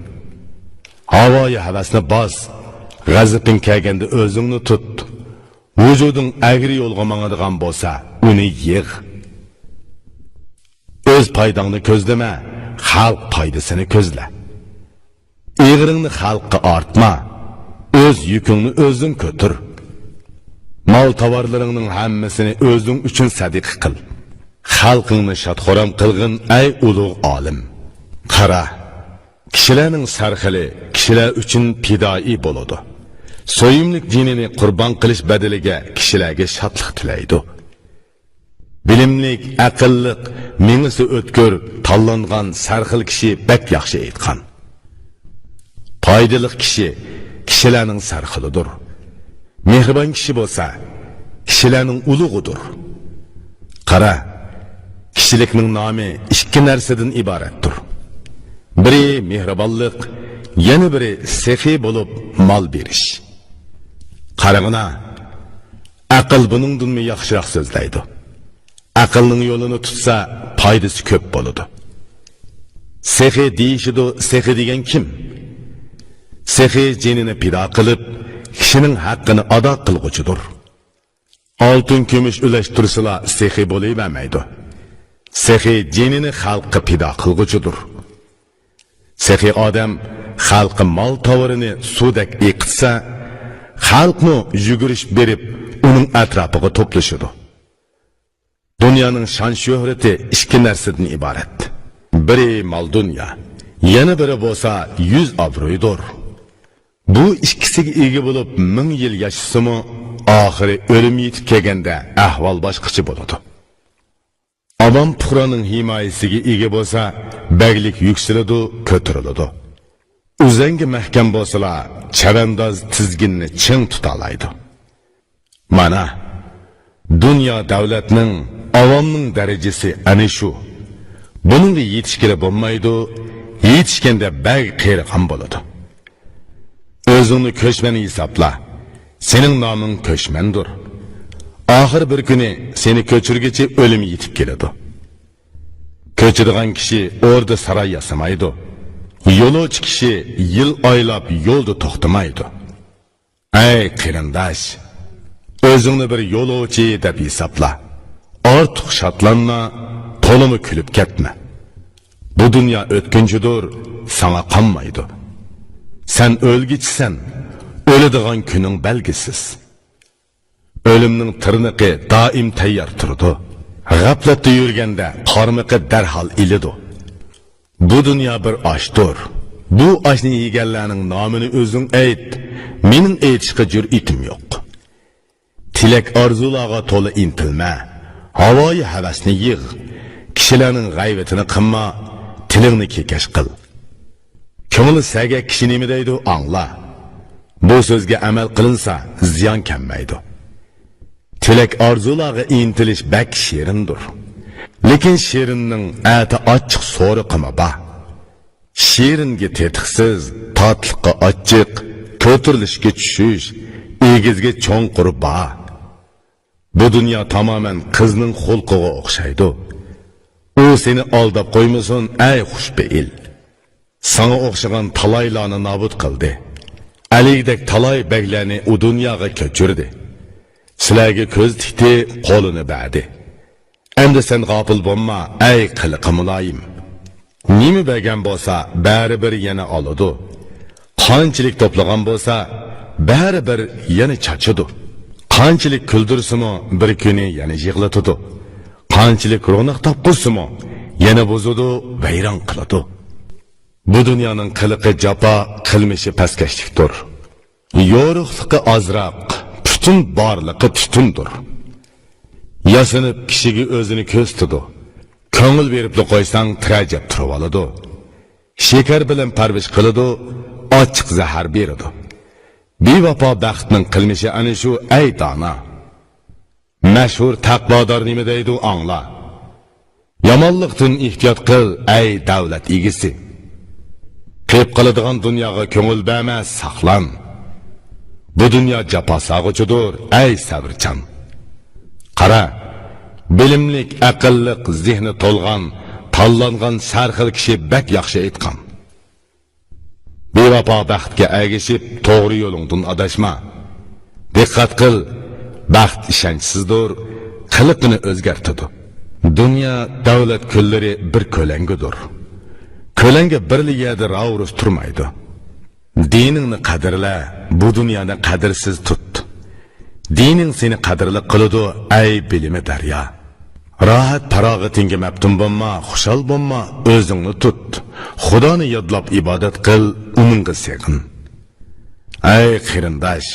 ھاۋايى ھەۋەسنى باس، غەزىپىڭ كەلگەندە ئۆزۈڭنى تۇت. ۋۇجۇدۇڭ ئەگرى يولغا ماڭىدىغان بولسا، ئۇنى يىغ. ئۆز پايداڭنى كۆزلىمە، خەلق پايدىسىنى كۆزلە. ئېغىرىڭنى خەلققە ئارتما، ئۆز يۈكۈڭنى ئۆزۈڭ كۆتۈر. مال-تاۋارلىرىڭنىڭ ھەممىسىنى ئۆزۈڭ ئۈچۈن سەدىقە قىل. خەلقىڭنى شاد-خۇرام قىلغىن، ئەي ئۇلۇغ ئالىم! قارا، كىشىلەرنىڭ سەرخىلى كىشىلەر ئۈچۈن پىدائىي بولىدۇ. سۆيۈملۈك جېنىنى قۇربان قىلىش بەدىلىگە كىشىلەرگە شادلىق تىلەيدۇ. بىلىملىك، ئەقىللىق، مېڭىسى ئۆتكۈر، تاللانغان سەرخىل كىشى بەك ياخشى ئېيتقان. پايدىلىق كىشى كىشىلەرنىڭ سەرخىلىدۇر. مېھرىبان كىشى بولسا، كىشىلەرنىڭ ئۇلۇغىدۇر. قارا، كىشىلىكنىڭ نامى ئىككى نەرسىدىن ئىبارەتتۇر. بىرى مېھرىبانلىق، يەنە بىرى سېخىي بولۇپ مال بېرىش. قارىغىنا، ئەقىل بۇنىڭدىنمۇ ياخشىراق سۆزلەيدۇ. ئەقىلنىڭ يولىنى تۇتسا، پايدىسى كۆپ بولىدۇ. سېخىي دېيىشىدۇ، سېخىي دېگەن كىم؟ سېخىي جېنىنى پىدا قىلىپ، كىشىنىڭ ھەققىنى ئادا قىلغۇچىدۇر. ئالتۇن-كۈمۈش ئۈلەشتۈرسىلا، سېخىي بولۇۋەرمەيدۇ. سېخىي جېنىنى خەلققە پىدا قىلغۇچىدۇر. سېخىي ئادەم خەلققە مال-تاۋىرىنى سۇدەك ئېقىتسا، خەلقمۇ يۈگۈرۈشۈپ بېرىپ، ئۇنىڭ ئەتراپىغا توپلىشىدۇ. دۇنيانىڭ شان-شۆھرىتى ئىككى نەرسىدىن ئىبارەت. بىرى مال-دۇنيا، يەنە بىرى بولسا يۈز-ئابرۇيدۇر. بۇ ئىككىسىگە ئىگە بولۇپ، مىڭ يىل ياشىسىمۇ، ئاخىرى ئۆلۈم يېتىپ كەلگەندە ئەھۋال باشقىچە بولىدۇ. ئاۋام پۇقرانىڭ ھىمايىسىگە ئىگە بولسا، بەگلىك يۈكسىلىدۇ، كۆتۈرۈلىدۇ. ئۆزەڭگە مەھكەم بولسىلا، چەۋەنداز تىزگىننى چىڭ تۇتالايدۇ. مانا، دۇنيا دەۋلەتنىڭ، ئاۋامنىڭ دەرىجىسى ئەنە شۇ. بۇنىڭغا يېتىشكىلى بولمايدۇ، يېتىشكەندە بەك قېرىغان بولىدۇ. ئۆزۈڭنى كۆچمەن ھېسابلا، سېنىڭ نامىڭ كۆچمەندۇر. ئاخىر بىر كۈنى سېنى كۆچۈرگۈچى ئۆلۈم يېتىپ كېلىدۇ. كۆچىدىغان كىشى ئوردا-ساراي ياسىمايدۇ. يولۇچى كىشى يىل ئايلاپ يولدا توختىمايدۇ. ئەي قېرىنداش، ئۆزۈڭنى بىر يولۇچى دەپ ھېسابلا. ئارتۇق شادلانما، تولىمۇ كۈلۈپ كەتمە. بۇ دۇنيا ئۆتكۈنچىدۇر، ساڭا قانمايدۇ. سەن ئۆلگۈچىسەن، ئۆلىدىغان كۈنۈڭ بەلگىسىز. ئۆلۈمنىڭ تىرنىقى دائىم تەييار تۇرىدۇ. غەپلەتتە يۈرگەندە قارمىقى دەرھال ئېلىدۇ. بۇ دۇنيا بىر ئاشتۇر. بۇ ئاشنى يېگەنلەرنىڭ نامىنى ئۆزۈڭ ئېيت. مېنىڭ ئېيتىشقا جۈرئىتىم يوق. تىلەك-ئارزۇلارغا تولا ئىنتىلمە. ھاۋايى ھەۋەسنى يىغ. كىشىلەرنىڭ غەيۋىتىنى قىلما. تىلىڭنى كېكەچ قىل. كۆڭلى سەگەك كىشى نېمە دەيدۇ، ئاڭلا. بۇ سۆزگە ئەمەل قىلىنسا، زىيان كەلمەيدۇ. تىلەك-ئارزۇلارغا ئىنتىلىش بەك شېرىندۇر. لېكىن شېرىننىڭ ئەتە ئاچچىق سورىقىمۇ بار. شېرىنگە تېتىقسىز، تاتلىققا ئاچچىق، كۆتۈرۈلۈشكە چۈشۈش، ئېگىزگە چوڭقۇرى بار. بۇ دۇنيا تامامەن قىزنىڭ خۇلقىغا ئوخشايدۇ. ئۇ سېنى ئالداپ قويمىسۇن، ئەي خۇشپېئىل. ساڭا ئوخشىغان تالايلارنى نابۇت قىلدى. ئەلىگىدەك تالاي بەگلەرنى ئۇ دۇنياغا كۆچۈردى. سىلەرگە كۆز تىكتى، قولىنى بەردى. ئەمدى سەن غاپىل بولما، ئەي قىلىقى مۇلايىم. نېمە بەرگەن بولسا، بەرىبىر يەنە ئالىدۇ. قانچىلىك توپلىغان بولسا، بەرىبىر يەنە چاچىدۇ. قانچىلىك كۈلدۈرسىمۇ، بىر كۈنى يەنە يىغلىتىدۇ. قانچىلىك روناق تاپقۇزسىمۇ، يەنە بۇزىدۇ، ۋەيران قىلىدۇ. بۇ دۇنيانىڭ قىلىقى جاپا، قىلمىشى پەسكەشلىكتۇر. يورۇقلۇقى ئازراق، پۈتۈن بارلىقى تۈتۈندۇر. ياسىنىپ كىشىگە ئۆزىنى كۆرسىتىدۇ. كۆڭۈل بېرىپلا قويساڭ، تىرەجەپ تۇرۇۋالىدۇ. شېكەر بىلەن پەرۋىش قىلىدۇ، ئاچچىق زەھەر بېرىدۇ. بىۋاپا بەختنىڭ قىلمىشى ئەنە شۇ، ئەي دانا. مەشھۇر تەقۋادار نېمە دەيدۇ، ئاڭلا. يامانلىقتىن ئېھتىيات قىل، ئەي دەۋلەت ئىگىسى. قېيىپ قالىدىغان دۇنياغا كۆڭۈل بەرمە، ساقلان. بۇ دۇنيا جاپا سالغۇچىدۇر، ئەي سەۋرچان. قارا، بىلىملىك، ئەقىللىق، زېھنى تولغان، تاللانغان سەرخىل كىشى بەك ياخشى ئېيتقان. بىۋاپا بەختكە ئەگىشىپ، توغرا يولۇڭدىن ئاداشما. دىققەت قىل، بەخت ئىشەنچسىزدۇر، قىلىقىنى ئۆزگەرتىدۇ. دۇنيا، دەۋلەت كۈنلىرى بىر كۆلەڭگىدۇر. كۆلەڭگە بىرلا يەردە راۋۇرۇس تۇرمايدۇ. دىنىڭنى قەدىرلە، بۇ دۇنيانى قەدىرسىز تۇت. دىنىڭ سېنى قەدىرلىك قىلىدۇ، ئەي بىلىمى دەريا. راھەت پاراغىتىڭگە مەپتۇن بولما، خۇشال بولما، ئۆزۈڭنى تۇت. خۇدانى يادلاپ ئىبادەت قىل، ئۇنىڭغا سېغىن. ئەي قېرىنداش،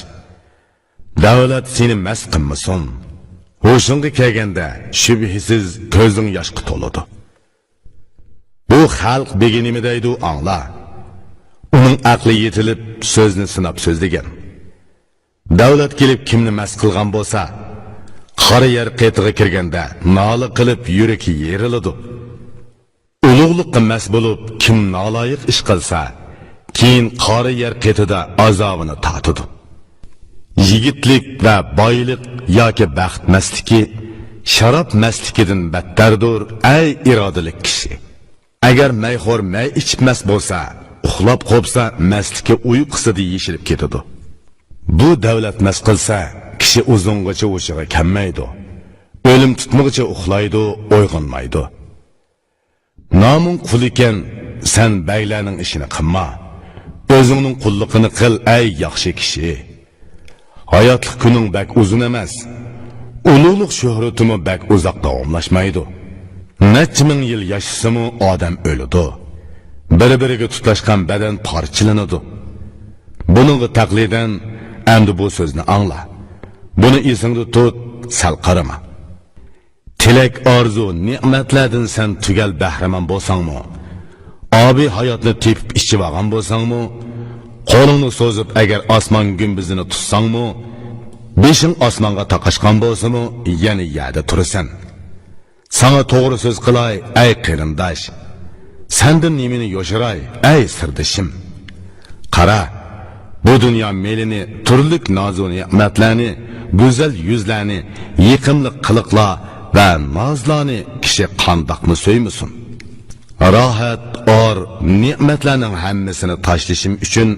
دەۋلەت سېنى مەست قىلمىسۇن. ھوشۇڭغا كەلگەندە، شۈبھىسىز كۆزۈڭ ياشقا تولىدۇ. بۇ خەلق بېگى نېمە دەيدۇ، ئاڭلا. ئۇنىڭ ئەقلى يېتىلىپ، سۆزنى سىناپ سۆزلىگەن. دەۋلەت كېلىپ كىمنى مەست قىلغان بولسا، قارا يەر قېتىغا كىرگەندە نالە قىلىپ يۈرىكى يېرىلىدۇ. ئۇلۇغلۇققا مەست بولۇپ كىم نالايىق ئىش قىلسا، كېيىن قارا يەر قېتىدا ئازابىنى تارتىدۇ. يىگىتلىك ۋە بايلىق ياكى بەخت مەستلىكى شاراب مەستلىكىدىن بەتتەردۇر، ئەي ئىرادىلىك كىشى. ئەگەر مەيخور مەي ئىچىپ مەست بولسا، ئۇخلاپ قوپسا، مەستلىكى ئۇيقۇسىدا يېشىلىپ كېتىدۇ. بۇ دەۋلەت مەست قىلسا، كىشى ئۇزۇنغىچە ھوشىغا كەلمەيدۇ. ئۆلۈم تۇتمىغىچە ئۇخلايدۇ، ئويغانمايدۇ. نامۇڭ قۇل ئىكەن، سەن بەگلەرنىڭ ئىشىنى قىلما. ئۆزۈڭنىڭ قۇللۇقىنى قىل، ئەي ياخشى كىشى. ھاياتلىق كۈنۈڭ بەك ئۇزۇن ئەمەس. ئۇلۇغلۇق شۆھرىتىمۇ بەك ئۇزاق داۋاملاشمايدۇ. نەچچە مىڭ يىل ياشىسىمۇ ئادەم ئۆلىدۇ. بىر-بىرىگە تۇتاشقان بەدەن پارچىلىنىدۇ. بۇنىڭغا تەقلىدەن ئەمدى بۇ سۆزنى ئاڭلا. بۇنى ئېسىڭدە تۇت، سەل قارىما. تىلەك، ئارزۇ، نېمەتلەردىن سەن تۈگەل بەھرىمەن بولساڭمۇ، ئابىي ھاياتنى تېپىپ ئىچىۋالغان بولساڭمۇ، قولۇڭنى سوزۇپ ئەگەر ئاسمان گۈمبىزىنى تۇتساڭمۇ، بېشىڭ ئاسمانغا تاقاشقان بولسىمۇ، يەنە يەردە تۇرىسەن. ساڭا توغرا سۆز قىلاي، ئەي قېرىنداش. سەندىن نېمىنى يوشۇراي، ئەي سىردىشىم؟ قارا، بۇ دۇنيا مېلىنى، تۈرلۈك نازۇ نېمەتلەرنى، گۈزەل يۈزلەرنى، يېقىملىق قىلىقلار ۋە نازلارنى كىشى قانداقمۇ سۆيمىسۇن؟ راھەت، ئار، نېمەتلەرنىڭ ھەممىسىنى تاشلىشىم ئۈچۈن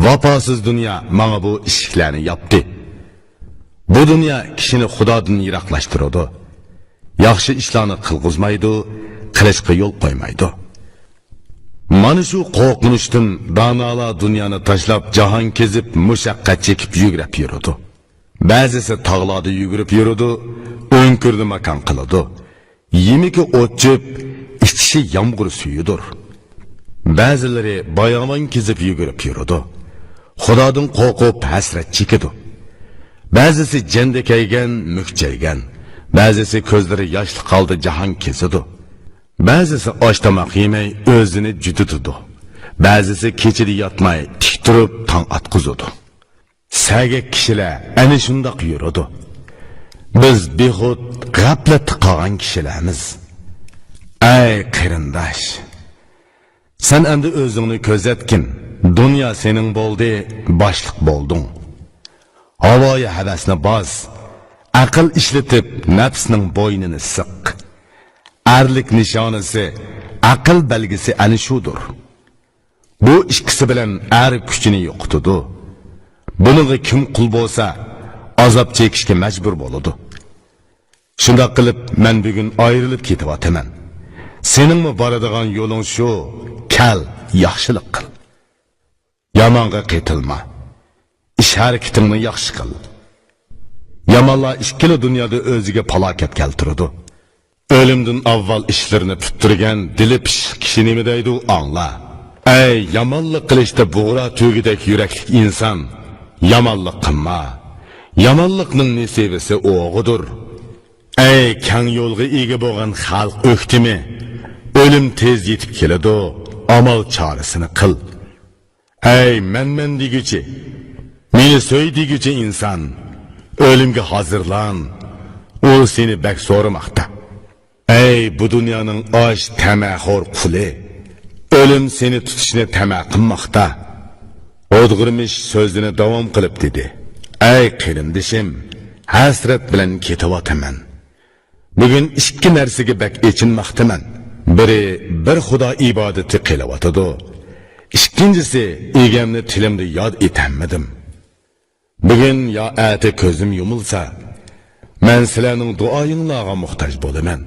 ۋاپاسىز دۇنيا ماڭا بۇ ئىشىكلەرنى ياپتى. بۇ دۇنيا كىشىنى خۇدادىن يىراقلاشتۇرىدۇ. ياخشى ئىشلارنى قىلغۇزمايدۇ، قىلىشقا يول قويمايدۇ. مانا شۇ قورقۇنچتىن دانالار دۇنيانى تاشلاپ، جاھان كېزىپ، مۇشەققەت چېكىپ يۈگرەپ يۈرىدۇ. بەزىسى تاغلاردا يۈگۈرۈپ يۈرىدۇ، ئۆڭكۈرنى ماكان قىلىدۇ. يېمىكى ئوت-چۆپ، ئىچىشى يامغۇر سۈيىدۇر. بەزىلىرى باياۋان كېزىپ يۈگۈرۈپ يۈرىدۇ. خۇدادىن قورقۇپ ھەسرەت چېكىدۇ. بەزىسى جەندە كەيگەن، مۈكچەيگەن. بەزىسى كۆزلىرى ياشلىق ھالدا جاھان كېزىدۇ. بەزىسى ئاش-تاماق يېمەي ئۆزىنى جۈدىتىدۇ. بەزىسى كېچىدە ياتماي تىك تۇرۇپ تاڭ ئاتقۇزىدۇ. سەگەك كىشىلەر ئەنە شۇنداق يۈرىدۇ. بىز بىخۇد غەپلەتتە قالغان كىشىلەرمىز. ئەي قېرىنداش! سەن ئەمدى ئۆزۈڭنى كۆزەتكىن. دۇنيا سېنىڭ بولدى، باشلىق بولدۇڭ. ھاۋايى ھەۋەسنى باس. ئەقىل ئىشلىتىپ نەپسنىڭ بوينىنى سىق. ئەرلىك نىشانىسى، ئەقىل بەلگىسى ئەنە شۇدۇر. بۇ ئىككىسى بىلەن ئەر كۈچىنى يوقىتىدۇ. بۇنىڭغا كىم قۇل بولسا، ئازاب چېكىشكە مەجبۇر بولىدۇ. شۇنداق قىلىپ، مەن بۈگۈن ئايرىلىپ كېتىۋاتىمەن. سېنىڭمۇ بارىدىغان يولۇڭ شۇ، كەل، ياخشىلىق قىل. يامانغا قېتىلما. ئىش-ھەرىكىتىڭنى ياخشى قىل. يامانلار ئىككىلا دۇنيادا ئۆزىگە پالاكەت كەلتۈرىدۇ. ئۆلۈمدىن ئاۋۋال ئىشلىرىنى پۈتتۈرگەن دىلى پىششىق كىشى نېمە دەيدۇ، ئاڭلا. ئەي يامانلىق قىلىشتا بۇغرا تۈگىدەك يۈرەكلىك ئىنسان، يامانلىق قىلما. يامانلىقنىڭ نېسىۋىسى ئوغىدۇر. ئەي كەڭ يولغا ئىگە بولغان خەلق ئۆكتىمى، ئۆلۈم تېز يېتىپ كېلىدۇ، ئامال چارىسىنى قىل. ئەي مەن-مەن دېگۈچى، مېنى سۆي دېگۈچى ئىنسان، ئۆلۈمگە ھازىرلان، ئۇ سېنى بەك سورىماقتا. ئەي بۇ دۇنيانىڭ ئاش تەمەخور قۇلى، ئۆلۈم سېنى تۇتۇشنى تەمە قىلماقتا. ئودغۇرمىش سۆزىنى داۋام قىلىپ دېدى، ئەي قېرىندىشىم، ھەسرەت بىلەن كېتىۋاتىمەن. بۈگۈن ئىككى نەرسىگە بەك ئېچىنماقتىمەن. بىرى، بىر خۇدا ئىبادىتى قىلىۋاتىدۇ. ئىككىنچىسى، ئىگەمنى تىلىمدا ياد ئېتەلمىدىم. بۈگۈن يا ئەتە كۆزۈم يۇمۇلسا، مەن سىلەرنىڭ دۇئايىڭلارغا موھتاج بولىمەن.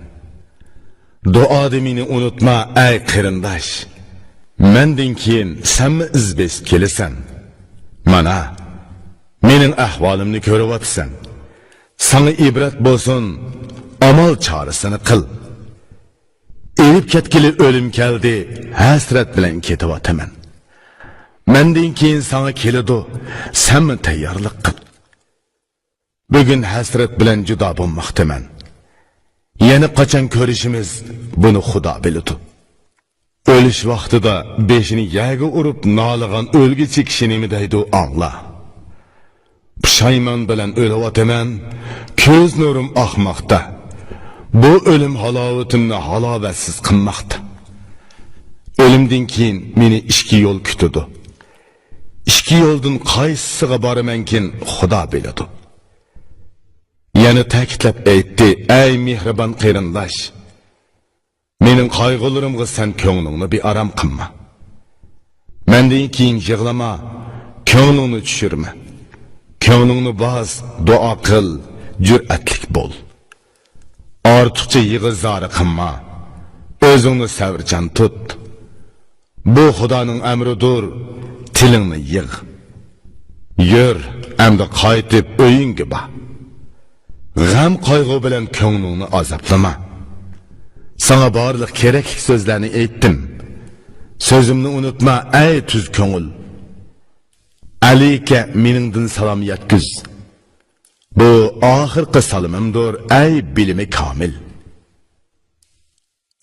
دۇئادا مېنى ئۇنتۇما، ئەي قېرىنداش. مەندىن كېيىن سەنمۇ ئىز بېسىپ كېلىسەن. مانا، مېنىڭ ئەھۋالىمنى كۆرۈۋاتىسەن. ساڭا ئىبرەت بولسۇن، ئامال چارىسىنى قىل. ئېلىپ كەتكىلى ئۆلۈم كەلدى، ھەسرەت بىلەن كېتىۋاتىمەن. مەندىن كېيىن ساڭا كېلىدۇ، سەنمۇ تەييارلىق قىل. بۈگۈن ھەسرەت بىلەن جۇدا بولماقتىمەن. يەنە قاچان كۆرۈشىمىز، بۇنى خۇدا بىلىدۇ. ئۆلۈش ۋاقتىدا بېشىنى يەرگە ئۇرۇپ نالىغان ئۆلگۈچى كىشى نېمە دەيدۇ، ئاڭلا. پۇشايمان بىلەن ئۆلۈۋاتىمەن، كۆز نۇرۇم ئاقماقتا. بۇ ئۆلۈم ھالاۋىتىمنى ھالاۋەتسىز قىلماقتا. ئۆلۈمدىن كېيىن مېنى ئىككى يول كۈتىدۇ. ئىككى يولدىن قايسىسىغا بارىمەنكىن، خۇدا بىلىدۇ. يەنە تەكىتلەپ ئېيتتى، ئەي مېھرىبان قېرىنداش! مېنىڭ قايغۇلىرىمغا سەن كۆڭلۈڭنى بىئارام قىلما. مەندىن كېيىن يىغلىما، كۆڭلۈڭنى چۈشۈرمە. كۆڭلۈڭنى باس، دۇئا قىل، جۈرئەتلىك بول. ئارتۇقچە يىغا-زارى قىلما، ئۆزۈڭنى سەۋرچان تۇت. بۇ خۇدانىڭ ئەمرىدۇر، تىلىڭنى يىغ. يۈر، ئەمدى قايتىپ ئۆيۈڭگە بار. غەم-قايغۇ بىلەن كۆڭلۈڭنى ئازابلىما. ساڭا بارلىق كېرەكلىك سۆزلەرنى ئېيتتىم. سۆزۈمنى ئۇنتۇما، ئەي تۈز كۆڭۈل. ئەلىگە مېنىڭدىن سالام يەتكۈز. بۇ ئاخىرقى سالىمىمدۇر، ئەي بىلىمى كامىل.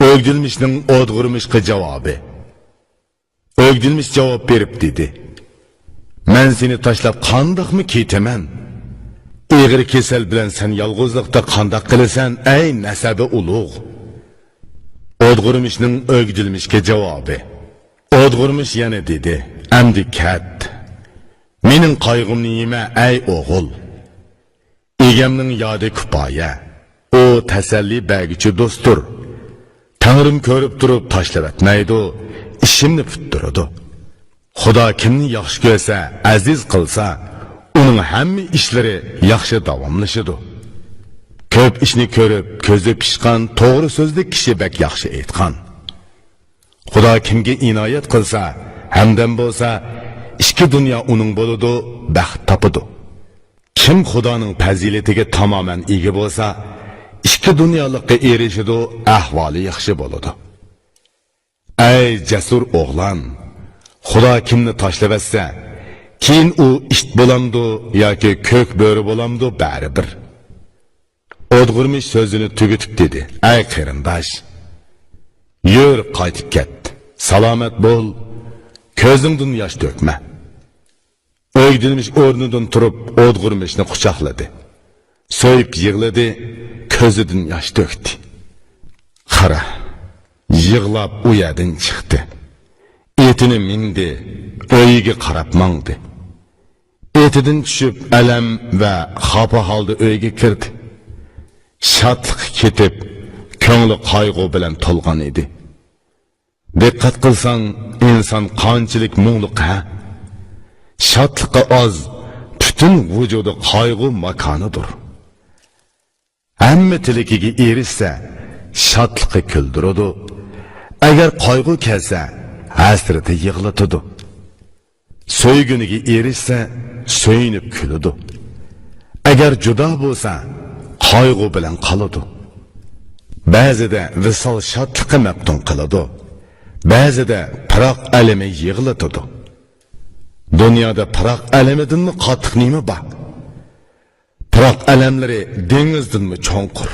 ئۆگدۈلمۈشنىڭ ئودغۇرمىشقا جاۋابى. ئۆگدۈلمىش جاۋاب بېرىپ دېدى، مەن سېنى تاشلاپ قانداقمۇ كېتىمەن؟ ئېغىر كېسەل بىلەن سەن يالغۇزلۇقتا قانداق قىلىسەن، ئەي نەسەبى ئۇلۇغ؟ ئودغۇرمىشنىڭ ئۆگدۈلمىشكە جاۋابى. ئودغۇرمىش يەنە دېدى، ئەمدى كەت. مېنىڭ قايغۇمنى يېمە، ئەي ئوغۇل. ئىگەمنىڭ يادى كۇپايە. ئۇ تەسەللى بەرگۈچى دوستتۇر. تەڭرىم كۆرۈپ تۇرۇپ تاشلىۋەتمەيدۇ، ئىشىمنى پۈتتۈرىدۇ. خۇدا كىمنى ياخشى كۆرسە، ئەزىز قىلسا، ئۇنىڭ ھەممە ئىشلىرى ياخشى داۋاملىشىدۇ. كۆپ ئىشنى كۆرۈپ، كۆزى پىشقان، توغرا سۆزلۈك كىشى بەك ياخشى ئېيتقان. خۇدا كىمگە ئىنايەت قىلسا، ھەمدەم بولسا، ئىككى دۇنيا ئۇنىڭ بولىدۇ، بەخت تاپىدۇ. كىم خۇدانىڭ پەزىلىتىگە تامامەن ئىگە بولسا، ئىككى دۇنيالىققا ئېرىشىدۇ، ئەھۋالى ياخشى بولىدۇ. ئەي جەسۇر ئوغلان! خۇدا كىمنى تاشلىۋەتسە، كېيىن ئۇ ئىت بولامدۇ ياكى كۆك بۆرە بولامدۇ، بەرىبىر. ئودغۇرمىش سۆزىنى تۈگىتىپ دېدى، ئەي قېرىنداش! يۈر، قايتىپ كەت. سالامەت بول. كۆزۈڭدىن ياش تۆكمە. ئۆگدۈلمىش ئورنىدىن تۇرۇپ، ئودغۇرمىشنى قۇچاقلىدى. سۆيۈپ يىغلىدى، كۆزىدىن ياش تۆكتى. قارا، يىغلاپ ئۇ يەردىن چىقتى. ئېتىنى مىندى، ئۆيىگە قاراپ ماڭدى. ئېتىدىن چۈشۈپ، ئەلەم ۋە خاپا ھالدا ئۆيگە كىردى. شادلىقى كېتىپ، كۆڭلى قايغۇ بىلەن تولغان ئىدى. دىققەت قىلساڭ، ئىنسان قانچىلىك مۇڭلۇق، ھە؟ شادلىقى ئاز، پۈتۈن ۋۇجۇدى قايغۇ ماكانىدۇر. ھەممە تىلىكىگە ئېرىشسە، شادلىقى كۈلدۈرىدۇ. ئەگەر قايغۇ كەلسە، ھەسرىتى يىغلىتىدۇ. سۆيگىنىگە ئېرىشسە، سۆيۈنۈپ كۈلىدۇ. ئەگەر جۇدا بولسا، قايغۇ بىلەن قالىدۇ. بەزىدە ۋىسال شادلىقى مەپتۇن قىلىدۇ. بەزىدە پىراق ئەلىمى يىغلىتىدۇ. دۇنيادا پىراق ئەلىمىدىنمۇ قاتتىق نېمە بار؟ پىراق ئەلەملىرى دېڭىزدىنمۇ چوڭقۇر.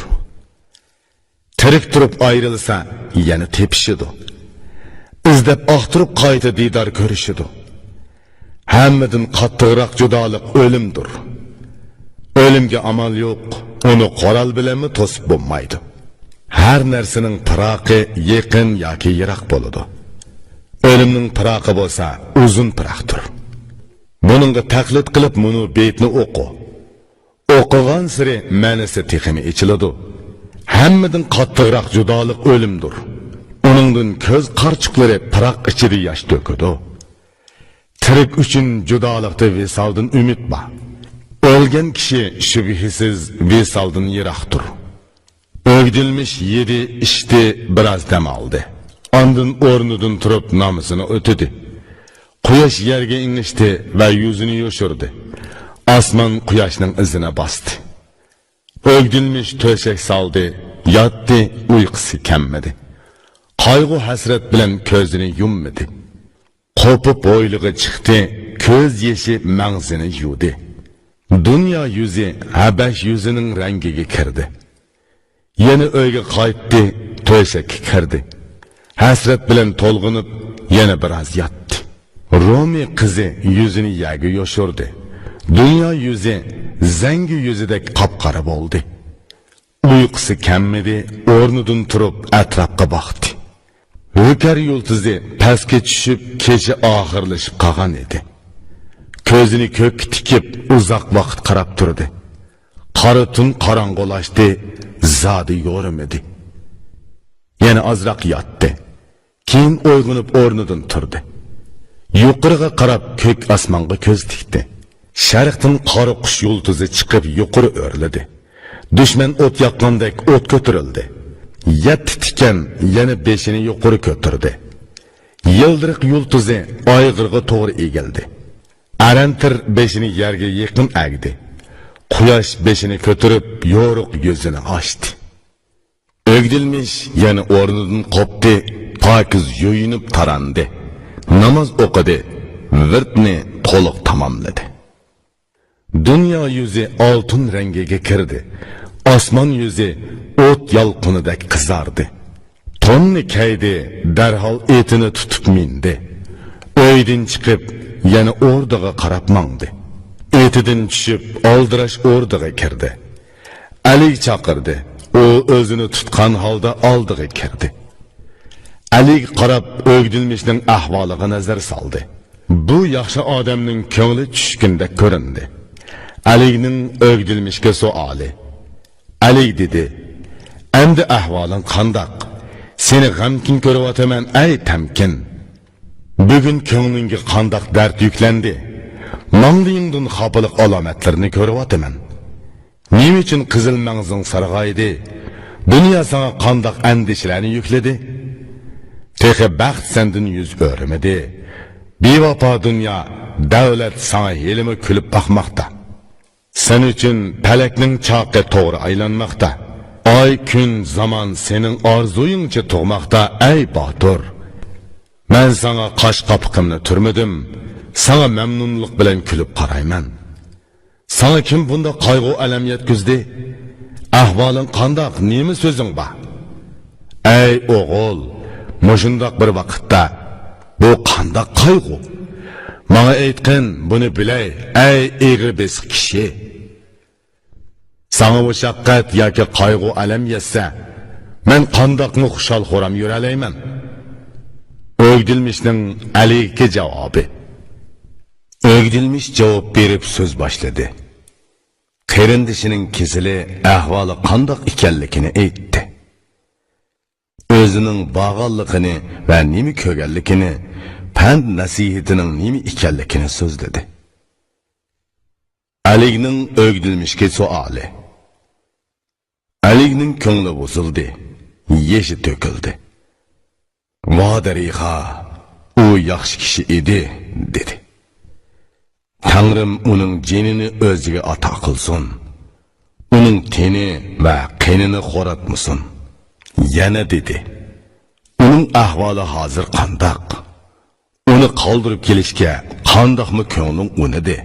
تىرىك تۇرۇپ ئايرىلسا، يەنە تېپىشىدۇ. ئىزدەپ ئاختۇرۇپ قايتا دىدار كۆرۈشىدۇ. ھەممىدىن قاتتىقراق جۇدالىق ئۆلۈمدۇر. ئۆلۈمگە ئامال يوق، ئۇنى قورال بىلەنمۇ توسۇپ بولمايدۇ. ھەر نەرسىنىڭ پىراقى يېقىن ياكى يىراق بولىدۇ. ئۆلۈمنىڭ پىراقى بولسا ئۇزۇن پىراقتۇر. بۇنىڭغا تەقلىد قىلىپ مۇنۇ بېيىتنى ئوقۇ. ئوقۇغانسېرى مەنىسى تېخىمۇ ئېچىلىدۇ. ھەممىدىن قاتتىقراق جۇدالىق ئۆلۈمدۇر. ئۇنىڭدىن كۆز قارىچۇقلىرى پىراق ئىچىدە ياش تۆكىدۇ. تىرىك ئۈچۈن جۇدالىقتا ۋىسالدىن ئۈمىد بار. ئۆلگەن كىشى شۈبھىسىز ۋىسالدىن يىراقتۇر. ئۆگدۈلمىش يېدى، ئىچتى، بىراز دەم ئالدى. ئاندىن ئورنىدىن تۇرۇپ نامىزىنى ئۆتىدى. قۇياش يەرگە ئېڭىشتى ۋە يۈزىنى يوشۇردى. ئاسمان قۇياشنىڭ ئىزىنى باستى. ئۆگدۈلمىش تۆشەك سالدى، ياتتى، ئۇيقۇسى كەممىدى. قايغۇ-ھەسرەت بىلەن كۆزىنى يۇممىدى. قوپۇپ ھويلىغا چىقتى، كۆز يېشى مەڭزىنى يۇدى. دۇنيا يۈزى ھەبەش يۈزىنىڭ رەڭگىگە كىردى. يەنە ئۆيگە قايتتى، تۆشەككە كىردى. ھەسرەت بىلەن تولغىنىپ، يەنە بىراز ياتتى. رومىي قىزى يۈزىنى يەرگە يوشۇردى. دۇنيا يۈزى زەڭگى يۈزىدەك قاپقارا بولدى. ئۇيقۇسى كەممىدى، ئورنىدىن تۇرۇپ ئەتراپقا باقتى. ھۆكەر يۇلتۇزى پەسكە چۈشۈپ، كېچە ئاخىرلىشىپ قالغان ئىدى. كۆزىنى كۆككە تىكىپ، ئۇزاق ۋاقىت قاراپ تۇردى. قارا تۈن قاراڭغۇلاشتى، زادى يورۇمىدى. يەنە ئازراق ياتتى. كېيىن ئويغىنىپ ئورنىدىن تۇردى. يۇقىرىغا قاراپ كۆك ئاسمانغا كۆز تىكتى. شەرقتىن قارا قۇش يۇلتۇزى چىقىپ يۇقىرى ئۆرلىدى. دۈشمەن ئوت ياققاندەك ئوت كۆتۈرۈلدى. يەتتە تىكەن يەنە بېشىنى يۇقىرى كۆتۈردى. يىلدىرىق يۇلتۇزى ئايغىرغا توغرا ئېگىلدى. ئەرەنتىر بېشىنى يەرگە يېقىن ئەگدى. قۇياش بېشىنى كۆتۈرۈپ يورۇق يۈزىنى ئاچتى. ئۆگدۈلمىش يەنە ئورنىدىن قوپتى، پاكىز يۇيۇنۇپ تاراندى. ناماز ئوقۇدى، ۋىردنى تولۇق تاماملىدى. دۇنيا يۈزى ئالتۇن رەڭگىگە كىردى. ئاسمان يۈزى ئوت يالقۇنىدەك قىزاردى. توننى كەيدى، دەرھال ئېتىنى تۇتۇپ مىندى. ئۆيدىن چىقىپ، يەنە ئوردىغا قاراپ ماڭدى. ئېتىدىن چۈشۈپ، ئالدىراش ئوردىغا كىردى. ئەلىگە چاقىردى. ئۇ ئۆزىنى تۇتقان ھالدا ئالدىغا كىردى. ئەلىگە قاراپ ئۆگدۈلمىشنىڭ ئەھۋالىغا نەزەر سالدى. بۇ ياخشى ئادەمنىڭ كۆڭلى چۈشكۈندەك كۆرۈندى. ئەلىگنىڭ ئۆگدۈلمىشكە سوئالى. ئەلىگ دېدى: «ئەمدى ئەھۋالىڭ قانداق؟ سېنى غەمكىن كۆرۈۋاتىمەن، ئەي تەمكىن! بۈگۈن كۆڭلۈڭگە قانداق دەرد يۈكلەندى؟ ماڭلىيىڭدىن خاپىلىق ئالامەتلىرىنى كۆرۈۋاتىمەن. نېمە ئۈچۈن قىزىل مەڭزىڭ سارغايدى؟ دۇنيا ساڭا قانداق ئەندىشىلەرنى يۈكلىدى؟ تېخى بەخت سەندىن يۈز ئۆرۈمىدى. بىۋاپا دۇنيا، دەۋلەت ساڭا ھېلىمۇ كۈلۈپ باقماقتا. سەن ئۈچۈن پەلەكنىڭ چاقى توغرا ئايلانماقتا. ئاي، كۈن، زامان سېنىڭ ئارزۇيۇڭچە تۇغماقتا، ئەي باتۇر! مەن ساڭا قاش قاپىقىمنى تۈرمىدىم، ساڭا مەمنۇنلۇق بىلەن كۈلۈپ قارايمەن. ساڭا كىم بۇنداق قايغۇ-ئەلەم يەتكۈزدى؟ ئەھۋالىڭ قانداق؟ نېمە سۆزۈڭ بار؟» «ئەي ئوغۇل، مۇشۇنداق بىر ۋاقىتتا بۇ قانداق قايغۇ؟ ماڭا ئېيتقىن، بۇنى بىلەي، ئەي ئېغىر بېسىق كىشى! ساڭا مۇشەققەت ياكى قايغۇ-ئەلەم يەتسە، مەن قانداقمۇ خۇشال-خۇرام يۈرەلەيمەن؟» ئۆگدۈلمىشنىڭ ئەلىگە جاۋابى. ئۆگدۈلمىش جاۋاب بېرىپ سۆز باشلىدى. قېرىندىشىنىڭ كېسىلى، ئەھۋالى قانداق ئىكەنلىكىنى ئېيتتى. ئۆزىنىڭ بارغانلىقىنى ۋە نېمە كۆرگەنلىكىنى، پەند-نەسىھىتىنىڭ نېمە ئىكەنلىكىنى سۆزلىدى. ئەلىگنىڭ ئۆگدۈلمىشكە سوئالى. ئەلىگنىڭ كۆڭلى بۇزۇلدى، يېشى تۆكۈلدى. «ۋادەرىخا، ئۇ ياخشى كىشى ئىدى» دېدى. تەڭرىم ئۇنىڭ جېنىنى ئۆزىگە ئاتا قىلسۇن. ئۇنىڭ تېنى ۋە قېنىنى خوراتمىسۇن. يەنە دېدى: ئۇنىڭ ئەھۋالى ھازىر قانداق؟ ئۇنى قالدۇرۇپ كېلىشكە قانداقمۇ كۆڭلۈڭ ئۇنىدى؟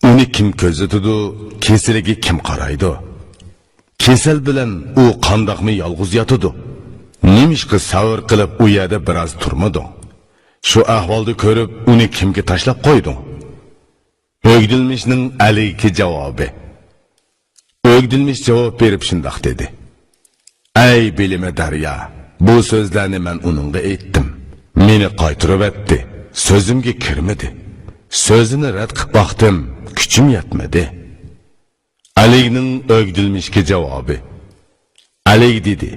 ئۇنى كىم كۆزىتىدۇ؟ كېسىلىگە كىم قارايدۇ؟ كېسەل بىلەن ئۇ قانداقمۇ يالغۇز ياتىدۇ؟ نېمىشقا سەۋر قىلىپ ئۇ يەردە بىراز تۇرمىدىڭ؟ شۇ ئەھۋالدا كۆرۈپ ئۇنى كىمگە تاشلاپ قويدۇڭ؟ ئۆگدۈلمىشنىڭ ئەلىگە جاۋابى. ئۆگدۈلمىش جاۋاب بېرىپ شۇنداق دېدى: ئەي بىلىمى دەريا، بۇ سۆزلەرنى مەن ئۇنىڭغا ئېيتتىم. مېنى قايتۇرۇۋەتتى، سۆزۈمگە كىرمىدى. سۆزىنى رەت قىلىپ باقتىم، كۈچۈم يەتمىدى. ئەلىگنىڭ ئۆگدۈلمىشكە جاۋابى. ئەلىگ دېدى: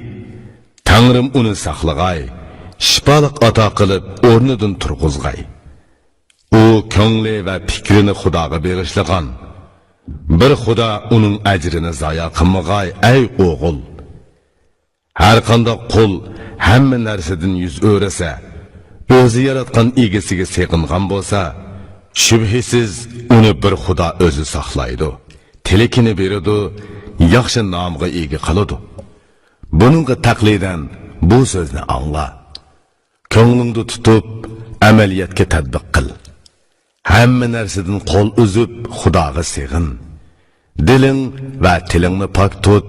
تەڭرىم ئۇنى ساقلىغاي، شىپالىق ئاتا قىلىپ ئورنىدىن تۇرغۇزغاي. ئۇ كۆڭلى ۋە پىكرىنى خۇداغا بېغىشلىغان. بىر خۇدا ئۇنىڭ ئەجرىنى زايا قىلمىغاي، ئەي ئوغۇل. ھەرقانداق قۇل ھەممە نەرسىدىن يۈز ئۆرۈسە، ئۆزى ياراتقان ئىگىسىگە سېغىنغان بولسا، شۈبھىسىز ئۇنى بىر خۇدا ئۆزى ساقلايدۇ، تىلىكىنى بېرىدۇ، ياخشى نامغا ئىگە قىلىدۇ. بۇنىڭغا تەقلىدەن بۇ سۆزنى ئاڭلا. كۆڭلۈڭدە تۇتۇپ، ئەمەلىيەتكە تەتبىق قىل. ھەممە نەرسىدىن قول ئۈزۈپ، خۇداغا سېغىن. دىلىڭ ۋە تىلىڭنى پاك تۇت،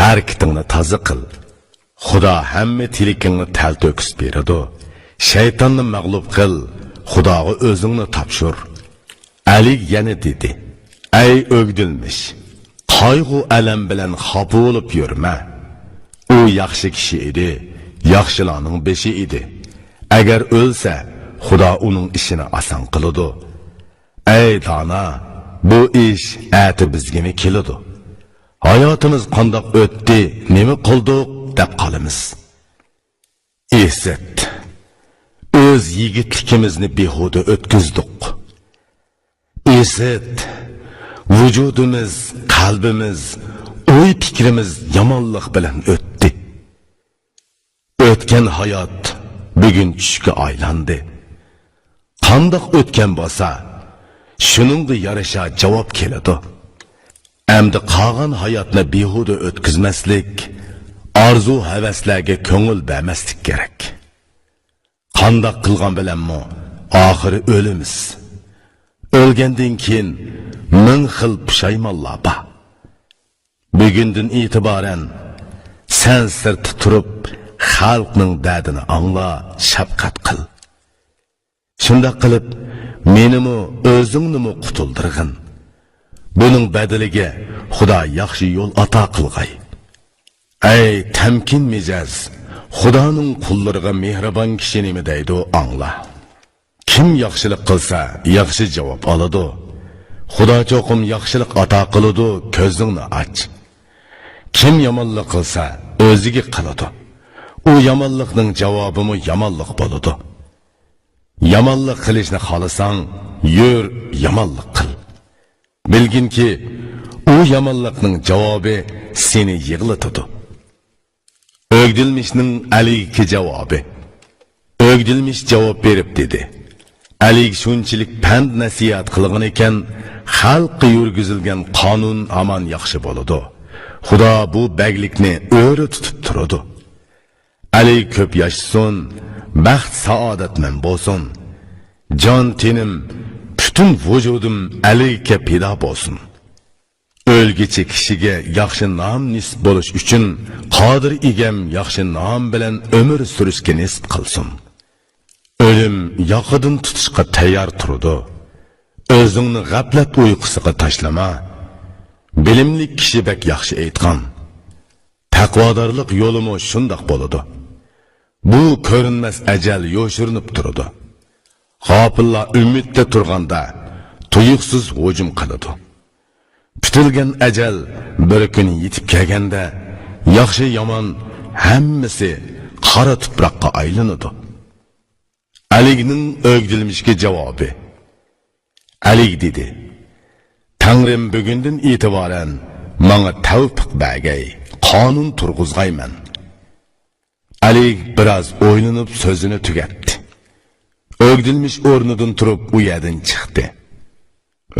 ھەرىكىتىڭنى تازا قىل. خۇدا ھەممە تىلىكىڭنى تەلتۆكۈس بېرىدۇ. شەيتاننى مەغلۇپ قىل، خۇداغا ئۆزۈڭنى تاپشۇر. ئەلى يەنە دېدى: ئەي ئۆگدۈلمىش، قايغۇ-ئەلەم بىلەن خاپا بولۇپ يۈرمە. ئۇ ياخشى كىشى ئىدى، ياخشىلارنىڭ بېشى ئىدى. ئەگەر ئۆلسە، خۇدا ئۇنىڭ ئىشىنى ئاسان قىلىدۇ. ئەي دانا، بۇ ئىش ئەتە بىزگىمۇ كېلىدۇ. ھاياتىمىز قانداق ئۆتتى، نېمە قىلدۇق دەپ قالىمىز. ئىسىت، ئۆز يىگىتلىكىمىزنى بىھۇدە ئۆتكۈزدۇق. ئىسىت، ۋۇجۇدىمىز، قەلبىمىز، ئوي-پىكرىمىز يامانلىق بىلەن ئۆتتى. ئۆتكەن ھايات بۈگۈن چۈشكە ئايلاندى. قانداق ئۆتكەن بولسا، شۇنىڭغا يارىشا جاۋاب كېلىدۇ. ئەمدى قالغان ھاياتنى بىھۇدە ئۆتكۈزمەسلىك، ئارزۇ-ھەۋەسلەرگە كۆڭۈل بەرمەسلىك كېرەك. قانداق قىلغان بىلەنمۇ ئاخىرى ئۆلىمىز. ئۆلگەندىن كېيىن مىڭ خىل پۇشايمانلار بار. بۈگۈندىن ئېتىبارەن سەن سىرتتا تۇرۇپ، خەلقنىڭ دەردىنى ئاڭلا، شەپقەت قىل. شۇنداق قىلىپ، مېنىمۇ، ئۆزۈڭنىمۇ قۇتۇلدۇرغىن. بۇنىڭ بەدىلىگە خۇدا ياخشى يول ئاتا قىلغاي. ئەي تەمكىن مىجەز، خۇدانىڭ قۇللىرىغا مېھرىبان كىشى نېمە دەيدۇ، ئاڭلا. كىم ياخشىلىق قىلسا، ياخشى جاۋاب ئالىدۇ. خۇدا چوقۇم ياخشىلىق ئاتا قىلىدۇ، كۆزۈڭنى ئاچ. كىم يامانلىق قىلسا، ئۆزىگە قىلىدۇ. ئۇ يامانلىقنىڭ جاۋابىمۇ يامانلىق بولىدۇ. يامانلىق قىلىشنى خالىساڭ، يۈر، يامانلىق قىل. بىلگىنكى، ئۇ يامانلىقنىڭ جاۋابى سېنى يىغلىتىدۇ. ئۆگدۈلمىشنىڭ ئەلىگە جاۋابى. ئۆگدۈلمىش جاۋاب بېرىپ دېدى: ئەلىگ شۇنچىلىك پەند-نەسىھەت قىلغىنىكەن، خەلققە يۈرگۈزۈلگەن قانۇن ھامان ياخشى بولىدۇ. خۇدا بۇ بەگلىكنى ئۆرە تۇتۇپ تۇرىدۇ. ئەلىگ كۆپ ياشىسۇن، بەخت-سائادەتمەن بولسۇن. جان-تېنىم، پۈتۈن ۋۇجۇدۇم ئەلىگكە پىدا بولسۇن. ئۆلگۈچى كىشىگە ياخشى نام نېسىپ بولۇش ئۈچۈن، قادىر ئىگەم ياخشى نام بىلەن ئۆمۈر سۈرۈشكە نېسىپ قىلسۇن. ئۆلۈم ياقىدىن تۇتۇشقا تەييار تۇرىدۇ. ئۆزۈڭنى غەپلەت ئۇيقۇسىغا تاشلىما. بىلىملىك كىشى بەك ياخشى ئېيتقان: تەقۋادارلىق يولىمۇ شۇنداق بولىدۇ. بۇ كۆرۈنمەس ئەجەل يوشۇرۇنۇپ تۇرىدۇ. غاپىللار ئۈمىدتە تۇرغاندا، تۇيۇقسىز ھۇجۇم قىلىدۇ. كۈتۈلگەن ئەجەل بىر كۈنى يېتىپ كەلگەندە، ياخشى-يامان ھەممىسى قارا تۇپراققا ئايلىنىدۇ. ئەلىگنىڭ ئۆگدۈلمىشكە جاۋابى. ئەلىگ دېدى: تەڭرىم بۈگۈندىن ئېتىبارەن ماڭا تەۋپىق بەرگەي، قانۇن تۇرغۇزغايمەن. ئەلىگ بىراز ئويلىنىپ سۆزىنى تۈگەتتى. ئۆگدۈلمىش ئورنىدىن تۇرۇپ ئۇ يەردىن چىقتى.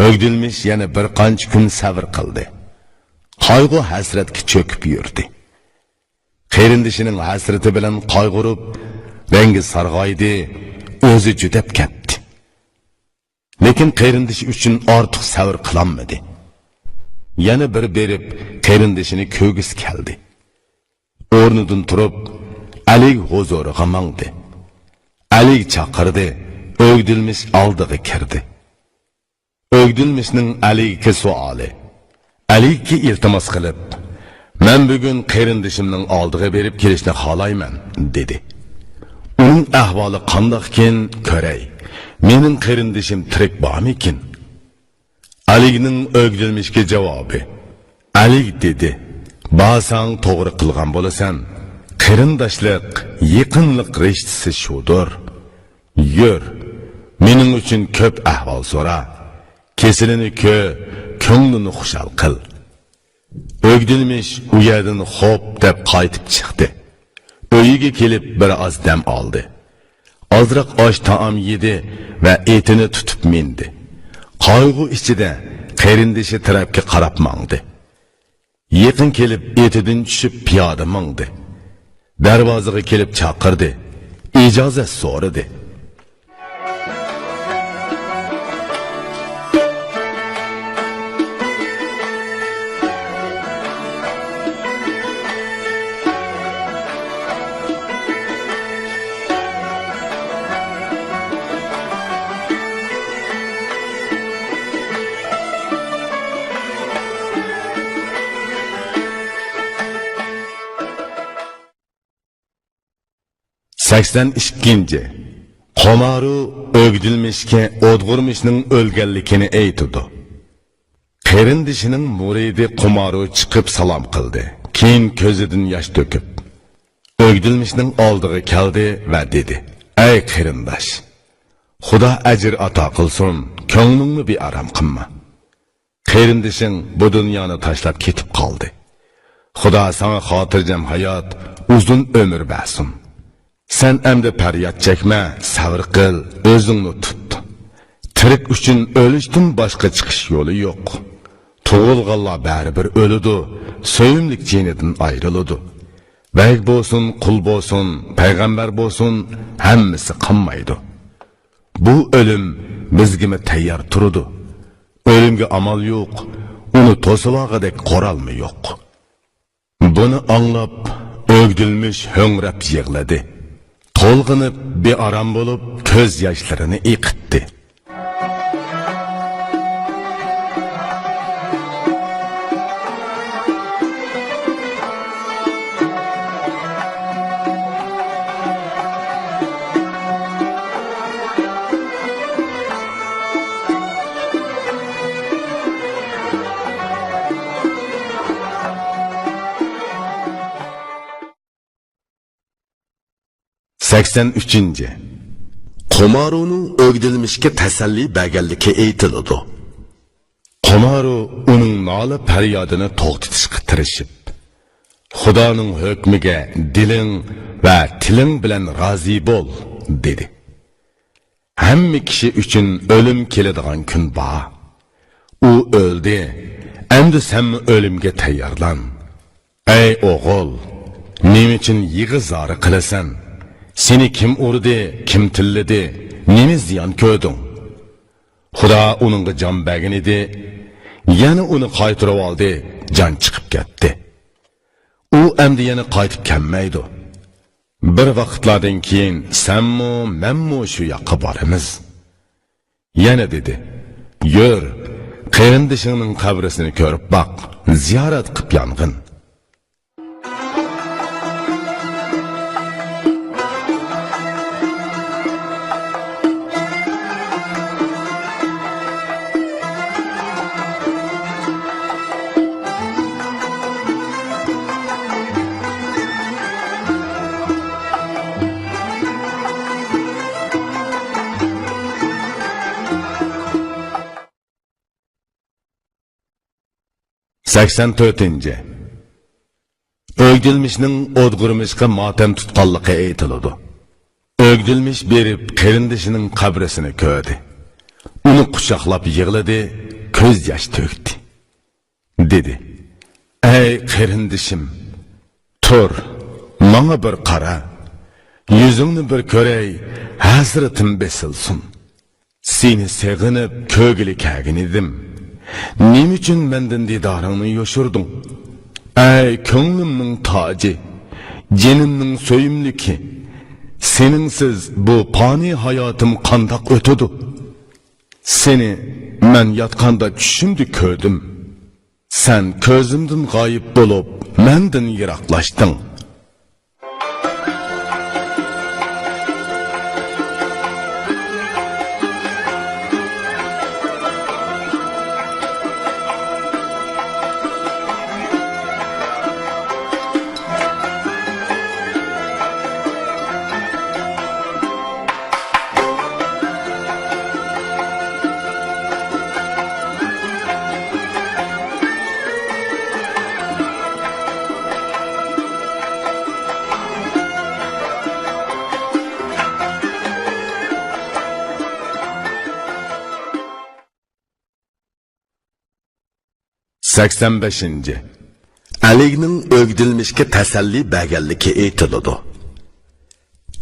ئۆگدۈلمىش يەنە بىر قانچە كۈن سەۋر قىلدى. قايغۇ-ھەسرەتكە چۆكۈپ يۈردى. قېرىندىشىنىڭ ھەسرىتى بىلەن قايغۇرۇپ، رەڭگى سارغايدى، ئۆزى جۈدەپ كەتتى. لېكىن قېرىندىشى ئۈچۈن ئارتۇق سەۋر قىلالمىدى. يەنە بىر بېرىپ، قېرىندىشىنى كۆرگۈسى كەلدى. ئورنىدىن تۇرۇپ، ئەلىگ ھۇزۇرىغا ماڭدى. ئەلىگ چاقىردى، ئۆگدۈلمىش ئالدىغا كىردى. ئۆگدۈلمىشنىڭ ئەلىگكە سوئالى. ئەلىگكە ئىلتىماس قىلىپ، «مەن بۈگۈن قېرىندىشىمنىڭ ئالدىغا بېرىپ كېلىشنى خالايمەن» دېدى. «ئۇنىڭ ئەھۋالى قانداقكىن كۆرەي. مېنىڭ قېرىندىشىم تىرىك بارمىكىن؟» ئەلىگنىڭ ئۆگدۈلمىشكە جاۋابى. ئەلىگ دېدى، «بارساڭ توغرا قىلغان بولىسەن. قېرىنداشلىق، يېقىنلىق رىشتىسى شۇدۇر. يۈر، مېنىڭ ئۈچۈن كۆپ ئەھۋال سورا. كېسىلىنى كۆ، كۆڭلىنى خۇشال قىل.» ئۆگدۈلمىش ئۇ يەردىن خوپ دەپ قايتىپ چىقتى. ئۆيىگە كېلىپ بىر ئاز دەم ئالدى. ئازراق ئاش-تائام يېدى ۋە ئېتىنى تۇتۇپ مىندى. قايغۇ ئىچىدە قېرىندىشى تەرەپكە قاراپ ماڭدى. يېقىن كېلىپ ئېتىدىن چۈشۈپ پىيادە ماڭدى. دەرۋازىغا كېلىپ چاقىردى. ئىجازەت سورىدى. سەكسەن ئىككىنچى. قومارۇ ئۆگدۈلمىشكە ئودغۇرمىشنىڭ ئۆلگەنلىكىنى ئېيتىدۇ. قېرىندىشىنىڭ مۇرىدى قومارۇ چىقىپ سالام قىلدى. كېيىن كۆزىدىن ياش تۆكۈپ، ئۆگدۈلمىشنىڭ ئالدىغا كەلدى ۋە دېدى، «ئەي قېرىنداش! خۇدا ئەجىر ئاتا قىلسۇن، كۆڭلۈڭنى بىئارام قىلما. قېرىندىشىڭ بۇ دۇنيانى تاشلاپ كېتىپ قالدى. خۇدا ساڭا خاتىرجەم ھايات، ئۇزۇن ئۆمۈر بەرسۇن. سەن ئەمدى پەرياد چەكمە، سەۋر قىل، ئۆزۈڭنى تۇت. تىرىك ئۈچۈن ئۆلۈشتىن باشقا چىقىش يولى يوق. تۇغۇلغانلار بەرىبىر ئۆلىدۇ، سۆيۈملۈك جېنىدىن ئايرىلىدۇ. بەگ بولسۇن، قۇل بولسۇن، پەيغەمبەر بولسۇن، ھەممىسى قالمايدۇ. بۇ ئۆلۈم بىزگىمۇ تەييار تۇرىدۇ. ئۆلۈمگە ئامال يوق، ئۇنى توسۇۋالغۇدەك قورالمۇ يوق.» بۇنى ئاڭلاپ، ئۆگدۈلمۈش ھۆڭرەپ يىغلىدى. تولغىنىپ، بىئارام بولۇپ، كۆز ياشلىرىنى ئېقىتتى. سەكسەن ئۈچىنچى. قومارۇنىڭ ئۆگدۈلمىشكە تەسەللى بەرگەنلىكى ئېيتىلىدۇ. قومارۇ ئۇنىڭ نالە-پەريادىنى توختىتىشقا تىرىشىپ، «خۇدانىڭ ھۆكمىگە دىلىڭ ۋە تىلىڭ بىلەن رازى بول» دېدى. ھەممە كىشى ئۈچۈن ئۆلۈم كېلىدىغان كۈن بار. ئۇ ئۆلدى، ئەمدى سەنمۇ ئۆلۈمگە تەييارلان. ئەي ئوغۇل، نېمە ئۈچۈن يىغا-زارا قىلىسەن؟ سېنى كىم ئۇردى، كىم تىللىدى، نېمە زىيان كۆردۈڭ؟ خۇدا ئۇنىڭغا جان بەرگەن ئىدى، يەنە ئۇنى قايتۇرۇۋالدى، جان چىقىپ كەتتى. ئۇ ئەمدى يەنە قايتىپ كەلمەيدۇ. بىر ۋاقىتلاردىن كېيىن سەنمۇ، مەنمۇ شۇ ياققا بارىمىز. يەنە دېدى، يۈر، قېرىندىشىڭنىڭ قەبرىسىنى كۆرۈپ باق، زىيارەت قىپ يانغىن. سەكسەن تۆتىنچى. ئۆگدۈلمىشنىڭ ئودغۇرمىشقا ماتەم تۇتقانلىقى ئېيتىلىدۇ. ئۆگدۈلمىش بېرىپ قېرىندىشىنىڭ قەبرىسىنى كۆردى. ئۇنى قۇچاقلاپ يىغلىدى، كۆز ياش تۆكتى. دېدى: «ئەي قېرىندىشىم، تۇر، ماڭا بىر قارا، يۈزۈڭنى بىر كۆرەي، ھەسرىتىم بېسىلسۇن. سېنى سېغىنىپ كۆرگىلى كەلگەن ئىدىم. نېمە ئۈچۈن مەندىن دىدارىڭنى يوشۇردۇڭ؟ ئەي كۆڭلۈمنىڭ تاجى، جېنىمنىڭ سۆيۈملۈكى، سېنىڭسىز بۇ پانىي ھاياتىم قانداق ئۆتىدۇ؟ سېنى مەن ياتقاندا چۈشۈمدە كۆردۈم. سەن كۆزۈمدىن غايىب بولۇپ، مەندىن يىراقلاشتىڭ.» سەكسەن بەشىنچى. ئەلىگنىڭ ئۆگدۈلمىشكە تەسەللى بەرگەنلىكى ئېيتىلىدۇ.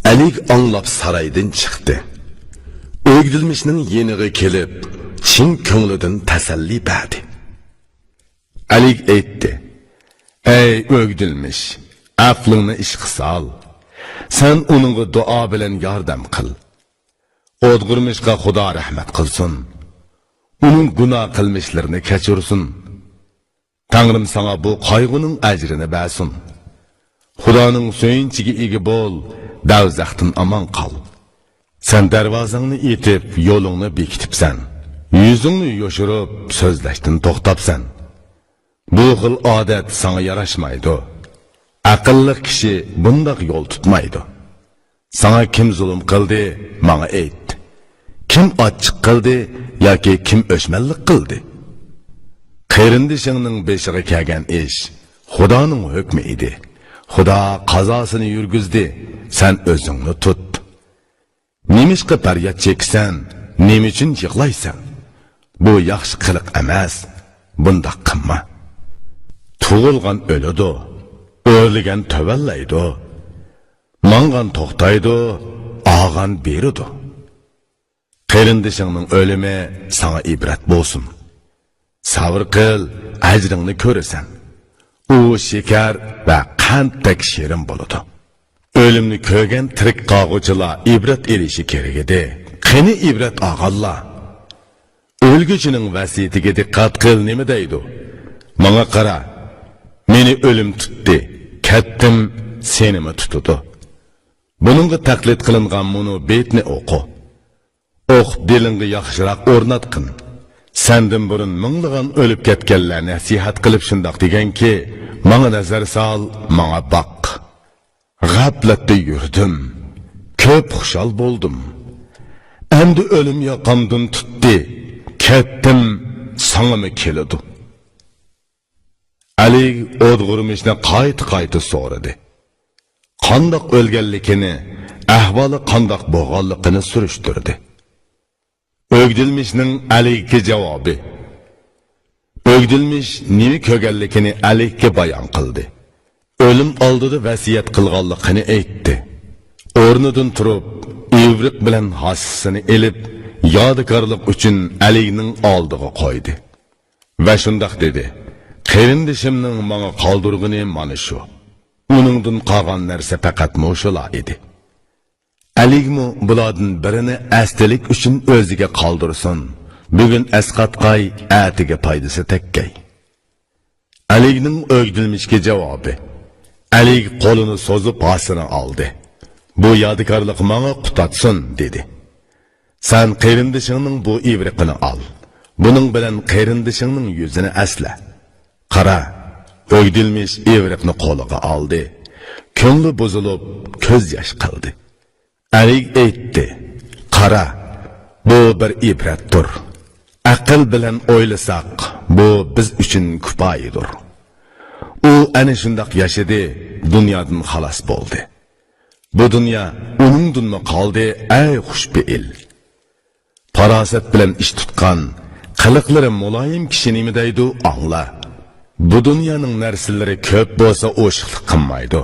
ئەلىگ ئاڭلاپ سارايدىن چىقتى. ئۆگدۈلمىشنىڭ يېنىغا كېلىپ، چىن كۆڭلىدىن تەسەللى بەردى. ئەلىگ ئېيتتى: «ئەي ئۆگدۈلمىش، ئەقلىڭنى ئىشقا سال. سەن ئۇنىڭغا دۇئا بىلەن ياردەم قىل. ئوتغۇرمىشقا خۇدا رەھمەت قىلسۇن. ئۇنىڭ گۇناھ قىلمىشلىرىنى كەچۈرسۇن. تەڭرىم ساڭا بۇ قايغۇنىڭ ئەجرىنى بەرسۇن. خۇدانىڭ سۆيۈنچىگە ئىگە بول، دەۋزەختىن ئامان قال. سەن دەرۋازاڭنى ئېتىپ، يولۇڭنى بېكىتىپسەن. يۈزۈڭنى يوشۇرۇپ، سۆزلەشتىن توختاپسەن. بۇ خىل ئادەت ساڭا ياراشمايدۇ. ئەقىللىق كىشى بۇنداق يول تۇتمايدۇ. ساڭا كىم زۇلۇم قىلدى، ماڭا ئېيت. كىم ئاچچىق قىلدى ياكى كىم ئۆچمەنلىك قىلدى؟ قېرىندىشىڭنىڭ بېشىغا كەلگەن ئىش خۇدانىڭ ھۆكمى ئىدى. خۇدا قازاسىنى يۈرگۈزدى، سەن ئۆزۈڭنى تۇت. نېمىشقا پەرياد چېكىسەن؟ نېمە ئۈچۈن يىغلايسەن؟ بۇ ياخشى قىلىق ئەمەس. بۇنداق قىلما. تۇغۇلغان ئۆلىدۇ، ئۆرلىگەن تۆۋەنلەيدۇ. ماڭغان توختايدۇ، ئالغان بېرىدۇ. قېرىندىشىڭنىڭ ئۆلۈمى ساڭا ئىبرەت بولسۇن. سەۋر قىل، ئەجرىڭنى كۆرىسەن. ئۇ شېكەر ۋە قەنتتەك شېرىن بولىدۇ. ئۆلۈمنى كۆرگەن تىرىك قالغۇچىلار ئىبرەت ئېلىشى كېرەك ئىدى. قېنى ئىبرەت ئالغانلار؟ ئۆلگۈچىنىڭ ۋەسىيىتىگە دىققەت قىل، نېمە دەيدۇ؟ ماڭا قارا، مېنى ئۆلۈم تۇتتى، كەتتىم، سېنىمۇ تۇتىدۇ. بۇنىڭغا تەقلىد قىلىنغان مۇنۇ بېيتنى ئوقۇ. ئوق دىلىڭغا ياخشىراق ئورناتقىن. سەندىن بۇرۇن مىڭلىغان ئۆلۈپ كەتكەنلەر نەسىھەت قىلىپ شۇنداق دېگەنكى، ماڭا نەزەر سال، ماڭا باق. غەپلەتتە يۈردۈم، كۆپ خۇشال بولدۇم. ئەمدى ئۆلۈم ياقامدىن تۇتتى، كەتتىم، ساڭىمۇ كېلىدۇ. ئەلى ئوتغۇرمىشنى قايتا-قايتا سورىدى. قانداق ئۆلگەنلىكىنى، ئەھۋالى قانداق بولغانلىقىنى سۈرۈشتۈردى. ئۆگدۈلمىشنىڭ ئەلىگە جاۋابى. ئۆگدۈلمىش نېمە كۆرگەنلىكىنى ئەلىگە بايان قىلدى. ئۆلۈم ئالدىدا ۋەسىيەت قىلغانلىقىنى ئېيتتى. ئورنىدىن تۇرۇپ، ئىۋرىق بىلەن ھاسىسىنى ئېلىپ، يادىكارلىق ئۈچۈن ئەلىگنىڭ ئالدىغا قويدى. ۋە شۇنداق دېدى: «قېرىندىشىمنىڭ ماڭا قالدۇرغىنى مانا شۇ. ئۇنىڭدىن قالغان نەرسە پەقەت مۇشۇلا ئىدى.» ئەلىگمۇ بۇلاردىن بىرىنى ئەستىلىك ئۈچۈن ئۆزىگە قالدۇرسۇن. بۈگۈن ئەسقاتقاي، ئەتىگە پايدىسى تەگكەي. ئەلىگنىڭ ئۆگدۈلمىشكە جاۋابى. ئەلىگ قولىنى سوزۇپ ھاسىنى ئالدى. «بۇ يادىكارلىق ماڭا قۇتاتسۇن» دېدى. «سەن قېرىندىشىڭنىڭ بۇ ئىۋرىقىنى ئال. بۇنىڭ بىلەن قېرىندىشىڭنىڭ يۈزىنى ئەسلە.» قارا، ئۆگدۈلمىش ئىۋرىقنى قولىغا ئالدى. كۆڭلى بۇزۇلۇپ، كۆز ياش قىلدى. ئەلىگ ئېيتتى: «قارا، بۇ بىر ئىبرەتتۇر. ئەقىل بىلەن ئويلىساق، بۇ بىز ئۈچۈن كۇپايىدۇر.» ئۇ ئەنە شۇنداق ياشىدى، دۇنيادىن خالاس بولدى. بۇ دۇنيا ئۇنىڭدىنمۇ قالدى، ئەي خۇشپېئىل! پاراسەت بىلەن ئىش تۇتقان، قىلىقلىرى مۇلايىم كىشى نېمە دەيدۇ، ئاڭلا. بۇ دۇنيانىڭ نەرسىلىرى كۆپ بولسا ئوشۇقلۇق قىلمايدۇ.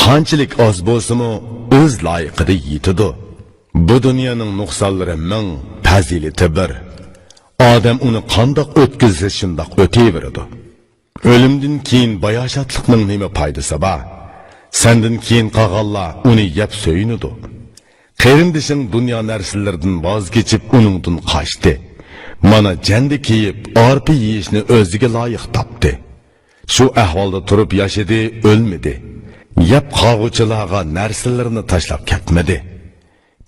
قانچىلىك ئاز بولسىمۇ ئۆز لايىقىدا يېتىدۇ. بۇ دۇنيانىڭ نۇقسانلىرى مىڭ، پەزىلىتى بىر. ئادەم ئۇنى قانداق ئۆتكۈزسە شۇنداق ئۆتۈۋېرىدۇ. ئۆلۈمدىن كېيىن باياشاتلىقنىڭ نېمە پايدىسى بار؟ سەندىن كېيىن قالغانلار ئۇنى يەپ سۆيۈنىدۇ. قېرىندىشىڭ دۇنيا نەرسىلىرىدىن ۋاز كېچىپ ئۇنىڭدىن قاچتى. مانا جەندە كىيىپ ئارپا يېيىشنى ئۆزىگە لايىق تاپتى. شۇ ئەھۋالدا تۇرۇپ ياشىدى، ئۆلمىدى. يەپ قالغۇچىلارغا نەرسىلىرىنى تاشلاپ كەتمىدى.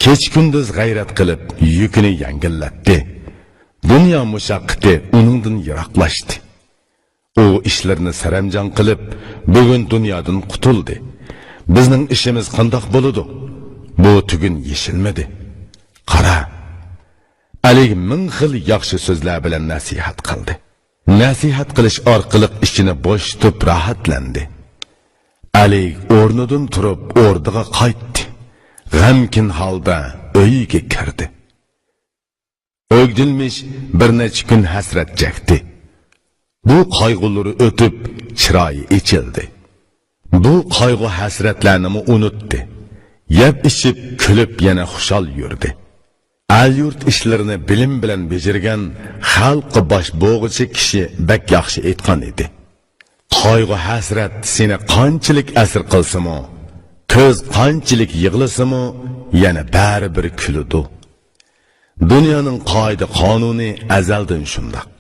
كېچە-كۈندۈز غەيرەت قىلىپ يۈكىنى يەڭگىللەتتى. دۇنيا مۇشەققىتى ئۇنىڭدىن يىراقلاشتى. ئۇ ئىشلىرىنى سەرەمجان قىلىپ، بۈگۈن دۇنيادىن قۇتۇلدى. بىزنىڭ ئىشىمىز قانداق بولىدۇ؟ بۇ تۈگۈن يېشىلمىدى. قارا، ئەلىگ مىڭ خىل ياخشى سۆزلەر بىلەن نەسىھەت قىلدى. نەسىھەت قىلىش ئارقىلىق ئىچىنى بوشىتىپ راھەتلەندى. ئەلىگ ئورنىدىن تۇرۇپ ئوردىغا قايتتى. غەمكىن ھالدا ئۆيىگە كىردى. ئۆگدۈلمىش بىر نەچچە كۈن ھەسرەت چەكتى. بۇ قايغۇلىرى ئۆتۈپ، چىرايى ئېچىلدى. بۇ قايغۇ-ھەسرەتلەرنىمۇ ئۇنۇتتى. يەپ-ئىچىپ، كۈلۈپ يەنە خۇشال يۈردى. ئەل-يۇرت ئىشلىرىنى بىلىم بىلەن بېجىرگەن، خەلققە باش بوغۇچى كىشى بەك ياخشى ئېيتقان ئىدى. قايغۇ-ھەسرەت سېنى قانچىلىك ئەسىر قىلسىمۇ، كۆز قانچىلىك يىغلىسىمۇ، يەنە بەرىبىر كۈلىدۇ. دۇنيانىڭ قائىدە-قانۇنى ئەزەلدىن شۇنداق.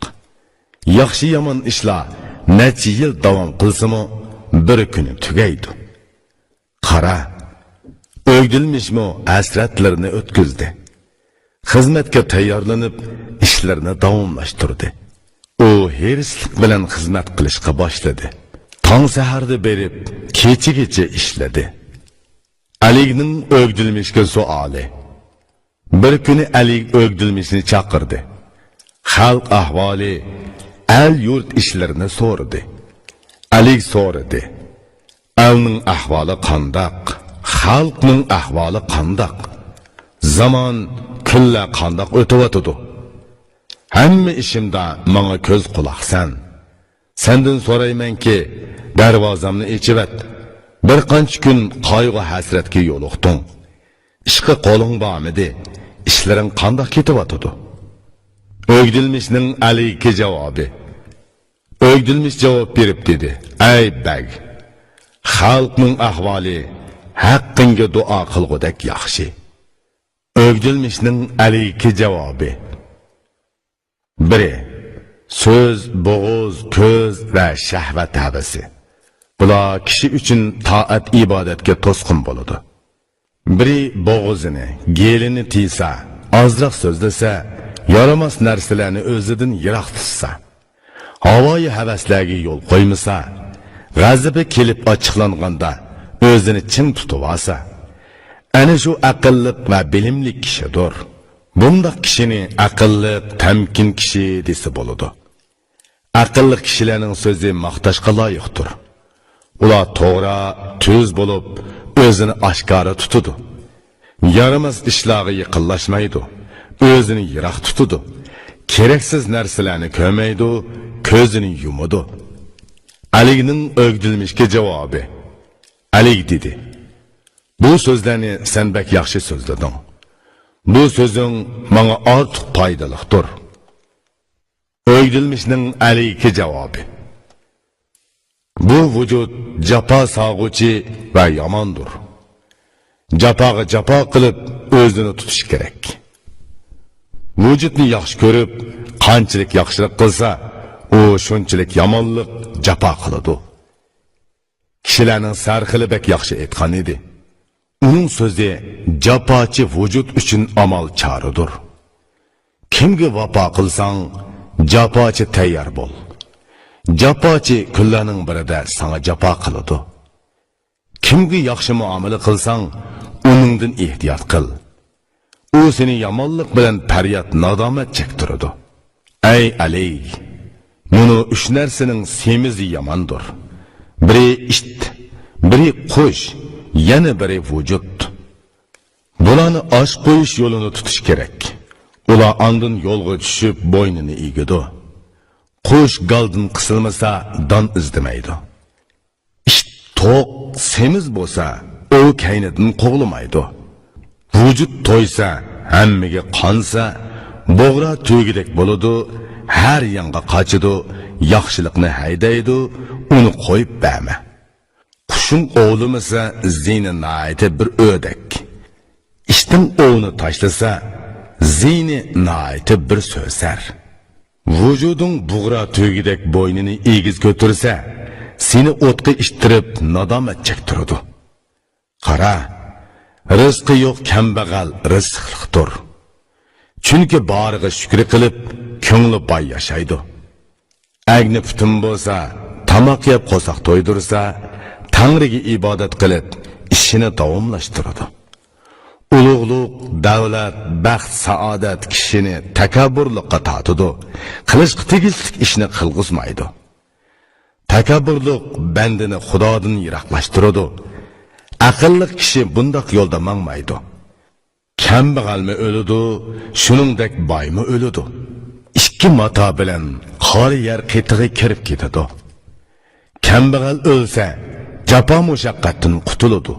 ياخشى-يامان ئىشلار نەچچە يىل داۋام قىلسىمۇ، بىر كۈنى تۈگەيدۇ. قارا، ئۆگدۈلمىشمۇ ھەسرەتلىرىنى ئۆتكۈزدى. خىزمەتكە تەييارلىنىپ، ئىشلىرىنى داۋاملاشتۇردى. ئۇ ھېرىسلىق بىلەن خىزمەت قىلىشقا باشلىدى. تاڭ سەھەردە بېرىپ، كېچىگىچە ئىشلىدى. ئەلىگنىڭ ئۆگدۈلمىشكە سوئالى. بىر كۈنى ئەلىگ ئۆگدۈلمىشنى چاقىردى. خەلق ئەھۋالى، ئەل-يۇرت ئىشلىرىنى سورىدى. ئەلىگ سورىدى: «ئەلنىڭ ئەھۋالى قانداق؟ خەلقنىڭ ئەھۋالى قانداق؟ زامان، كۈنلەر قانداق ئۆتۈۋاتىدۇ؟ ھەممە ئىشىمدا ماڭا كۆز-قۇلاقسەن. سەندىن سورايمەنكى، دەرۋازامنى ئېچىۋەت. بىر قانچە كۈن قايغۇ-ھەسرەتكە يولۇقتۇڭ. ئىشقا قولۇڭ بارمىدى؟ ئىشلىرىڭ قانداق كېتىۋاتىدۇ؟» ئۆگدۈلمىشنىڭ ئەلىگكە جاۋابى. ئۆگدۈلمىش جاۋاب بېرىپ دېدى: «ئەي بەگ، خەلقنىڭ ئەھۋالى ھەققىڭگە دۇئا قىلغۇدەك ياخشى.» ئۆگدۈلمىشنىڭ ئەلىگكە جاۋابى. بىرى، سۆز، بوغۇز، كۆز ۋە شەھۋەت ھەۋىسى. بۇلار كىشى ئۈچۈن تائەت-ئىبادەتكە توسقۇن بولىدۇ. بىرى بوغۇزىنى، گېلىنى تىيسا، ئازراق سۆزلىسە، يارىماس نەرسىلەرنى ئۆزىدىن يىراق تۇتسا، ھاۋايى ھەۋەسلەرگە يول قويمىسا، غەزىپى كېلىپ ئاچچىقلانغاندا ئۆزىنى چىڭ تۇتۇۋالسا، ئەنە شۇ ئەقىللىق ۋە بىلىملىك كىشىدۇر. بۇنداق كىشىنى ئەقىللىق، تەمكىن كىشى دېسە بولىدۇ. ئەقىللىق كىشىلەرنىڭ سۆزى ماختاشقا لايىقتۇر. ئۇلار توغرا، تۈز بولۇپ، ئۆزىنى ئاشكارا تۇتىدۇ. يارىماس ئىشلارغا يېقىنلاشمايدۇ، ئۆزىنى يىراق تۇتىدۇ. كېرەكسىز نەرسىلەرنى كۆرمەيدۇ، كۆزىنى يۇمىدۇ. ئەلىگنىڭ ئۆگدۈلمىشكە جاۋابى. ئەلىگ دېدى: «بۇ سۆزلەرنى سەن بەك ياخشى سۆزلىدىڭ. بۇ سۆزۈڭ ماڭا ئارتۇق پايدىلىقتۇر.» ئۆگدۈلمىشنىڭ ئەلىگكە جاۋابى. بۇ ۋۇجۇد جاپا سالغۇچى ۋە ياماندۇر. جاپاغا جاپا قىلىپ، ئۆزىنى تۇتۇش كېرەك. ۋۇجۇدنى ياخشى كۆرۈپ، قانچىلىك ياخشىلىق قىلسا، ئۇ شۇنچىلىك يامانلىق، جاپا قىلىدۇ. كىشىلەرنىڭ سەرخىلى بەك ياخشى ئېيتقان ئىدى. ئۇنىڭ سۆزى جاپاچى ۋۇجۇد ئۈچۈن ئامال چارىدۇر. كىمگە ۋاپا قىلساڭ، جاپاچى تەييار بول. جاپاچى كۈنلەرنىڭ بىرىدە ساڭا جاپا قىلىدۇ. كىمگە ياخشى مۇئامىلە قىلساڭ، ئۇنىڭدىن ئېھتىيات قىل. ئۇ سېنى يامانلىق بىلەن پەرياد-نادامەت چەكتۈرىدۇ. ئەي ئەلىي، مۇنۇ ئۈچ نەرسىنىڭ سېمىزى ياماندۇر. بىرى ئىت، بىرى قۇش، يەنە بىرى ۋۇجۇد. بۇلارنى ئاچ قويۇش يولىنى تۇتۇش كېرەك. ئۇلار ئاندىن يولغا چۈشۈپ بوينىنى ئېگىدۇ. قۇش گالدىن قىسىلمىسا، دان ئىزدىمەيدۇ. ئىت، توق، سېمىز بولسا، ئوۋ كەينىدىن قوغلىمايدۇ. ۋۇجۇد تويسا، ھەممىگە قانسا، بۇغرا تۈگىدەك بولىدۇ، ھەر يانغا قاچىدۇ، ياخشىلىقنى ھەيدەيدۇ، ئۇنى قويۇپ بەرمە. قۇشۇڭ ئوۋلىمىسا، زىيىنى ناھايىتى بىر ئۆدەك. ئىتىڭ ئوۋنى تاشلىسا، زىيىنى ناھايىتى بىر سۆسەر. ۋۇجۇدۇڭ بۇغرا تۈگىدەك بوينىنى ئېگىز كۆتۈرسە، سېنى ئوتقا ئىتتىرىپ نادامەت چەكتۈرىدۇ. قارا، رىزقى يوق كەمبەغەل رىزىقلىقتۇر. چۈنكى بارىغا شۈكرى قىلىپ، كۆڭلى باي ياشايدۇ. ئەگنى پۈتۈن بولسا، تاماق يەپ قورساق تويدۇرسا، تەڭرىگە ئىبادەت قىلىپ، ئىشىنى داۋاملاشتۇرىدۇ. ئۇلۇغلۇق، دەۋلەت، بەخت، سائادەت كىشىنى تەكەببۇرلۇققا تارتىدۇ، قىلىشقا تېگىشلىك ئىشنى قىلغۇزمايدۇ. تەكەببۇرلۇق بەندىنى خۇدادىن يىراقلاشتۇرىدۇ. ئەقىللىق كىشى بۇنداق يولدا ماڭمايدۇ. كەمبەغەلمۇ ئۆلىدۇ، شۇنىڭدەك بايمۇ ئۆلىدۇ. ئىككى ماتا بىلەن قارا يەر قېتىغا كىرىپ كېتىدۇ. كەمبەغەل ئۆلسە، جاپا مۇشەققەتتىن قۇتۇلىدۇ.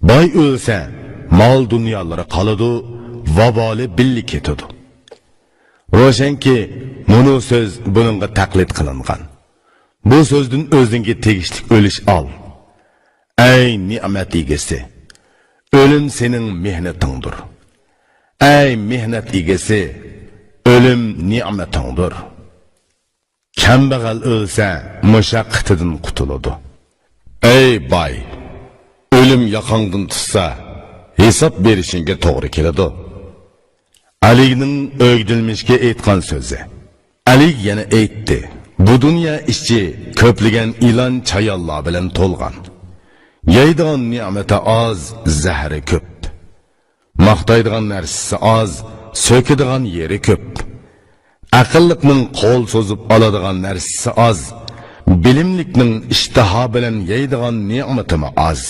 باي ئۆلسە، مال دۇنيالىرى قالىدۇ، ۋابالى بىللە كېتىدۇ. روشەنكى، مۇنۇ سۆز بۇنىڭغا تەقلىد قىلىنغان. بۇ سۆزدىن ئۆزۈڭگە تېگىشلىك ئۈلۈش ئال. ئەي نېمەت ئىگىسى، ئۆلۈم سېنىڭ مېھنىتىڭدۇر. ئەي مېھنەت ئىگىسى، ئۆلۈم نېمىتىڭدۇر. كەمبەغەل ئۆلسە، مۇشەققىتىدىن قۇتۇلىدۇ. ئەي باي، ئۆلۈم ياقاڭدىن تۇتسا، ھېساب بېرىشىڭگە توغرا كېلىدۇ. ئەلىگنىڭ ئۆگدۈلمىشكە ئېيتقان سۆزى. ئەلىگ يەنە ئېيتتى، بۇ دۇنيا ئىچى كۆپلىگەن ئىلان چايانلار بىلەن تولغان. يەيدىغان نېمىتى ئاز، زەھىرى كۆپ. ماختايدىغان نەرسىسى ئاز، سۆكىدىغان يېرى كۆپ. ئەقىللىقنىڭ قول سوزۇپ ئالىدىغان نەرسىسى ئاز، بىلىملىكنىڭ ئىشتىها بىلەن يەيدىغان نېمىتىمۇ ئاز.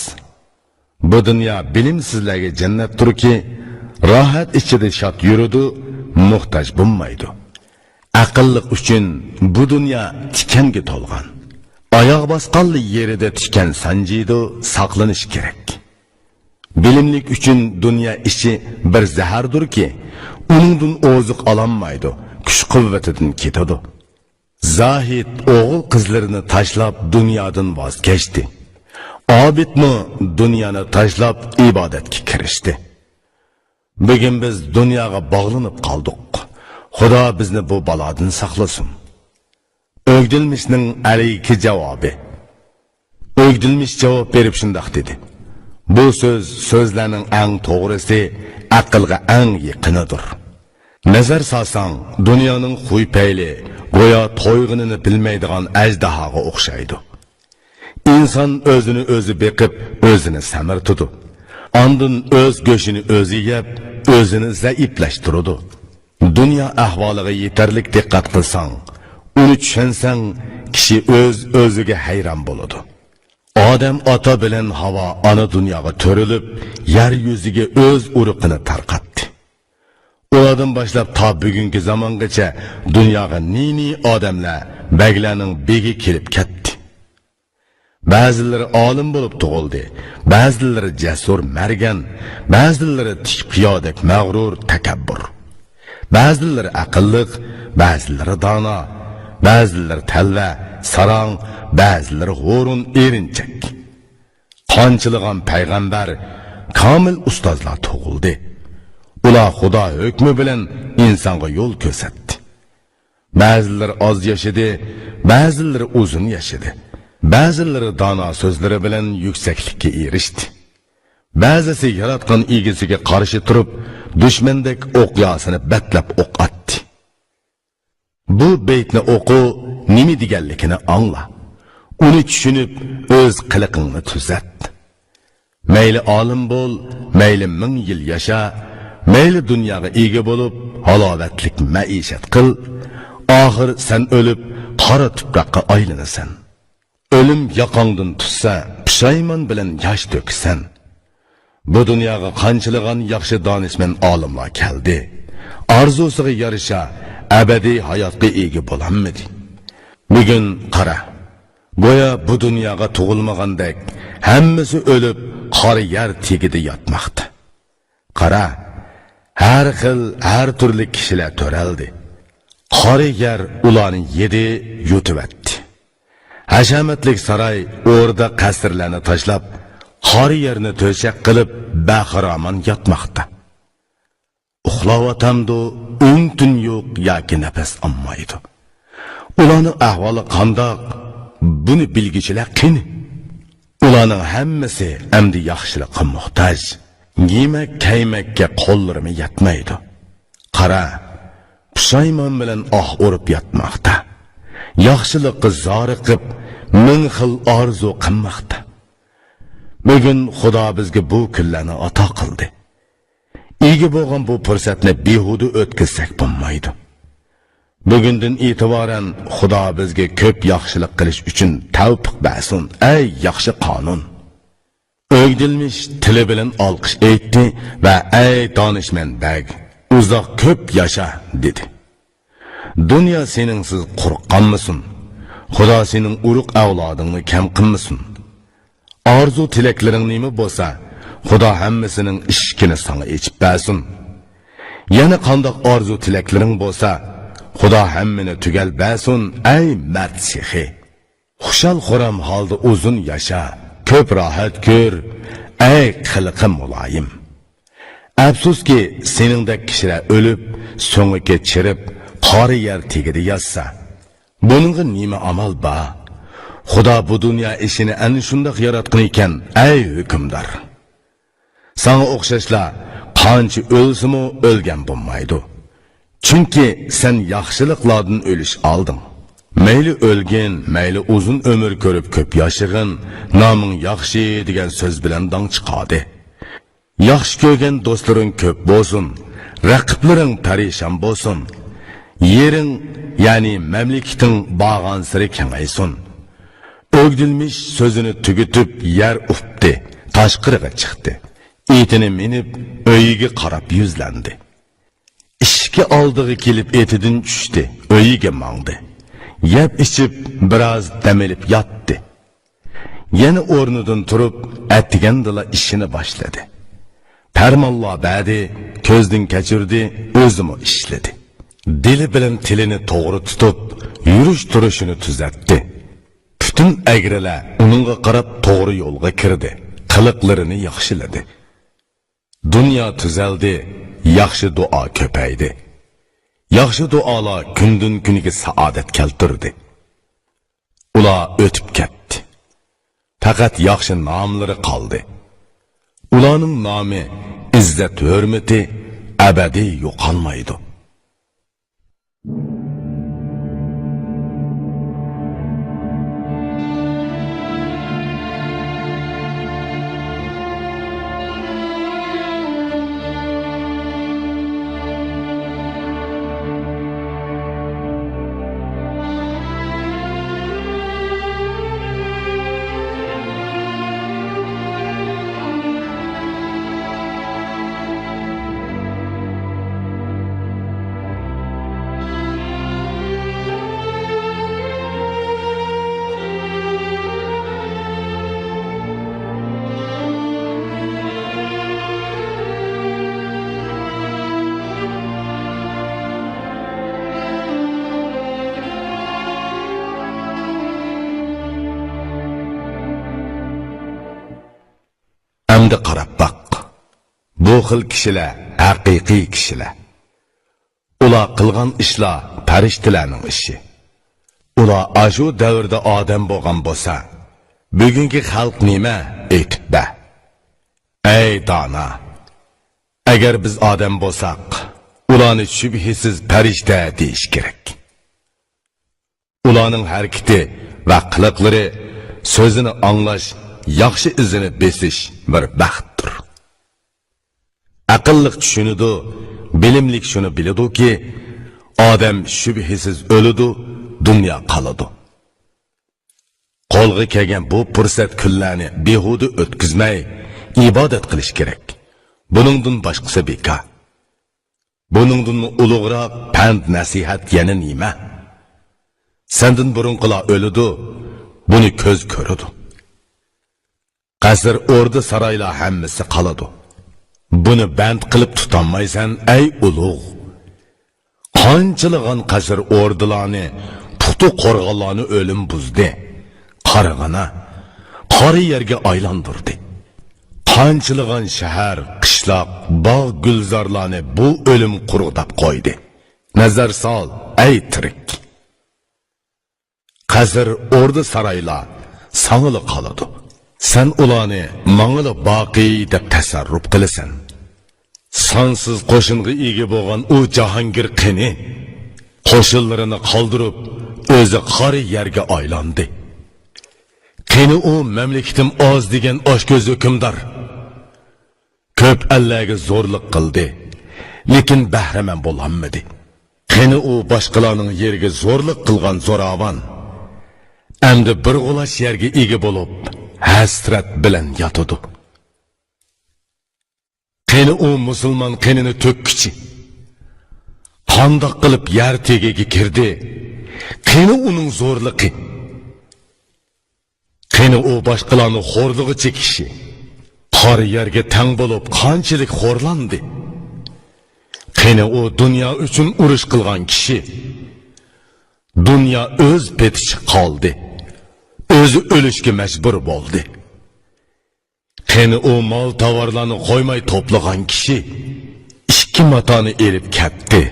بۇ دۇنيا بىلىمسىزلەرگە جەننەتتۇركى، راھەت ئىچىدە شاد يۈرىدۇ، موھتاج بولمايدۇ. ئەقىللىق ئۈچۈن بۇ دۇنيا تىكەنگە تولغان. ئاياغ باسقانلا يېرىدە تىكەن سانجىيدۇ، ساقلىنىش كېرەك. بىلىملىك ئۈچۈن دۇنيا ئىچى بىر زەھەردۇركى، ئۇنىڭدىن ئوزۇق ئالالمايدۇ، كۈچ-قۇۋۋىتىدىن كېتىدۇ. زاھىد ئوغۇل-قىزلىرىنى تاشلاپ دۇنيادىن ۋاز كەچتى. ئابىدمۇ دۇنيانى تاشلاپ ئىبادەتكە كىرىشتى. بۈگۈن بىز دۇنياغا باغلىنىپ قالدۇق. خۇدا بىزنى بۇ بالادىن ساقلىسۇن. ئۆگدۈلمىشنىڭ ئەلىگە جاۋابى. ئۆگدۈلمىش جاۋاب بېرىپ شۇنداق دېدى: بۇ سۆز سۆزلەرنىڭ ئەڭ توغرىسى، ئەقىلگە ئەڭ يېقىنىدۇر. نەزەر سالساڭ، دۇنيانىڭ خۇي-پەيلى گويا تويغىنىنى بىلمەيدىغان ئەجدىھاغا ئوخشايدۇ. ئىنسان ئۆزىنى ئۆزى بېقىپ، ئۆزىنى سەمرىتىدۇ. ئاندىن ئۆز گۆشىنى ئۆزى يەپ، ئۆزىنى زەئىپلەشتۈرىدۇ. دۇنيا ئەھۋالىغا يېتەرلىك دىققەت قىلساڭ، ئۇنى چۈشەنسەڭ، كىشى ئۆز-ئۆزىگە ھەيران بولىدۇ. ئادەم ئاتا بىلەن ھاۋا ئانا دۇنياغا تۆرىلىپ، يەر يۈزىگە ئۆز ئۇرۇقىنى تارقاتتى. ئۇلاردىن باشلاپ تا بۈگۈنكى زامانغىچە دۇنياغا نى-نى ئادەملەر بەگلەرنىڭ بېگى كېلىپ كەتتى. بەزىلىرى ئالىم بولۇپ تۇغۇلدى، بەزىلىرى جەسۇر مەرگەن، بەزىلىرى تىك قىيادەك مەغرۇر تەكەببۇر. بەزىلىرى ئەقىللىق، بەزىلىرى دانا، بەزىلىرى تەلۋە، ساراڭ، بەزىلىرى ھۇرۇن ئېرىنچەك. قانچىلىغان پەيغەمبەر، كامىل ئۇستازلار تۇغۇلدى. ئۇلار خۇدا ھۆكمى بىلەن ئىنسانغا يول كۆرسەتتى. بەزىلىرى ئاز ياشىدى، بەزىلىرى ئۇزۇن ياشىدى. بەزىلىرى دانا سۆزلىرى بىلەن يۈكسەكلىككە ئېرىشتى. بەزىسى ياراتقان ئىگىسىگە قارشى تۇرۇپ، دۈشمەندەك ئوق ياسىنى بەتلەپ ئوق ئاتتى. بۇ بەيتنى ئوقۇ، نېمە دېگەنلىكىنى ئاڭلا. ئۇنى چۈشىنىپ، ئۆز قىلىقىڭنى تۈزەت. مەيلى ئالىم بول، مەيلى مىڭ يىل ياشا، مەيلى دۇنياغا ئىگە بولۇپ، ھالاۋەتلىك مەئىشەت قىل، ئاخىر سەن ئۆلۈپ، قارا تۇپراققا ئايلىنىسەن. ئۆلۈم ياقاڭدىن تۇتسا، پۇشايمان بىلەن ياش تۆكىسەن. بۇ دۇنياغا قانچىلىغان ياخشى دانىشمەن ئالىملار كەلدى. ئارزۇسىغا يارىشا ئەبەدىي ھاياتقا ئىگە بولالمىدى. بۈگۈن قارا، گويا بۇ دۇنياغا تۇغۇلمىغاندەك، ھەممىسى ئۆلۈپ، قارا يەر تېگىدە ياتماقتا. قارا، ھەر خىل، ھەر تۈرلۈك كىشىلەر تۆرەلدى. قارا يەر ئۇلارنى يېدى، يۇتۇۋەتتى. ھەشەمەتلىك ساراي، ئوردا، قەسىرلەرنى تاشلاپ، قارا يەرنى تۆشەك قىلىپ، بەخىرامان ياتماقتا. ئۇخلاۋاتامدۇ، ئۈن-تىن يوق ياكى نەپەس ئالمايدۇ. ئۇلارنىڭ ئەھۋالى قانداق؟ بۇنى بىلگۈچىلەر قېنى؟ ئۇلارنىڭ ھەممىسى ئەمدى ياخشىلىققا موھتاج. يېمەك-كىيمەككە قوللىرىمۇ يەتمەيدۇ. قارا، پۇشايمان بىلەن ئاھ ئۇرۇپ ياتماقتا. ياخشىلىققا زارىقىپ، مىڭ خىل ئارزۇ قىلماقتا. بۈگۈن خۇدا بىزگە بۇ كۈنلەرنى ئاتا قىلدى. ئىگە بولغان بۇ پۇرسەتنى بىھۇدە ئۆتكۈزسەك بولمايدۇ. بۈگۈندىن ئېتىبارەن خۇدا بىزگە كۆپ ياخشىلىق قىلىش ئۈچۈن تەۋپىق بەرسۇن، ئەي ياخشى قانۇن! ئۆگدۈلمىش تىلى بىلەن ئالقىش ئېيتتى ۋە ئەي دانىشمەن بەگ، ئۇزاق كۆپ ياشا، دېدى. دۇنيا سېنىڭسىز قۇرۇق قالمىسۇن. خۇدا سېنىڭ ئۇرۇق ئەۋلادىڭنى كەم قىلمىسۇن. ئارزۇ تىلەكلىرىڭ نېمە بولسا، خۇدا ھەممىسىنىڭ ئىشىكىنى ساڭا ئېچىپ بەرسۇن. يەنە قانداق ئارزۇ تىلەكلىرىڭ بولسا، خۇدا ھەممىنى تۈگەل بەرسۇن، ئەي مەرد سېخى! خۇشال-خۇرام ھالدا ئۇزۇن ياشا، كۆپ راھەت كۆر، ئەي قىلىقى مۇلايىم! ئەپسۇسكى، سېنىڭدەك كىشىلەر ئۆلۈپ، سۆڭىكى چىرىپ، قارا يەر تېگىدە ياتسا، بۇنىڭغا نېمە ئامال بار؟ خۇدا بۇ دۇنيا ئىشىنى ئەنە شۇنداق ياراتقان ئىكەن، ئەي ھۆكۈمدار! ساڭا ئوخشاشلا قانچە ئۆلسىمۇ ئۆلگەن بولمايدۇ. چۈنكى سەن ياخشىلىقلاردىن ئۈلۈش ئالدىڭ. مەيلى ئۆلگىن، مەيلى ئۇزۇن ئۆمۈر كۆرۈپ كۆپ ياشىغىن، نامىڭ ياخشى دېگەن سۆز بىلەن داڭ چىقاردى. ياخشى كۆرگەن دوستلىرىڭ كۆپ بولسۇن، رەقىبلىرىڭ پەرىشان بولسۇن. يېرىڭ، يەنى مەملىكىتىڭ بارغانسېرى كېڭەيسۇن. ئۆگدۈلمىش سۆزىنى تۈگىتىپ يەر ئۇپتى، تاشقىرىغا چىقتى. ئېتىنى مىنىپ، ئۆيىگە قاراپ يۈزلەندى. ئىشىكى ئالدىغا كېلىپ ئېتىدىن چۈشتى، ئۆيىگە ماڭدى. يەپ ئىچىپ، بىراز دەم ئېلىپ ياتتى. يەنە ئورنىدىن تۇرۇپ، ئەتىگەندىلا ئىشىنى باشلىدى. پەرمانلار بەردى، كۆزدىن كەچۈردى، ئۆزىمۇ ئىشلىدى. دىلى بىلەن تىلىنى توغرا تۇتۇپ، يۈرۈش-تۇرۇشىنى تۈزەتتى. پۈتۈن ئەگرىلەر ئۇنىڭغا قاراپ توغرا يولغا كىردى، قىلىقلىرىنى ياخشىلىدى. دۇنيا تۈزەلدى، ياخشى دۇئا كۆپەيدى. ياخشى دۇئالار كۈندىن-كۈنگە سائادەت كەلتۈردى. ئۇلار ئۆتۈپ كەتتى. پەقەت ياخشى ناملىرى قالدى. ئۇلارنىڭ نامى، ئىززەت-ھۆرمىتى ئەبەدىي يوقالمايدۇ. ئەمدى قاراپ باق. بۇ خىل كىشىلەر ھەقىقىي كىشىلەر. ئۇلار قىلغان ئىشلار پەرىشتىلەرنىڭ ئىشى. ئۇلار ئاشۇ دەۋردە ئادەم بولغان بولسا، بۈگۈنكى خەلق نېمە؟ ئېيتىپ بەر. ئەي دانا! ئەگەر بىز ئادەم بولساق، ئۇلارنى شۈبھىسىز پەرىشتە دېيىش كېرەك. ئۇلارنىڭ ھەرىكىتى ۋە قىلىقلىرى، سۆزىنى ئاڭلاش، ياخشى ئىزىنى بېسىش بىر بەختتۇر. ئەقىللىق چۈشىنىدۇ، بىلىملىك شۇنى بىلىدۇكى، ئادەم شۈبھىسىز ئۆلىدۇ، دۇنيا قالىدۇ. قولغا كەلگەن بۇ پۇرسەت كۈنلەرنى بىھۇدە ئۆتكۈزمەي، ئىبادەت قىلىش كېرەك. بۇنىڭدىن باشقىسى بىكار. بۇنىڭدىنمۇ ئۇلۇغراق پەند-نەسىھەت يەنە نېمە؟ سەندىن بۇرۇنقىلار ئۆلىدۇ، بۇنى كۆز كۆرىدۇ. قەسىر، ئوردا-سارايلار ھەممىسى قالىدۇ. بۇنى بەند قىلىپ تۇتالمايسەن، ئەي ئۇلۇغ! قانچىلىغان قەسىر-ئوردىلارنى، پۇختا قورغانلارنى ئۆلۈم بۇزدى. قارىغىنا، قارا يەرگە ئايلاندۇردى. قانچىلىغان شەھەر، قىشلاق، باغ-گۈلزارلارنى بۇ ئۆلۈم قۇرغۇتۇپ قويدى. نەزەر سال، ئەي تىرىك! قەسىر، ئوردا-سارايلار ساڭىلا قالىدۇ. سەن ئۇلارنى ماڭىلا باقىي دەپ تەسەررۇپ قىلىسەن. سانسىز قوشۇنغا ئىگە بولغان ئۇ جاھانگىر قېنى؟ قوشۇنلىرىنى قالدۇرۇپ، ئۆزى قارا يەرگە ئايلاندى. قېنى ئۇ مەملىكىتىم ئاز دېگەن ئاچكۆز ھۆكۈمدار؟ كۆپ ئەللەرگە زورلۇق قىلدى، لېكىن بەھرىمەن بولالمىدى. قېنى ئۇ باشقىلارنىڭ يېرىگە زورلۇق قىلغان زوراۋان؟ ئەمدى بىر غۇلاچ يەرگە ئىگە بولۇپ، ھەسرەت بىلەن ياتىدۇ. قېنى ئۇ مۇسۇلمان قېنىنى تۆككۈچى؟ قانداق قىلىپ يەر تېگىگە كىردى؟ قېنى ئۇنىڭ زورلۇقى؟ قېنى ئۇ باشقىلارنى خورلىغۇچى كىشى؟ قارا يەرگە تەڭ بولۇپ قانچىلىك خورلاندى؟ قېنى ئۇ دۇنيا ئۈچۈن ئۇرۇش قىلغان كىشى؟ دۇنيا ئۆز پېتىچە قالدى. ئۆزى ئۆلۈشكە مەجبۇر بولدى. قېنى ئۇ مال-تاۋارلارنى قويماي توپلىغان كىشى؟ ئىككى ماتانى ئېلىپ كەتتى،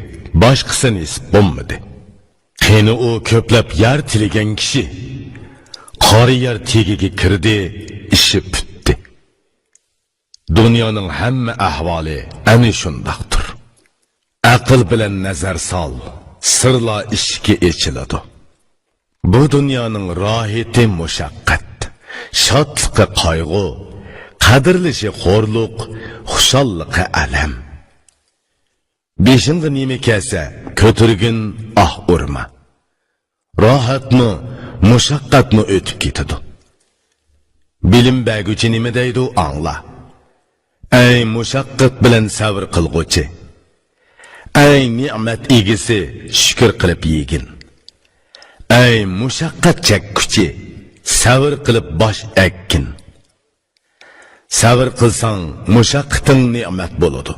باشقىسى نېسىپ بولمىدى. قېنى ئۇ كۆپلەپ يەر تىلىگەن كىشى؟ قارا يەر تېگىگە كىردى، ئىشى پۈتتى. دۇنيانىڭ ھەممە ئەھۋالى ئەنە شۇنداقتۇر. ئەقىل بىلەن نەزەر سال، سىرلار ئىشىكى ئېچىلىدۇ. بۇ دۇنيانىڭ راھىتى مۇشەققەت، شادلىقى قايغۇ، قەدىرلىشى خورلۇق، خۇشاللىقى ئەلەم. بېشىڭغا نېمە كەلسە، كۆتۈرگىن، ئاھ ئۇرما. راھەتمۇ، مۇشەققەتمۇ ئۆتۈپ كېتىدۇ. بىلىم بەرگۈچى نېمە دەيدۇ، ئاڭلا. ئەي مۇشەققەت بىلەن سەۋر قىلغۇچى! ئەي نېمەت ئىگىسى، شۈكۈر قىلىپ يېگىن. ئەي مۇشەققەت چەككۈچى، سەۋر قىلىپ باش ئەگكىن. سەۋر قىلساڭ، مۇشەققىتىڭ نېمەت بولىدۇ.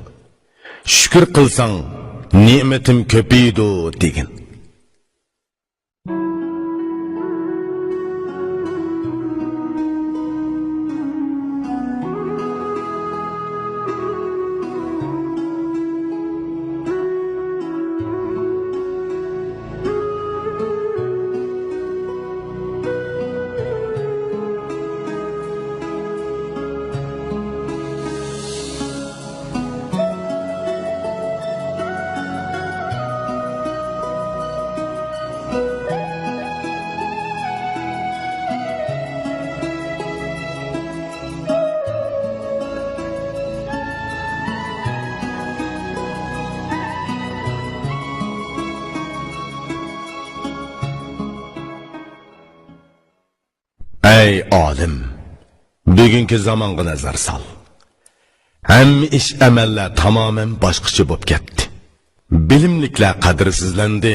شۈكۈر قىلساڭ، نېمىتىم كۆپىيىدۇ، دېگىن. ئەي ئالىم، بۈگۈنكى زامانغا نەزەر سال. ھەممە ئىش، ئەمەللەر تامامەن باشقىچە بولۇپ كەتتى. بىلىملىكلەر قەدىرسىزلەندى،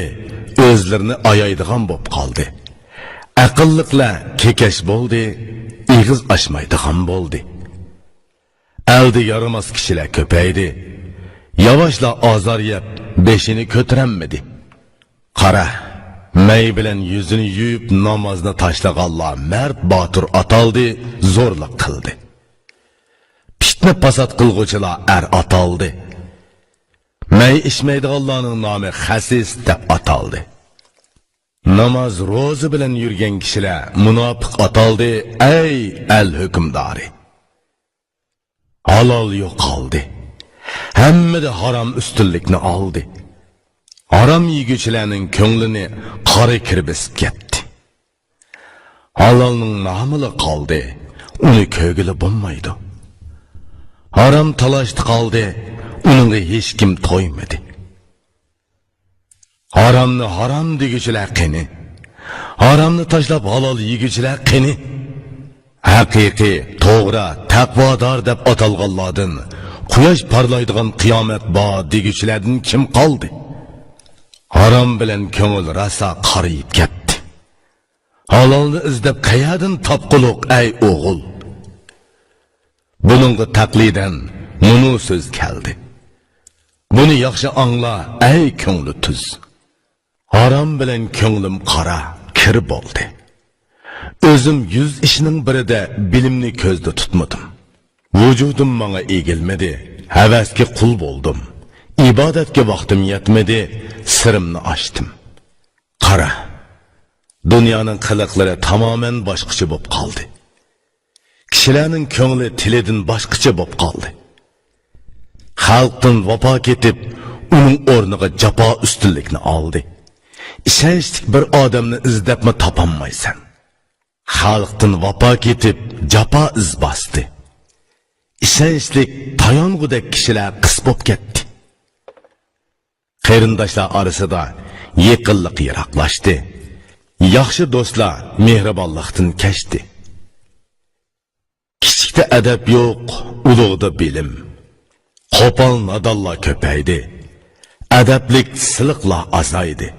ئۆزلىرىنى ئايايدىغان بولۇپ قالدى. ئەقىللىقلار كېكەچ بولدى، ئېغىز ئاچمايدىغان بولدى. ئەلدە يارىماس كىشىلەر كۆپەيدى. ياۋاشلار ئازار يەپ، بېشىنى كۆتۈرەلمىدى. قارا، مەي بىلەن يۈزىنى يۇيۇپ، نامازنى تاشلىغانلار مەرد باتۇر ئاتالدى، زورلۇق قىلدى. پىتنە-پاسات قىلغۇچىلار ئەر ئاتالدى. مەي ئىچمەيدىغانلارنىڭ نامى خەسىس دەپ ئاتالدى. ناماز، روزا بىلەن يۈرگەن كىشىلەر مۇناپىق ئاتالدى، ئەي ئەل ھۆكۈمدارى! ھالال يوقالدى. ھەممىدە ھارام ئۈستۈنلۈكنى ئالدى. ھارام يېگۈچىلەرنىڭ كۆڭلىنى قارا كىر بېسىپ كەتتى. ھالالنىڭ نامىلا قالدى، ئۇنى كۆرگىلى بولمايدۇ. ھارام تالاشتا قالدى، ئۇنىڭغا ھېچكىم تويمىدى. ھارامنى ھارام دېگۈچىلەر قېنى؟ ھارامنى تاشلاپ ھالال يېگۈچىلەر قېنى؟ ھەقىقىي، توغرا، تەقۋادار دەپ ئاتالغانلاردىن قۇياش پارلايدىغان قىيامەت بار دېگۈچىلەردىن كىم قالدى؟ ھارام بىلەن كۆڭۈل راسا قارىيىپ كەتتى. ھالالنى ئىزدەپ قەيەردىن تاپقۇلۇق، ئەي ئوغۇل؟ بۇنىڭغا تەقلىدەن مۇنۇ سۆز كەلدى. بۇنى ياخشى ئاڭلا، ئەي كۆڭلى تۈز. ھارام بىلەن كۆڭلۈم قارا، كىر بولدى. ئۆزۈم يۈز ئىشنىڭ بىرىدە بىلىمنى كۆزدە تۇتمىدىم. ۋۇجۇدۇم ماڭا ئېگىلمىدى، ھەۋەسكە قۇل بولدۇم. ئىبادەتكە ۋاقتىم يەتمىدى، سىرىمنى ئاچتىم. قارا، دۇنيانىڭ قىلىقلىرى تامامەن باشقىچە بولۇپ قالدى. كىشىلەرنىڭ كۆڭلى تىلىدىن باشقىچە بولۇپ قالدى. خەلقتىن ۋاپا كېتىپ، ئۇنىڭ ئورنىغا جاپا ئۈستۈنلۈكنى ئالدى. ئىشەنچلىك بىر ئادەمنى ئىزدەپمۇ تاپالمايسەن. خەلقتىن ۋاپا كېتىپ، جاپا ئىز باستى. ئىشەنچلىك تايانغۇدەك كىشىلەر قىس بولۇپ كەتتى. قېرىنداشلار ئارىسىدا يېقىنلىق يىراقلاشتى. ياخشى دوستلار مېھرىبانلىقتىن كەچتى. كىچىكتە ئەدەپ يوق، ئۇلۇغدا بىلىم. قوپال نادانلار كۆپەيدى. ئەدەپلىك سىلىقلار ئازايدى.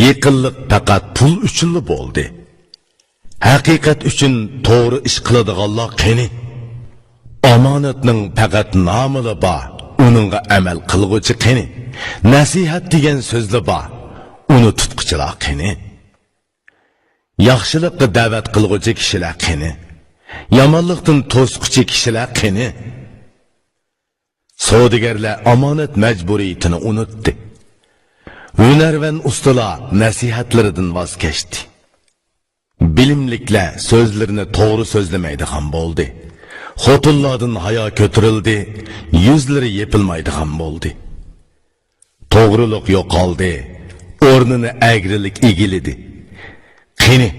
يېقىنلىق پەقەت پۇل ئۈچۈنلا بولدى. ھەقىقەت ئۈچۈن توغرا ئىش قىلىدىغانلار قېنى؟ ئامانەتنىڭ پەقەت نامىلا بار، ئۇنىڭغا ئەمەل قىلغۇچى قېنى؟ نەسىھەت دېگەن سۆزلا بار، ئۇنى تۇتقۇچىلار قېنى؟ ياخشىلىققا دەۋەت قىلغۇچى كىشىلەر قېنى؟ يامانلىقتىن توسقۇچى كىشىلەر قېنى؟ سودىگەرلەر ئامانەت مەجبۇرىيىتىنى ئۇنتتى. ھۈنەرۋەن ئۇستىلار نەسىھەتلىرىدىن ۋاز كەچتى. بىلىملىكلەر سۆزلىرىنى توغرا سۆزلىمەيدىغان بولدى. خوتۇنلاردىن ھايا كۆتۈرۈلدى، يۈزلىرى يېپىلمايدىغان بولدى. توغرىلىق يوقالدى، ئورنىنى ئەگرىلىك ئىگىلىدى. قېنى،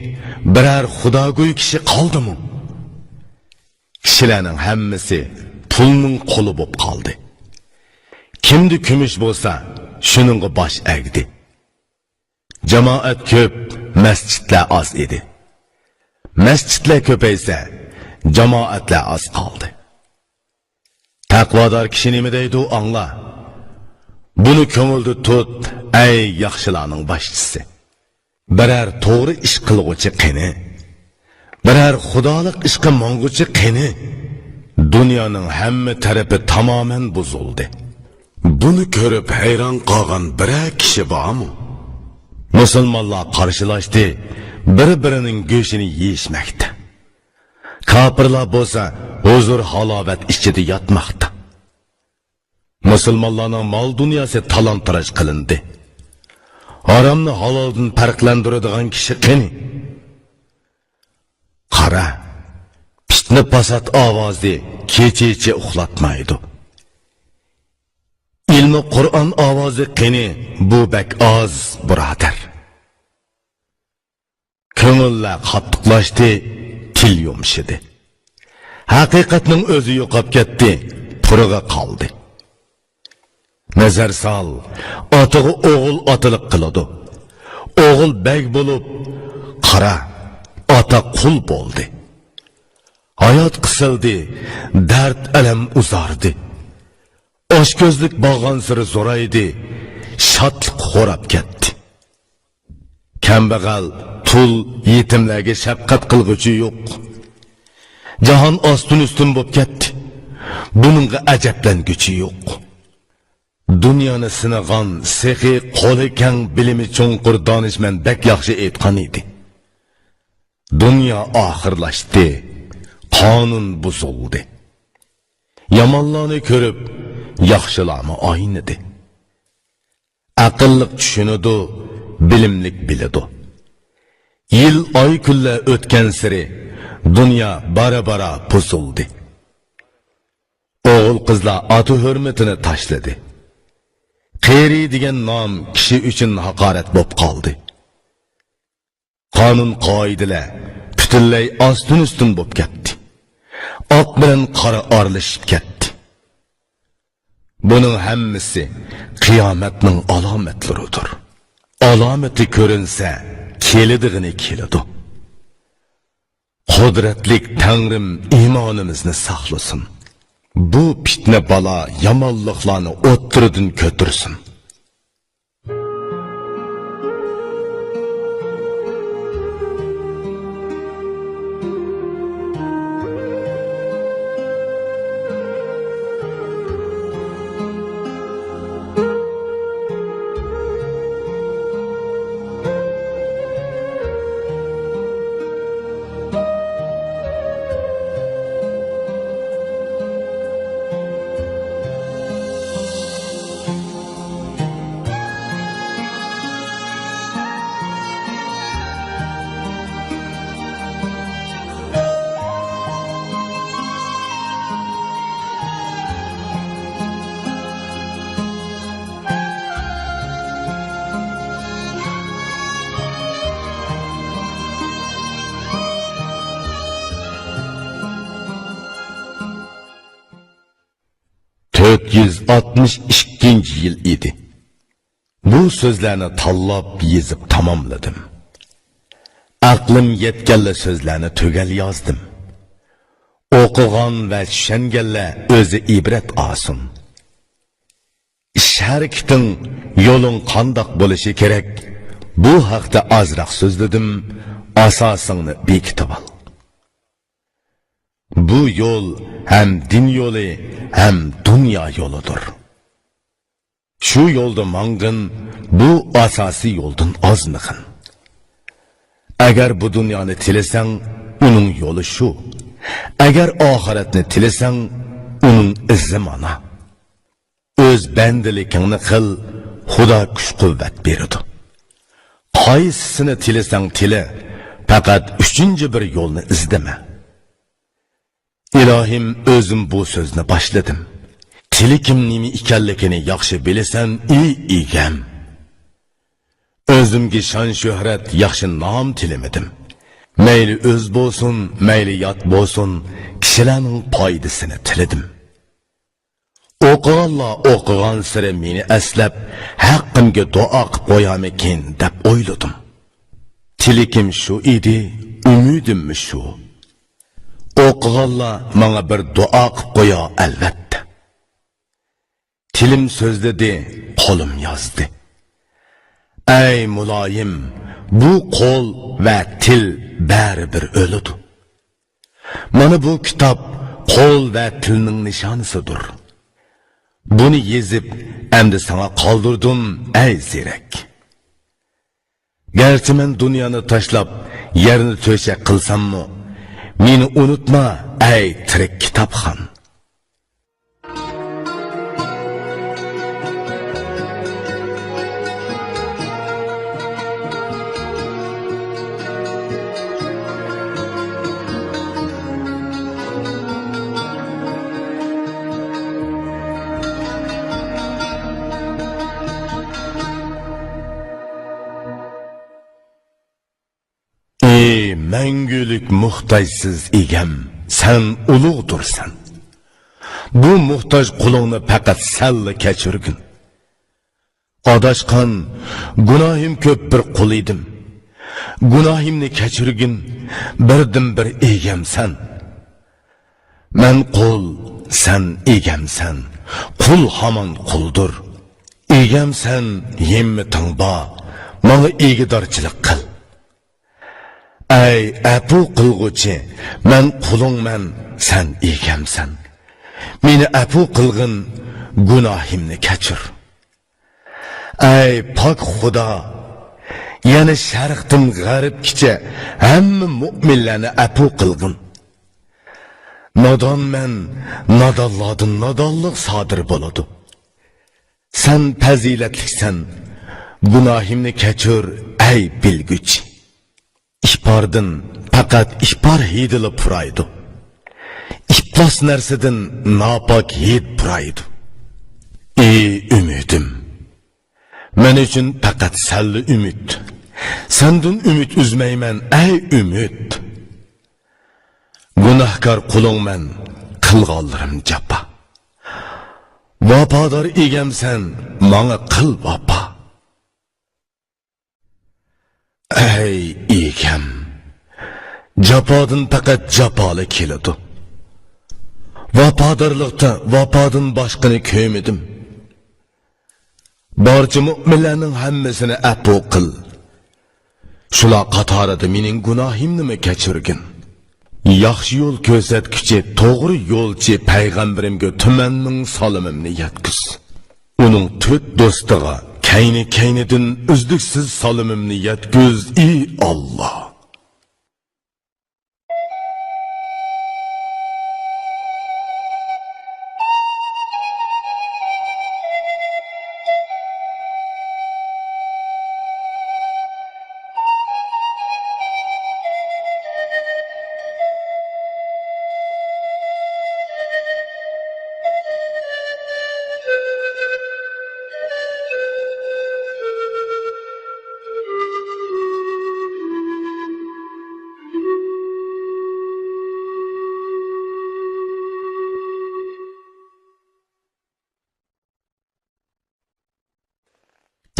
بىرەر خۇداگوي كىشى قالدىمۇ؟ كىشىلەرنىڭ ھەممىسى پۇلنىڭ قۇلى بولۇپ قالدى. كىمدە كۈمۈش بولسا، شۇنىڭغا باش ئەگدى. جامائەت كۆپ، مەسچىتلەر ئاز ئىدى. مەسچىتلەر كۆپەيسە، جامائەتلەر ئاز قالدى. تەقۋادار كىشى نېمە دەيدۇ، ئاڭلا. بۇنى كۆڭۈلدە تۇت، ئەي ياخشىلارنىڭ باشچىسى. بىرەر توغرا ئىش قىلغۇچى قېنى؟ بىرەر خۇدالىق ئىشقا ماڭغۇچى قېنى؟ دۇنيانىڭ ھەممە تەرىپى تامامەن بۇزۇلدى. بۇنى كۆرۈپ ھەيران قالغان بىرەر كىشى بارمۇ؟ مۇسۇلمانلار قارشىلاشتى، بىر-بىرىنىڭ گۆشىنى يېيىشمەكتە. كاپىرلار بولسا ھۇزۇر-ھالاۋەت ئىچىدە ياتماقتا. مۇسۇلمانلارنىڭ مال-دۇنياسى تالان-تاراج قىلىندى. ھارامنى ھالالدىن پەرقلەندۈرىدىغان كىشى قېنى؟ قارا، پىتنە-پاسات ئاۋازى كېچىچە ئۇخلاتمايدۇ. ئىلمى قۇرئان ئاۋازى قېنى؟ بۇ بەك ئاز، بۇرادەر. كۆڭۈللەر قاتتىقلاشتى، تىل يۇمشىدى. ھەقىقەتنىڭ ئۆزى يوقاپ كەتتى، پۇرىقى قالدى. نەزەر سال، ئاتىغا ئوغۇل ئاتىلىق قىلىدۇ. ئوغۇل بەگ بولۇپ، قارا، ئاتا قۇل بولدى. ھايات قىسىلدى، دەرد-ئەلەم ئۇزاردى. ئاچكۆزلۈك بارغانسېرى زورايدى، شادلىق خوراپ كەتتى. كەمبەغەل، تۇل، يېتىملەرگە شەپقەت قىلغۇچى يوق. جاھان ئاستىن-ئۈستۈن بوپ كەتتى. بۇنىڭغا ئەجەبلەنگۈچى يوق. دۇنيانى سىنىغان سېخىي، قولى كەڭ، بىلىمى چوڭقۇر دانىشمەن بەك ياخشى ئېيتقان ئىدى. دۇنيا ئاخىرلاشتى، قانۇن بۇزۇلدى. يامانلارنى كۆرۈپ، ياخشىلارمۇ ئاينىدى. ئەقىللىق چۈشىنىدۇ، بىلىملىك بىلىدۇ. يىل، ئاي، كۈنلەر ئۆتكەنسېرى دۇنيا بارا-بارا بۇزۇلدى. ئوغۇل-قىزلار ئاتا ھۆرمىتىنى تاشلىدى. قېرى دېگەن نام كىشى ئۈچۈن ھاقارەت بوپ قالدى. قانۇن-قائىدىلەر پۈتۈنلەي ئاستىن-ئۈستۈن بوپ كەتتى. ئاق بىلەن قارا ئارىلىشىپ كەتتى. بۇنىڭ ھەممىسى قىيامەتنىڭ ئالامەتلىرىدۇر. ئالامىتى كۆرۈنسە، كېلىدىغىنى كېلىدۇ. قۇدرەتلىك تەڭرىم ئىمانىمىزنى ساقلىسۇن. بۇ پىتنە بالا يامانلىقلارنى ئوتتۇرىدىن كۆتۈرسۇن. تۆت يۈز ئاتمىش ئىككىنچى يىل ئىدى. بۇ سۆزلەرنى تاللاپ يېزىپ تاماملىدىم. ئەقلىم يەتكەنلا سۆزلەرنى تۈگەل يازدىم. ئوقۇغان ۋە چۈشەنگەنلەر ئۆزى ئىبرەت ئالسۇن. ئىش-ھەرىكىتىڭ، يولۇڭ قانداق بولۇشى كېرەك؟ بۇ ھەقتە ئازراق سۆزلىدىم، ئاساسىڭنى بېكىتىۋال. بۇ يول ھەم دىن يولى، ھەم دۇنيا يولىدۇر. شۇ يولدا ماڭغىن، بۇ ئاساسىي يولدىن ئازمىغىن. ئەگەر بۇ دۇنيانى تىلىسەڭ، ئۇنىڭ يولى شۇ. ئەگەر ئاخىرەتنى تىلىسەڭ، ئۇنىڭ ئىزى مانا. ئۆز بەندىلىكىڭنى قىل، خۇدا كۈچ-قۇۋۋەت بېرىدۇ. قايسىسىنى تىلىسەڭ تىلە، پەقەت ئۈچىنچى بىر يولنى ئىزدىمە. ئىلاھىم، ئۆزۈم بۇ سۆزنى باشلىدىم. تىلىكىم نېمە ئىكەنلىكىنى ياخشى بىلىسەن، ئى ئىگەم. ئۆزۈمگە شان-شۆھرەت، ياخشى نام تىلىمىدىم. مەيلى ئۆز بولسۇن، مەيلى يات بولسۇن، كىشىلەرنىڭ پايدىسىنى تىلىدىم. ئوقۇغانلار ئوقۇغانسېرى مېنى ئەسلەپ، ھەققىمگە دۇئا قىپ قويارمىكىن دەپ ئويلىدىم. تىلىكىم شۇ ئىدى، ئۈمىدىممۇ شۇ. ئوقۇغانلار ماڭا بىر دۇئا قىپ قويار ئەلۋەتتە. تىلىم سۆزلىدى، قولۇم يازدى. ئەي مۇلايىم، بۇ قول ۋە تىل بەرىبىر ئۆلىدۇ. مانا بۇ كىتاب قول ۋە تىلنىڭ نىشانىسىدۇر. بۇنى يېزىپ، ئەمدى ساڭا قالدۇردۇم، ئەي زېرەك. گەرچە مەن دۇنيانى تاشلاپ، يەرنى تۆشەك قىلساممۇ، مېنى ئۇنتۇما، ئەي تىرىك كىتابخان. ئى مەڭگۈلۈك موھتاجسىز ئىگەم، سەن ئۇلۇغدۇرسەن. بۇ موھتاج قۇلۇڭنى پەقەت سەنلا كەچۈرگىن. ئاداشقان، گۇناھىم كۆپ بىر قۇل ئىدىم. گۇناھىمنى كەچۈرگىن، بىردىنبىر ئىگەمسەن. مەن قۇل، سەن ئىگەمسەن. قۇل ھامان قۇلدۇر. ئىگەمسەن، ھىممىتىڭ بار، ماڭا ئىگىدارچىلىق قىل. ئەي ئەپۇ قىلغۇچى، مەن قۇلۇڭمەن، سەن ئىگەمسەن. مېنى ئەپۇ قىلغىن، گۇناھىمنى كەچۈر. ئەي پاك خۇدا، يەنە شەرقتىن غەربكىچە ھەممە مۆمىنلەرنى ئەپۇ قىلغىن. نادانمەن، نادانلاردىن نادانلىق سادىر بولىدۇ. سەن پەزىلەتلىكسەن، گۇناھىمنى كەچۈر، ئەي بىلگۈچى. ئىپاردىن پەقەت ئىپار ھىدىلا پۇرايدۇ. ئىپلاس نەرسىدىن ناپاك ھىد پۇرايدۇ. ئى ئۈمىدىم! مەن ئۈچۈن پەقەت سەنلا ئۈمىد. سەندىن ئۈمىد ئۈزمەيمەن، ئەي ئۈمىد! گۇناھكار قۇلۇڭمەن، قىلغانلىرىم جاپا. ۋاپادار ئىگەمسەن، ماڭا قىل ۋاپا. ئەي ئىگەم، جاپادىن پەقەت جاپالا كېلىدۇ. ۋاپادارلىقتا ۋاپادىن باشقىنى كۆرمىدىم. بارچە مۆمىنلەرنىڭ ھەممىسىنى ئەپۇ قىل. شۇلار قاتارىدا مېنىڭ گۇناھىمنىمۇ كەچۈرگىن. ياخشى يول كۆرسەتكۈچى، توغرا يولچى پەيغەمبىرىمگە تۈمەنمىڭ سالىمىمنى يەتكۈز. ئۇنىڭ تۆت دوستىغا كەينى-كەينىدىن ئۈزلۈكسىز سالىمىمنى يەتكۈز، ئى ئاللا!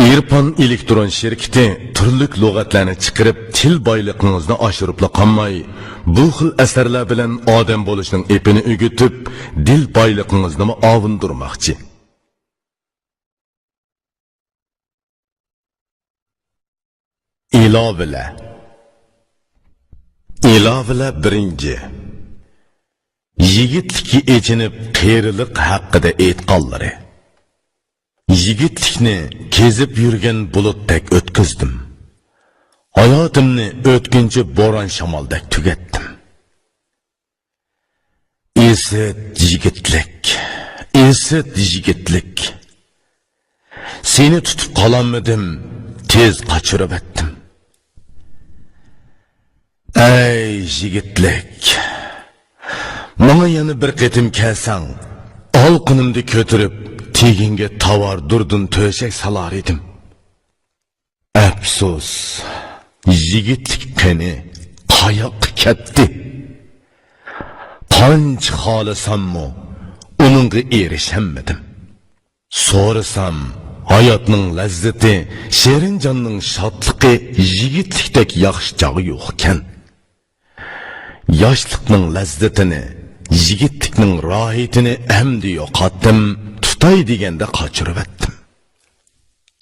ئېرپان ئېلېكترون شىركىتى تۈرلۈك لۇغەتلەرنى چىقىرىپ، تىل بايلىقىڭىزنى ئاشۇرۇپلا قالماي، بۇ خىل ئەسەرلەر بىلەن ئادەم بولۇشنىڭ ئېپىنى ئۆگىتىپ، دىل بايلىقىڭىزنىمۇ ئاۋۇندۇرماقچى. ئىلاۋىلەر. ئىلاۋىلەر بىرىنچى. يىگىتلىككە ئېچىنىپ، قېرىلىق ھەققىدە ئېيتقانلىرى. يىگىتلىكنى كېزىپ يۈرگەن بۇلۇتتەك ئۆتكۈزدۈم. ھاياتىمنى ئۆتكۈنچى بوران-شامالدەك تۈگەتتىم. ئىسىت يىگىتلىك، ئىسىت يىگىتلىك. سېنى تۇتۇپ قالالمىدىم، تېز قاچۇرۇۋەتتىم. ئەي يىگىتلىك، ماڭا يەنە بىر قېتىم كەلسەڭ، ئالىقىنىمنى كۆتۈرۈپ، تېگىڭگە تاۋار دۇردۇن تۆشەك سالار ئىدىم. ئەپسۇس، يىگىتلىك قېنى، قاياققا كەتتى؟ قانچە خالىساممۇ، ئۇنىڭغا ئېرىشەلمىدىم. سورىسام، ھاياتنىڭ لەززىتى، شېرىنجاننىڭ شادلىقى يىگىتلىكتەك ياخشى چاغى يوقكەن. ياشلىقنىڭ لەززىتىنى، يىگىتلىكنىڭ راھىتىنى ئەمدى يوقاتتىم، تۇتاي دېگەندە قاچۇرۇۋەتتىم.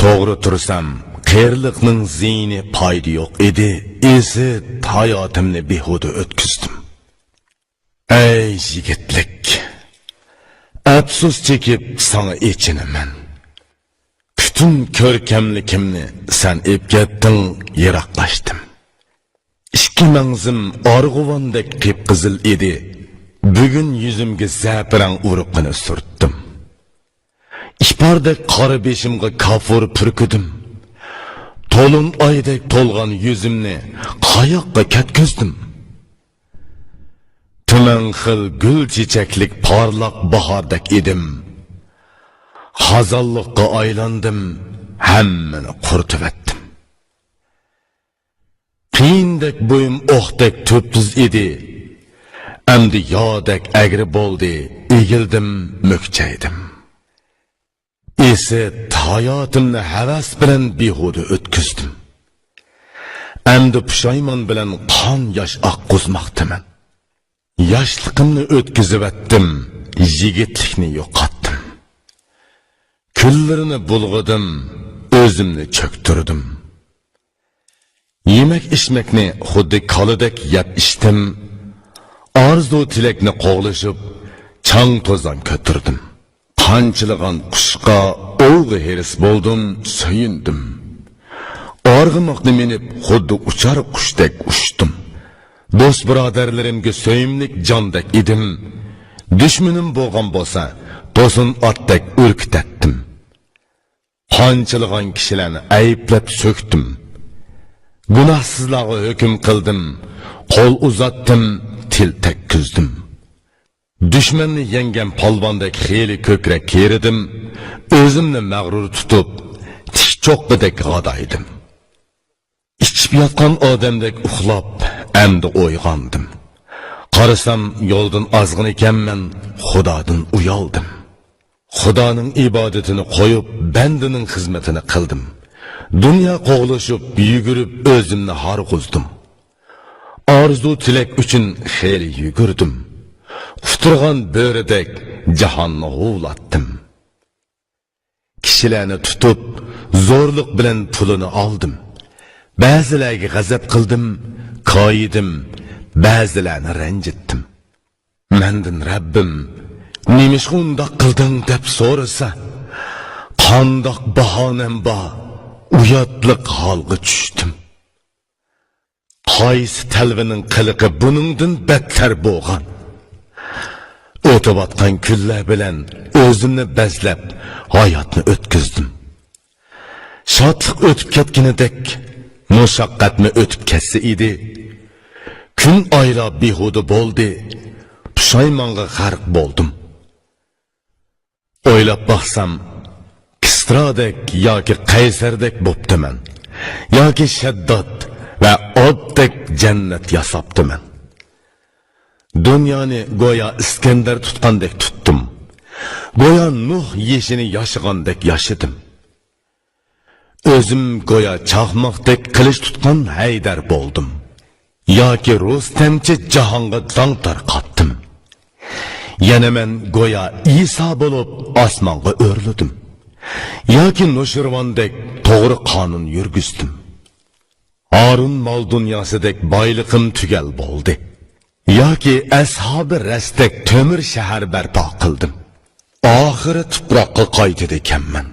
توغرا تۇرسام، قېرىلىقنىڭ زىيىنى، پايدا يوق ئىدى، ئىسىت ھاياتىمنى بىھۇدە ئۆتكۈزدۈم. ئەي يىگىتلىك، ئەپسۇس چېكىپ ساڭا ئېچىنىمەن. پۈتۈن كۆركەملىكىمنى سەن ئېلىپ كەتتىڭ، يىراقلاشتىم. ئىككى مەڭزىم ئارغۇۋاندەك قىپقىزىل ئىدى. بۈگۈن يۈزۈمگە زەپىرەن ئۇرۇقىنى سۈرتتۈم. ئىپاردەك قارا بېشىمغا كافۇر پۈركىدىم. تولۇن ئايدەك تولغان يۈزۈمنى قاياققا كەتكۈزدۈم؟ تۈمەن خىل گۈل چېچەكلىك پارلاق باھاردەك ئىدىم. خازانلىققا ئايلاندىم، ھەممىنى قۇرۇتۇۋەتتىم. قېيىندەك بويۇم ئوقتەك تۈپتۈز ئىدى. ئەمدى يادەك ئەگرى بولدى، ئېگىلدىم، مۈكچەيدىم. ئىسىت ھاياتىمنى ھەۋەس بىلەن بىھۇدە ئۆتكۈزدۈم. ئەمدى پۇشايمان بىلەن قان ياش ئاققۇزماقتىمەن. ياشلىقىمنى ئۆتكۈزۈۋەتتىم، يىگىتلىكنى يوقاتتىم. كۈنلىرىنى بۇلغىدىم، ئۆزۈمنى چۆكتۈردۈم. يېمەك-ئىچمەكنى خۇددى كالىدەك يەپ ئىچتىم. ئارزۇ-تىلەكنى قوغلىشىپ، چاڭ-توزان كۆتۈردۈم. قانچىلىغان قۇشقا ئوۋغا ھېرىس بولدۇم، سۆيۈندۈم. ئارغىماقنى مىنىپ، خۇددى ئۇچار قۇشتەك ئۇچتۇم. دوست-بۇرادەرلىرىمگە سۆيۈملۈك جاندەك ئىدىم. دۈشمىنىم بولغان بولسا، توسۇن ئاتتەك ئۈركۈتەتتىم. قانچىلىغان كىشىلەرنى ئەيىبلەپ سۆكتۈم. گۇناھسىزلارغا ھۆكۈم قىلدىم، قول ئۇزاتتىم، تىل تەگكۈزدۈم. دۈشمەننى يەڭگەن پالۋاندەك خېلى كۆكرەك كېرىدىم، ئۆزۈمنى مەغرۇر تۇتۇپ، تىك چوققىدەك غادايدىم. ئىچىپ ياتقان ئادەمدەك ئۇخلاپ، ئەمدى ئويغاندىم. قارىسام، يولدىن ئازغىن ئىكەنمەن، خۇدادىن ئۇيالدىم. خۇدانىڭ ئىبادىتىنى قويۇپ، بەندىنىڭ خىزمىتىنى قىلدىم. دۇنيا قوغلىشىپ، يۈگۈرۈپ، ئۆزۈمنى ھارغۇزدۇم. ئارزۇ-تىلەك ئۈچۈن خېلى يۈگۈردۈم. قۇتۇرغان بۆرىدەك جاھاننى ھۇۋلاتتىم. كىشىلەرنى تۇتۇپ، زورلۇق بىلەن پۇلىنى ئالدىم. بەزىلەرگە غەزەپ قىلدىم، كايىدىم، بەزىلەرنى رەنجىتتىم. مەندىن رەببىم، «نېمىشقا ئۇنداق قىلدىڭ؟» دەپ سورىسا، قانداق باھانەم بار؟ ئۇياتلىق ھالغا چۈشتۈم. قايسى تەلۋىنىڭ قىلىقى بۇنىڭدىن بەتتەر بولغان؟ ئۆتۈۋاتقان كۈنلەر بىلەن ئۆزۈمنى بەزلەپ، ھاياتنى ئۆتكۈزدۈم. شادلىق ئۆتۈپ كەتكىنىدەك، مۇشەققەتمۇ ئۆتۈپ كەتسە ئىدى. كۈن، ئايلار بىھۇدە بولدى، پۇشايمانغا غەرق بولدۇم. ئويلاپ باقسام، كىسرادەك ياكى قەيسەردەك بوپتىمەن، ياكى شەدداد ۋە ئاددەك جەننەت ياساپتىمەن. دۇنيانى گويا ئىسكەندەر تۇتقاندەك تۇتتۇم. گويا نۇھ يېشىنى ياشىغاندەك ياشىدىم. ئۆزۈم گويا چاقماقتەك قىلىچ تۇتقان ھەيدەر بولدۇم. ياكى رۇستەمچە جاھانغا داڭ تارقاتتىم. يەنە مەن گويا ئىسا بولۇپ ئاسمانغا ئۆرلىدىم. ياكى نوشىرۋاندەك توغرا قانۇن يۈرگۈزدۈم. ھارۇن مال دۇنياسىدەك بايلىقىم تۈگەل بولدى. ياكى ئەسھابى رەستەك تۆمۈر شەھەر بەرپا قىلدىم. ئاخىرى تۇپراققا قايتىدىكەنمەن.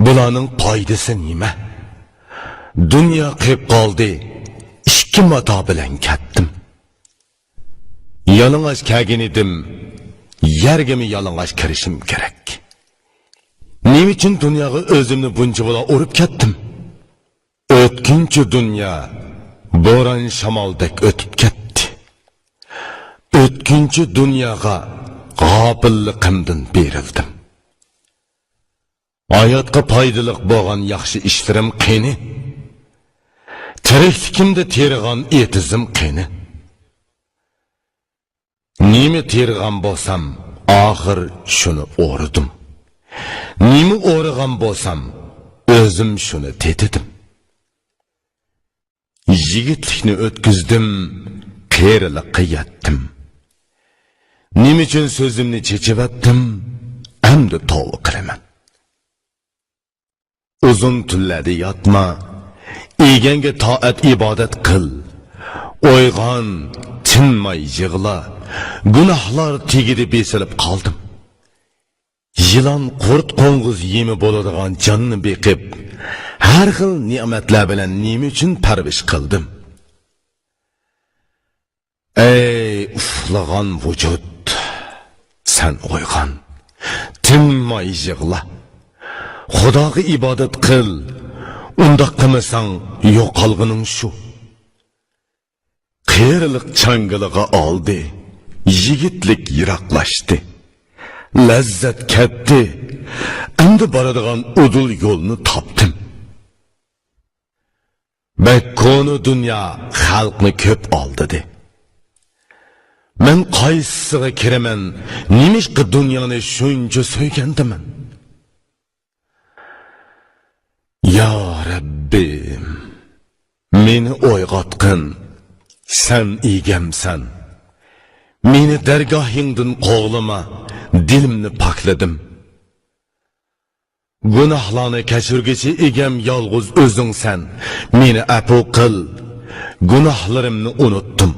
بۇلارنىڭ پايدىسى نېمە؟ دۇنيا قېلىپ قالدى، ئىككى ماتا بىلەن كەتتىم. يالىڭاچ كەلگەن ئىدىم، يەرگىمۇ يالىڭاچ كىرىشىم كېرەك. نېمە ئۈچۈن دۇنياغا ئۆزۈمنى بۇنچىۋالا ئۇرۇپ كەتتىم؟ ئۆتكۈنچى دۇنيا بوران شامالدەك ئۆتۈپ كەتتى. ئۆتكۈنچى دۇنياغا غاپىللىقىمدىن بېرىلدىم. ھاياتقا پايدىلىق بولغان ياخشى ئىشلىرىم قېنى؟ تىرىكلىكىمدە تېرىغان ئېتىزىم قېنى؟ نېمە تېرىغان بولسام، ئاخىر شۇنى ئورىدىم. نېمە ئورىغان بولسام، ئۆزۈم شۇنى تېتىدىم. يىگىتلىكنى ئۆتكۈزدۈم، قېرىلىققا يەتتىم. نېمە ئۈچۈن سۆزۈمنى چېچىۋەتتىم؟ ئەمدى توۋا قىلىمەن. ئۇزۇن تۈنلەردە ياتما، ئىگەڭگە تائەت ئىبادەت قىل. ئويغان، تىنماي يىغلا. گۇناھلار تېگىدە بېسىلىپ قالدىم. يىلان، قۇرت، قوڭغۇز يېمى بولىدىغان جاننى بېقىپ، ھەر خىل نېمەتلەر بىلەن نېمە ئۈچۈن پەرۋىش قىلدىم؟ ئەي ئۇخلىغان ۋۇجۇد، سەن ئويغان، تىنماي يىغلا. خۇداغا ئىبادەت قىل، ئۇنداق قىلمىساڭ يوقالغىنىڭ شۇ. قېرىلىق چاڭگىلىغا ئالدى، يىگىتلىك يىراقلاشتى. لەززەت كەتتى، ئەمدى بارىدىغان ئۇدۇل يولنى تاپتىم. بەك كونا دۇنيا خەلقنى كۆپ ئالدىدى. مەن قايسىسىغا كىرىمەن؟ نېمىشقا دۇنيانى شۇنچە سۆيگەندىمەن؟ يا رەببىم، مېنى ئويغاتقىن، سەن ئىگەمسەن. مېنى دەرگاھىڭدىن قوغلىما، دىلىمنى پاكلىدىم. گۇناھلارنى كەچۈرگۈچى ئىگەم يالغۇز ئۆزۈڭسەن. مېنى ئەپۇ قىل، گۇناھلىرىمنى ئۇنۇتتۇم.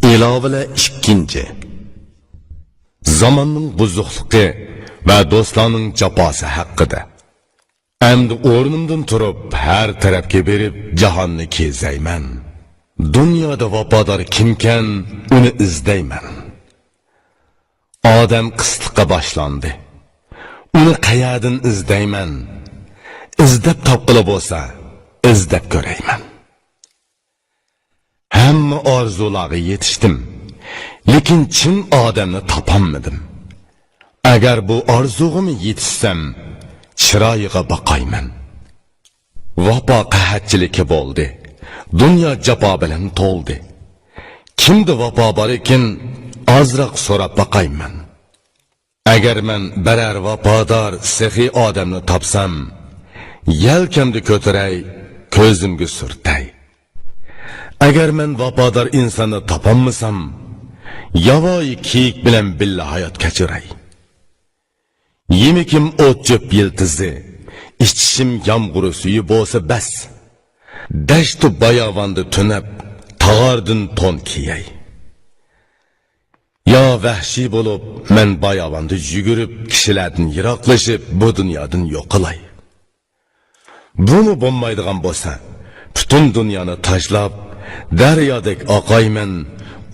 ئىلاۋىلەر ئىككىنچى. زاماننىڭ بۇزۇقلۇقى ۋە دوستلارنىڭ جاپاسى ھەققىدە. ئەمدى ئورنۇمدىن تۇرۇپ، ھەر تەرەپكە بېرىپ، جاھاننى كېزەيمەن. دۇنيادا ۋاپادار كىمكەن، ئۇنى ئىزدەيمەن. ئادەم قىسلىقى باشلاندى. ئۇنى قەيەردىن ئىزدەيمەن؟ ئىزدەپ تاپقىلى بولسا، ئىزدەپ كۆرەيمەن. ھەممە ئارزۇلارغا يېتىشتىم، لېكىن چىن ئادەمنى تاپالمىدىم. ئەگەر بۇ ئارزۇغىمۇ يېتىشسەم، چىرايىغا باقايمەن. ۋاپا قەھەتچىلىكى بولدى، دۇنيا جاپا بىلەن تولدى. كىمدە ۋاپا بار ئىكەن، ئازراق سوراپ باقايمەن. ئەگەر مەن بىرەر ۋاپادار، سېخىي ئادەمنى تاپسام، يەلكەمدە كۆتۈرەي، كۆزۈمگە سۈرتەي. ئەگەر مەن ۋاپادار ئىنساننى تاپالمىسام، ياۋايى كېيىك بىلەن بىللە ھايات كەچۈرەي. يېمىكىم ئوت-چۆپ يىلتىزى، ئىچىشىم يامغۇر سۈيى بولسا بەس. دەشتۇ باياۋاندا تۈنەپ، تاغاردىن تون كىيەي. يا ۋەھشىي بولۇپ، مەن باياۋاندا يۈگۈرۈپ، كىشىلەردىن يىراقلىشىپ، بۇ دۇنيادىن يوقىلاي. بۇمۇ بولمايدىغان بولسا، پۈتۈن دۇنيانى تاشلاپ، دەريادەك ئاقايمەن،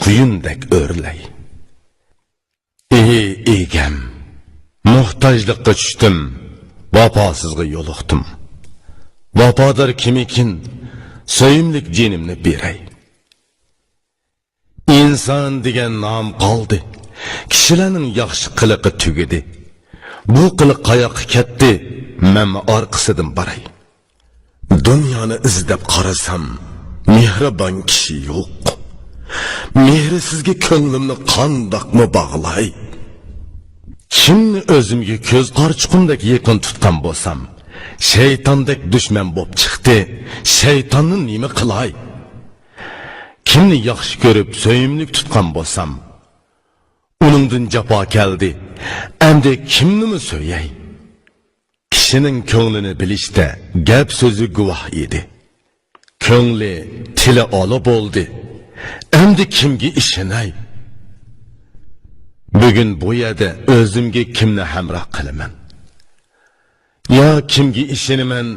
قۇيۇندەك ئۆرلەي. ئى ئىگەم، موھتاجلىققا چۈشتۈم، ۋاپاسىزغا يولۇقتۇم. ۋاپادار كىمىكىن، سۆيۈملۈك جېنىمنى بېرەي. ئىنسان دېگەن نام قالدى، كىشىلەرنىڭ ياخشى قىلىقى تۈگىدى. بۇ قىلىق قاياققا كەتتى، مەنمۇ ئارقىسىدىن باراي. دۇنيانى ئىزدەپ قارىسام، مېھرىبان كىشى يوق. مېھرىسىزگە كۆڭلۈمنى قانداقمۇ باغلاي؟ كىمنى ئۆزۈمگە كۆز قارىچۇقۇمدەك يېقىن تۇتقان بولسام، شەيتاندەك دۈشمەن بوپ چىقتى. شەيتاننى نېمە قىلاي؟ كىمنى ياخشى كۆرۈپ سۆيۈملۈك تۇتقان بولسام، ئۇنىڭدىن جاپا كەلدى. ئەمدى كىمنىمۇ سۆيەي؟ كىشىنىڭ كۆڭلىنى بىلىشتە گەپ سۆزى گۇۋاھ ئىدى. كۆڭلى، تىلى ئالا بولدى. ئەمدى كىمگە ئىشىنەي؟ بۈگۈن بۇ يەردە ئۆزۈمگە كىمنى ھەمراھ قىلىمەن؟ يا كىمگە ئىشىنىمەن،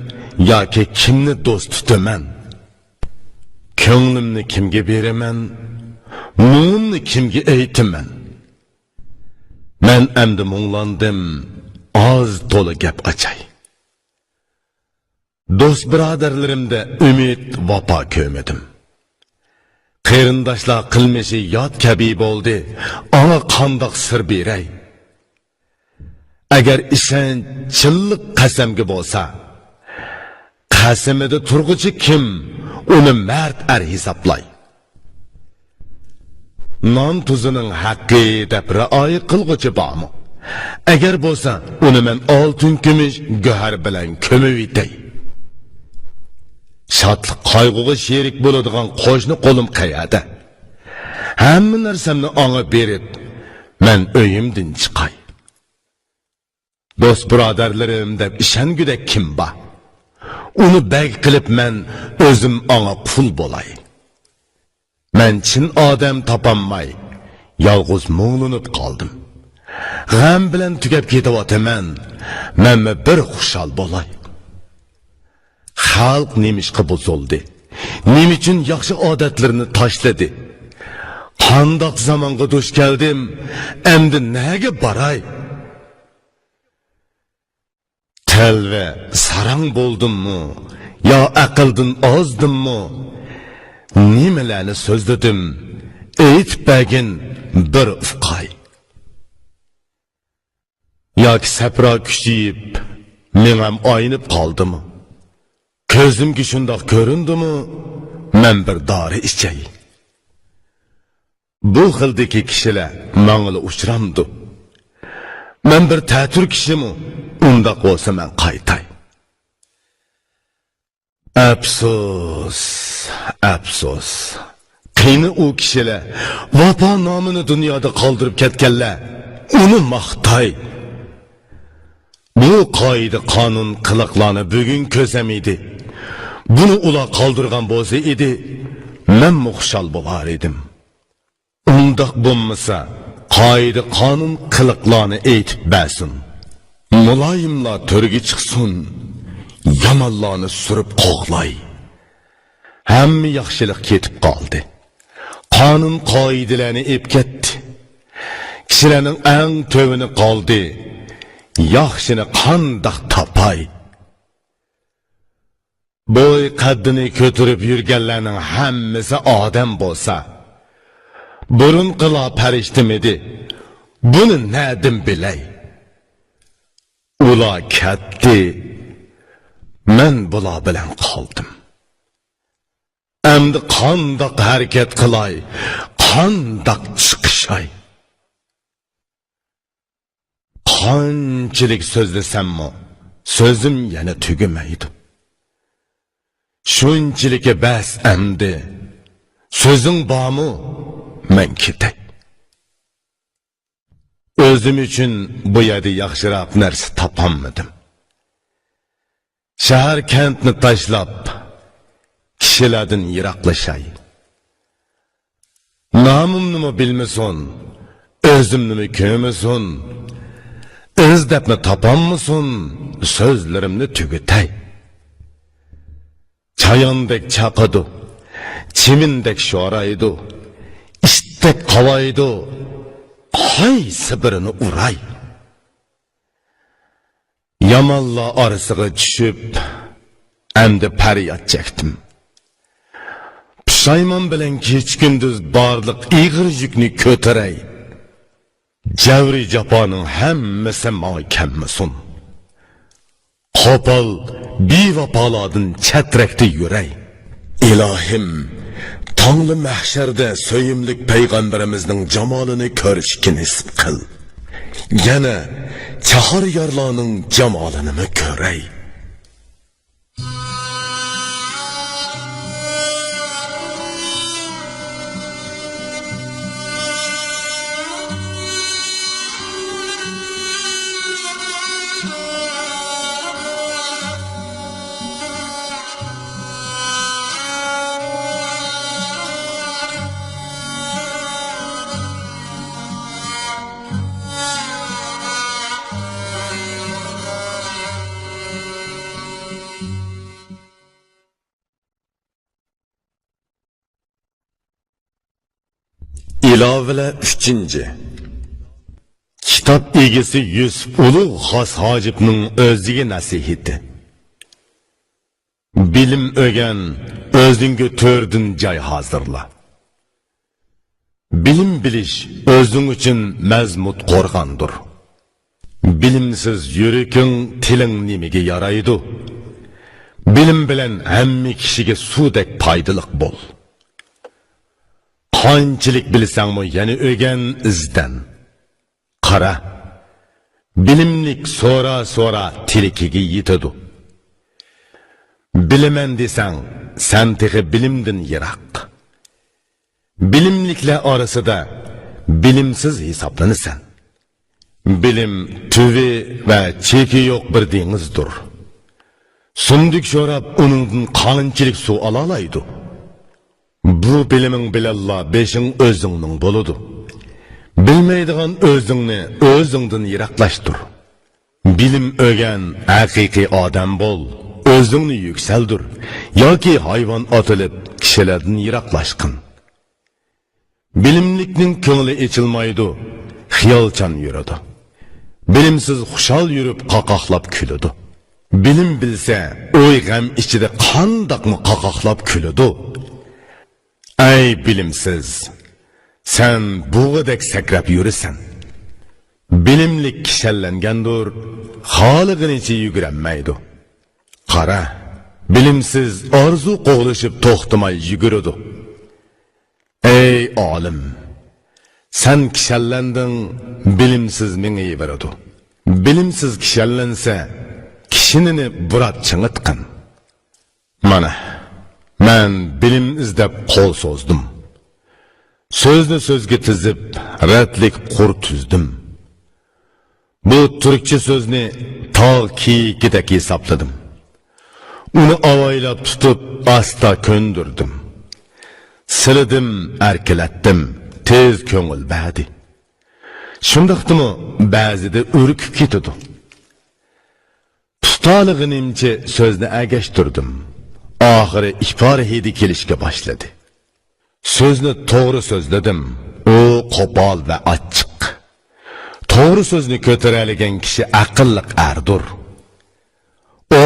ياكى كىمنى دوست تۇتىمەن؟ كۆڭلۈمنى كىمگە بېرىمەن؟ مۇڭۇمنى كىمگە ئېيتىمەن؟ مەن ئەمدى مۇڭلاندىم، ئاز تولا گەپ ئاچاي. دوست بۇرادەرلىرىمدە ئۈمىد، ۋاپا كۆرمىدىم. قېرىنداشلار قىلمىشى يات كەبى بولدى، ئاڭا قانداق سىر بېرەي؟ ئەگەر ئىشەنچ چىنلىق قەسەمگە بولسا، قەسىمىدە تۇرغۇچى كىم، ئۇنى مەرد ئەر ھېسابلاي. نان تۇزىنىڭ ھەققى دەپ رىئايە قىلغۇچى بارمۇ؟ ئەگەر بولسا، ئۇنى مەن ئالتۇن، كۈمۈش، گۆھەر بىلەن كۆمۈۋېتەي. شادلىق، قايغۇغا شېرىك بولىدىغان قوشنا قولۇم قەيەردە؟ ھەممە نەرسەمنى ئاڭا بېرىپ، مەن ئۆيۈمدىن چىقاي. دوست بۇرادەرلىرىم دەپ ئىشەنگۈدەك كىم بار؟ ئۇنى بەگ قىلىپ مەن ئۆزۈم ئاڭا قۇل بولاي. مەن چىن ئادەم تاپالماي، يالغۇز مۇڭلىنىپ قالدىم. غەم بىلەن تۈگەپ كېتىۋاتىمەن، مەنمۇ بىر خۇشال بولاي. خەلق نېمىشقا بۇزۇلدى؟ نېمە ئۈچۈن ياخشى ئادەتلىرىنى تاشلىدى؟ قانداق زامانغا دۇچ كەلدىم؟ ئەمدى نەگە باراي؟ تەلۋە ساراڭ بولدۇممۇ؟ يا ئەقىلدىن ئازدىممۇ؟ نېمىلەرنى سۆزلىدىم؟ ئېيتىپ بەرگىن، بىر ئۇقاي. ياكى سەپرا كۈچىيىپ، مېڭەم ئاينىپ قالدىمۇ؟ كۆزۈمگە شۇنداق كۆرۈندىمۇ؟ مەن بىر دارى ئىچەي. بۇ خىلدىكى كىشىلەر ماڭىلا ئۇچرامدۇ؟ مەن بىر تەتۈر كىشىمۇ؟ ئۇنداق بولسا مەن قايتاي. ئەپسۇس، ئەپسۇس. قېنى ئۇ كىشىلەر، ۋاپا نامىنى دۇنيادا قالدۇرۇپ كەتكەنلەر، ئۇنى ماختاي. بۇ قائىدە، قانۇن، قىلىقلارنى بۈگۈن كۆرسەم ئىدى، بۇنى ئۇلار قالدۇرغان بولسا ئىدى، مەنمۇ خۇشال بولار ئىدىم. ئۇنداق بولمىسا، قائىدە، قانۇن، قىلىقلارنى ئېيتىپ بەرسۇن. مۇلايىملار تۆرگە چىقسۇن، يامانلارنى سۈرۈپ قوغلاي. ھەممە ياخشىلىق كېتىپ قالدى. قانۇن، قائىدىلەرنى ئېلىپ كەتتى. كىشىلەرنىڭ ئەڭ تۆۋىنى قالدى. ياخشىنى قانداق تاپاي؟ بوي قەددىنى كۆتۈرۈپ يۈرگەنلەرنىڭ ھەممىسى ئادەم بولسا، بۇرۇنقىلار پەرىشتىمىدى؟ بۇنى نەدىن بىلەي؟ ئۇلار كەتتى، مەن بۇلار بىلەن قالدىم. ئەمدى قانداق ھەرىكەت قىلاي، قانداق چىقىشاي؟ قانچىلىك سۆزلىسەممۇ، سۆزۈم يەنە تۈگىمەيدۇ. شۇنچىلىكى بەس ئەمدى، سۆزۈڭ بارمۇ، مەن كېتەي. ئۆزۈم ئۈچۈن بۇ يەردە ياخشىراق نەرسە تاپالمىدىم. شەھەر كەنتنى تاشلاپ، كىشىلەردىن يىراقلىشاي. نامىمنىمۇ بىلمىسۇن، ئۆزۈمنىمۇ كۆرمىسۇن، ئىزدەپمۇ تاپالمىسۇن، سۆزلىرىمنى تۈگىتەي. چاياندەك چاقىدۇ، چىمىندەك شورايدۇ، ئىتتەك قاۋايدۇ، قايسى بىرىنى ئۇراي؟ يامانلار ئارىسىغا چۈشۈپ، ئەمدى پەرياد چەكتىم. پۇشايمان بىلەن كېچە-كۈندۈز بارلىق ئېغىر يۈكنى كۆتۈرەي. جەۋرى جاپانىڭ ھەممىسى ماڭا كەلمىسۇن. قوپال بىۋاپالاردىن چەترەكتە يۈرەي. ئىلاھىم، تاڭلا مەھشەردە سۆيۈملۈك پەيغەمبىرىمىزنىڭ جامالىنى كۆرۈشكە نېسىپ قىل. يەنە چاھاريارلارنىڭ جامالىنىمۇ كۆرەي. ئىلاۋىلەر ئۈچىنچى. كىتاب ئىگىسى يۈسۈپ ئۇلۇغ خاس ھاجىپنىڭ ئۆزىگە نەسىھىتى. بىلىم ئۆگەن، ئۆزۈڭگە تۆردىن جاي ھازىرلا. بىلىم بىلىش ئۆزۈڭ ئۈچۈن مەزمۇت قورغاندۇر. بىلىمسىز يۈرىكىڭ، تىلىڭ نېمىگە يارايدۇ؟ بىلىم بىلەن ھەممە كىشىگە سۇدەك پايدىلىق بول. قانچىلىك بىلسەڭمۇ يەنە ئۆگەن، ئىزدەن. قارا، بىلىملىك سورا-سورا تىلىكىگە يېتىدۇ. بىلىمەن دېسەڭ، سەن تېخى بىلىمدىن يىراق. بىلىملىكلەر ئارىسىدا بىلىمسىز ھېسابلىنىسەن. بىلىم تۈۋى ۋە چېكى يوق بىر دېڭىزدۇر. سۇمدەك شوراپ، ئۇنىڭدىن قانچىلىك سۇ ئالالايدۇ؟ بۇ بىلىمىڭ بىلەنلا بېشىڭ ئۆزۈڭنىڭ بولىدۇ. بىلمەيدىغان ئۆزۈڭنى ئۆزۈڭدىن يىراقلاشتۇر. بىلىم ئۆگەن، ھەقىقىي ئادەم بول، ئۆزۈڭنى يۈكسەلدۈر ياكى ھايۋان ئاتىلىپ، كىشىلەردىن يىراقلاشقىن. بىلىملىكنىڭ كۆڭلى ئېچىلمايدۇ، خىيالچان يۈرىدۇ. بىلىمسىز خۇشال يۈرۈپ قاقاقلاپ كۈلىدۇ. بىلىم بىلسە، ئوي-غەم ئىچىدە قانداقمۇ قاقاقلاپ كۈلىدۇ. ئەي بىلىمسىز! سەن بۇغىدەك سەكرەپ يۈرىسەن. بىلىملىك كىشەنلەنگەندۇر، خالىغىنىچە يۈگۈرەلمەيدۇ. قارا، بىلىمسىز ئارزۇ قوغلىشىپ توختىماي يۈگۈرىدۇ. ئەي ئالىم! سەن كىشەنلەندىڭ، بىلىمسىز مېڭىۋېرىدۇ. بىلىمسىز كىشەنلەنسە، كىشىنىنى بۇراپ چىڭىتقىن. مانا، مەن بىلىم ئىزدەپ قول سوزدۇم. سۆزنى سۆزگە تىزىپ، رەتلىك قۇر تۈزدۈم. بۇ تۈركچە سۆزنى تاغ كېيىكىدەك ھېسابلىدىم. ئۇنى ئاۋايلاپ تۇتۇپ، ئاستا كۆندۈردۈم. سىلىدىم، ئەركىلەتتىم، تېز كۆڭۈل بەردى. شۇنداقتىمۇ بەزىدە ئۈركۈپ كېتىدۇ. تۇتالىغىنىمچە سۆزنى ئەگەشتۈردۈم. ئاخىرى ئىپارە ھىدى كېلىشكە باشلىدى. سۆزنى توغرا سۆزلىدىم. ئۇ قوپال ۋە ئاچچىق. توغرا سۆزنى كۆتۈرەلىگەن كىشى ئەقىللىق ئەردۇر.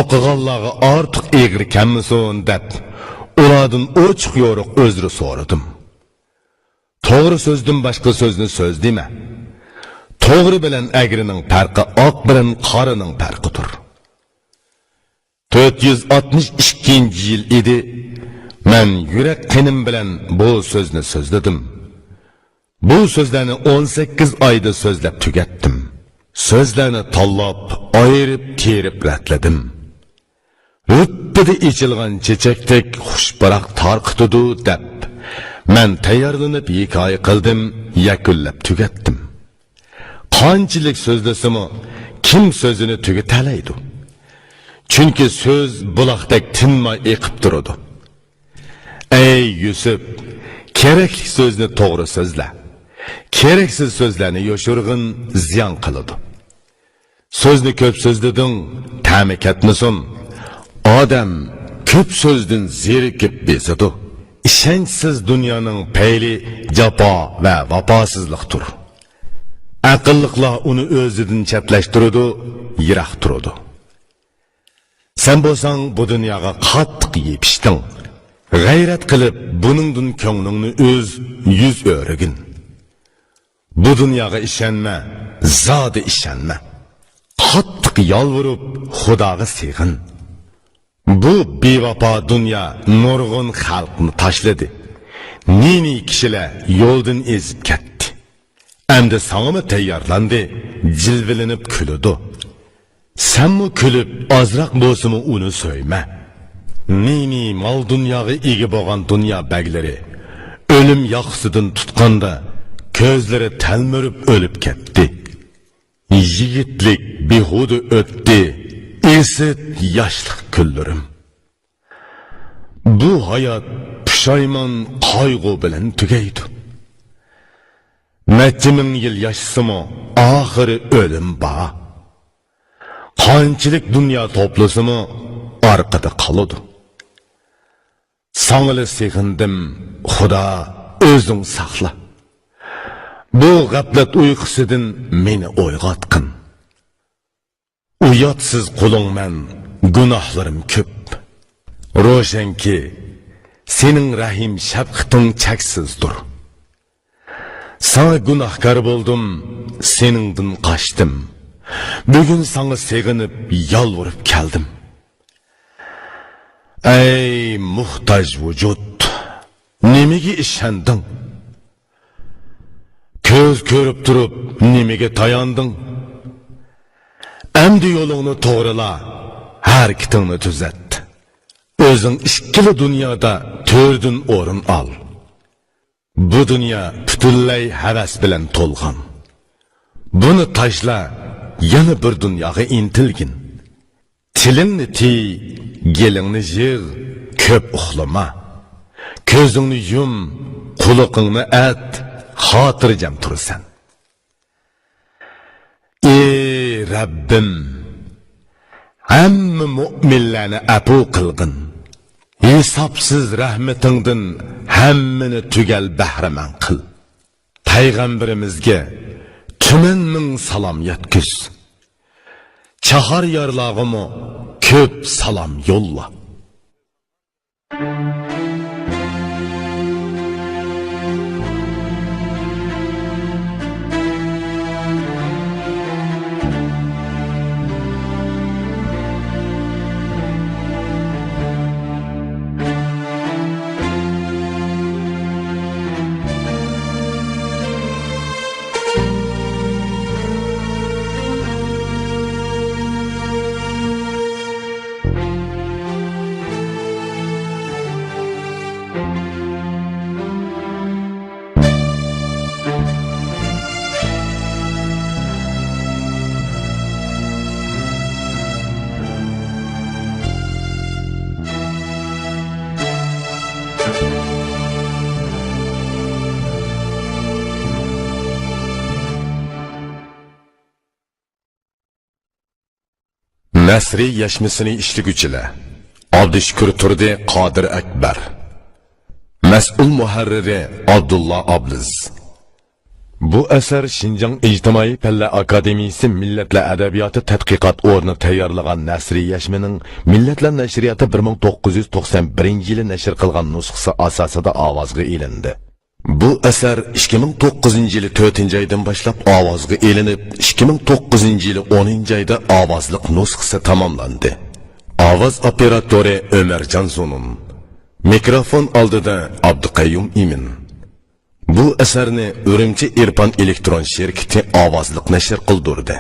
ئوقۇغانلارغا ئارتۇق ئېغىر كەلمىسۇن دەپ، ئۇلاردىن ئوچۇق-يورۇق ئۆزرە سورىدىم. توغرا سۆزدىن باشقا سۆزنى سۆز دېمە. توغرا بىلەن ئەگرىنىڭ پەرقى ئاق بىلەن قارىنىڭ پەرقىدۇر. تۆت يۈز ئاتمىش ئىككىنچى يىل ئىدى. مەن يۈرەك قېنىم بىلەن بۇ سۆزنى سۆزلىدىم. بۇ سۆزلەرنى ئون سەككىز ئايدا سۆزلەپ تۈگەتتىم. سۆزلەرنى تاللاپ، ئايرىپ، تېرىپ رەتلىدىم. ھۈپپىدە ئېچىلغان چېچەكتەك خۇش پۇراق تارقىتىدۇ دەپ، مەن تەييارلىنىپ ھېكايە قىلدىم، يەكۈنلەپ تۈگەتتىم. قانچىلىك سۆزلىسىمۇ، كىم سۆزىنى تۈگىتەلەيدۇ؟ چۈنكى سۆز بۇلاقتەك تىنماي ئېقىپ تۇرىدۇ. ئەي يۈسۈپ، كېرەكلىك سۆزنى توغرا سۆزلە. كېرەكسىز سۆزلەرنى يوشۇرغىن، زىيان قىلىدۇ. سۆزنى كۆپ سۆزلىدىڭ، تەمى كەتمىسۇن. ئادەم كۆپ سۆزدىن زېرىكىپ بېزىدۇ. ئىشەنچسىز دۇنيانىڭ پەيلى جاپا ۋە ۋاپاسىزلىقتۇر. ئەقىللىقلار ئۇنى ئۆزىدىن چەتلەشتۈرىدۇ، يىراق تۇرىدۇ. سەن بولساڭ بۇ دۇنياغا قاتتىق يېپىشتىڭ. غەيرەت قىلىپ، بۇنىڭدىن كۆڭلۈڭنى ئۈز، يۈز ئۆرۈگىن. بۇ دۇنياغا ئىشەنمە، زادى ئىشەنمە. قاتتىق يالۋۇرۇپ، خۇداغا سېغىن. بۇ بىۋاپا دۇنيا نۇرغۇن خەلقنى تاشلىدى. نى-نى كىشىلەر يولدىن ئېزىپ كەتتى. ئەمدى ساڭىمۇ تەييارلاندى، جىلۋىلىنىپ كۈلىدۇ. سەنمۇ كۈلۈپ، ئازراق بولسىمۇ ئۇنى سۆيمە. نى-نى مال-دۇنياغا ئىگە بولغان دۇنيا بەگلىرى ئۆلۈم ياقىسىدىن تۇتقاندا، كۆزلىرى تەلمۈرۈپ ئۆلۈپ كەتتى. يىگىتلىك بىھۇدە ئۆتتى، ئىسىت ياشلىق كۈنلىرىم. بۇ ھايات پۇشايمان، قايغۇ بىلەن تۈگەيدۇ. نەچچە مىڭ يىل ياشىسىمۇ، ئاخىرى ئۆلۈم بار. قانچىلىك دۇنيا توپلىسىمۇ، ئارقىدا قالىدۇ. ساڭىلا سېغىندىم، خۇدا، ئۆزۈڭ ساقلا. بۇ غەپلەت ئۇيقۇسىدىن مېنى ئويغاتقىن. ئۇياتسىز قۇلۇڭمەن، گۇناھلىرىم كۆپ. روشەنكى، سېنىڭ رەھىم شەپقىتىڭ چەكسىزدۇر. ساڭا گۇناھكار بولدۇم، سېنىڭدىن قاچتىم. بۈگۈن ساڭا سېغىنىپ، يالۋۇرۇپ كەلدىم. ئەي موھتاج ۋۇجۇد، نېمىگە ئىشەندىڭ؟ كۆز كۆرۈپ تۇرۇپ نېمىگە تاياندىڭ؟ ئەمدى يولۇڭنى توغرىلا، ھەرىكىتىڭنى تۈزەت. ئۆزۈڭ ئىككىلا دۇنيادا تۆردىن ئورۇن ئال. بۇ دۇنيا پۈتۈنلەي ھەۋەس بىلەن تولغان. بۇنى تاشلا، يەنە بىر دۇنياغا ئىنتىلگىن. تىلىڭنى تىي، گېلىڭنى يىغ، كۆپ ئۇخلىما. كۆزۈڭنى يۇم، قۇلىقىڭنى ئەت، خاتىرجەم تۇرىسەن. ئى رەببىم، ھەممە مۆمىنلەرنى ئەپۇ قىلغىن. ھېسابسىز رەھمىتىڭدىن ھەممىنى تۈگەل بەھرىمەن قىل. پەيغەمبىرىمىزگە تۈمەن مىڭ سالام يەتكۈز. چاھار يارلارغىمۇ كۆپ سالام يوللا. نەسرى يەشمىسىنى ئىشلىگۈچىلەر: ئابدۇشۈكۈر تۇردى، قادىر ئەكبەر. مەسئۇل مۇھەررىرى: ئابدۇللا ئابلىز. بۇ ئەسەر شىنجاڭ ئىجتىمائىي پەنلەر ئاكادېمىيىسى مىللەتلەر ئەدەبىياتى تەتقىقات ئورنى تەييارلىغان نەشرىيە يەشمىنىڭ مىللەتلەر نەشرىياتى بىر مىڭ توققۇز يۈز توقسان بىرىنچى يىلى نەشر قىلغان نۇسخىسى ئاساسىدا ئاۋازغا ئېلىندى. بۇ ئەسەر ئىككى مىڭ توققۇزىنچى يىلى تۆتىنچى ئايدىن باشلاپ ئاۋازغا ئېلىنىپ، ئىككى مىڭ توققۇزىنچى يىلى ئونىنچى ئايدا ئاۋازلىق نۇسخىسى تاماملاندى. ئاۋاز ئوپېراتورى ئۆمەرجان زۇنۇن. مىكروفون ئالدىدا ئابدۇقەييۇم ئىمىن. بۇ ئەسەرنى ئۈرۈمچى ئىرپان ئېلېكترون شىركىتى ئاۋازلىق نەشر قىلدۇردى.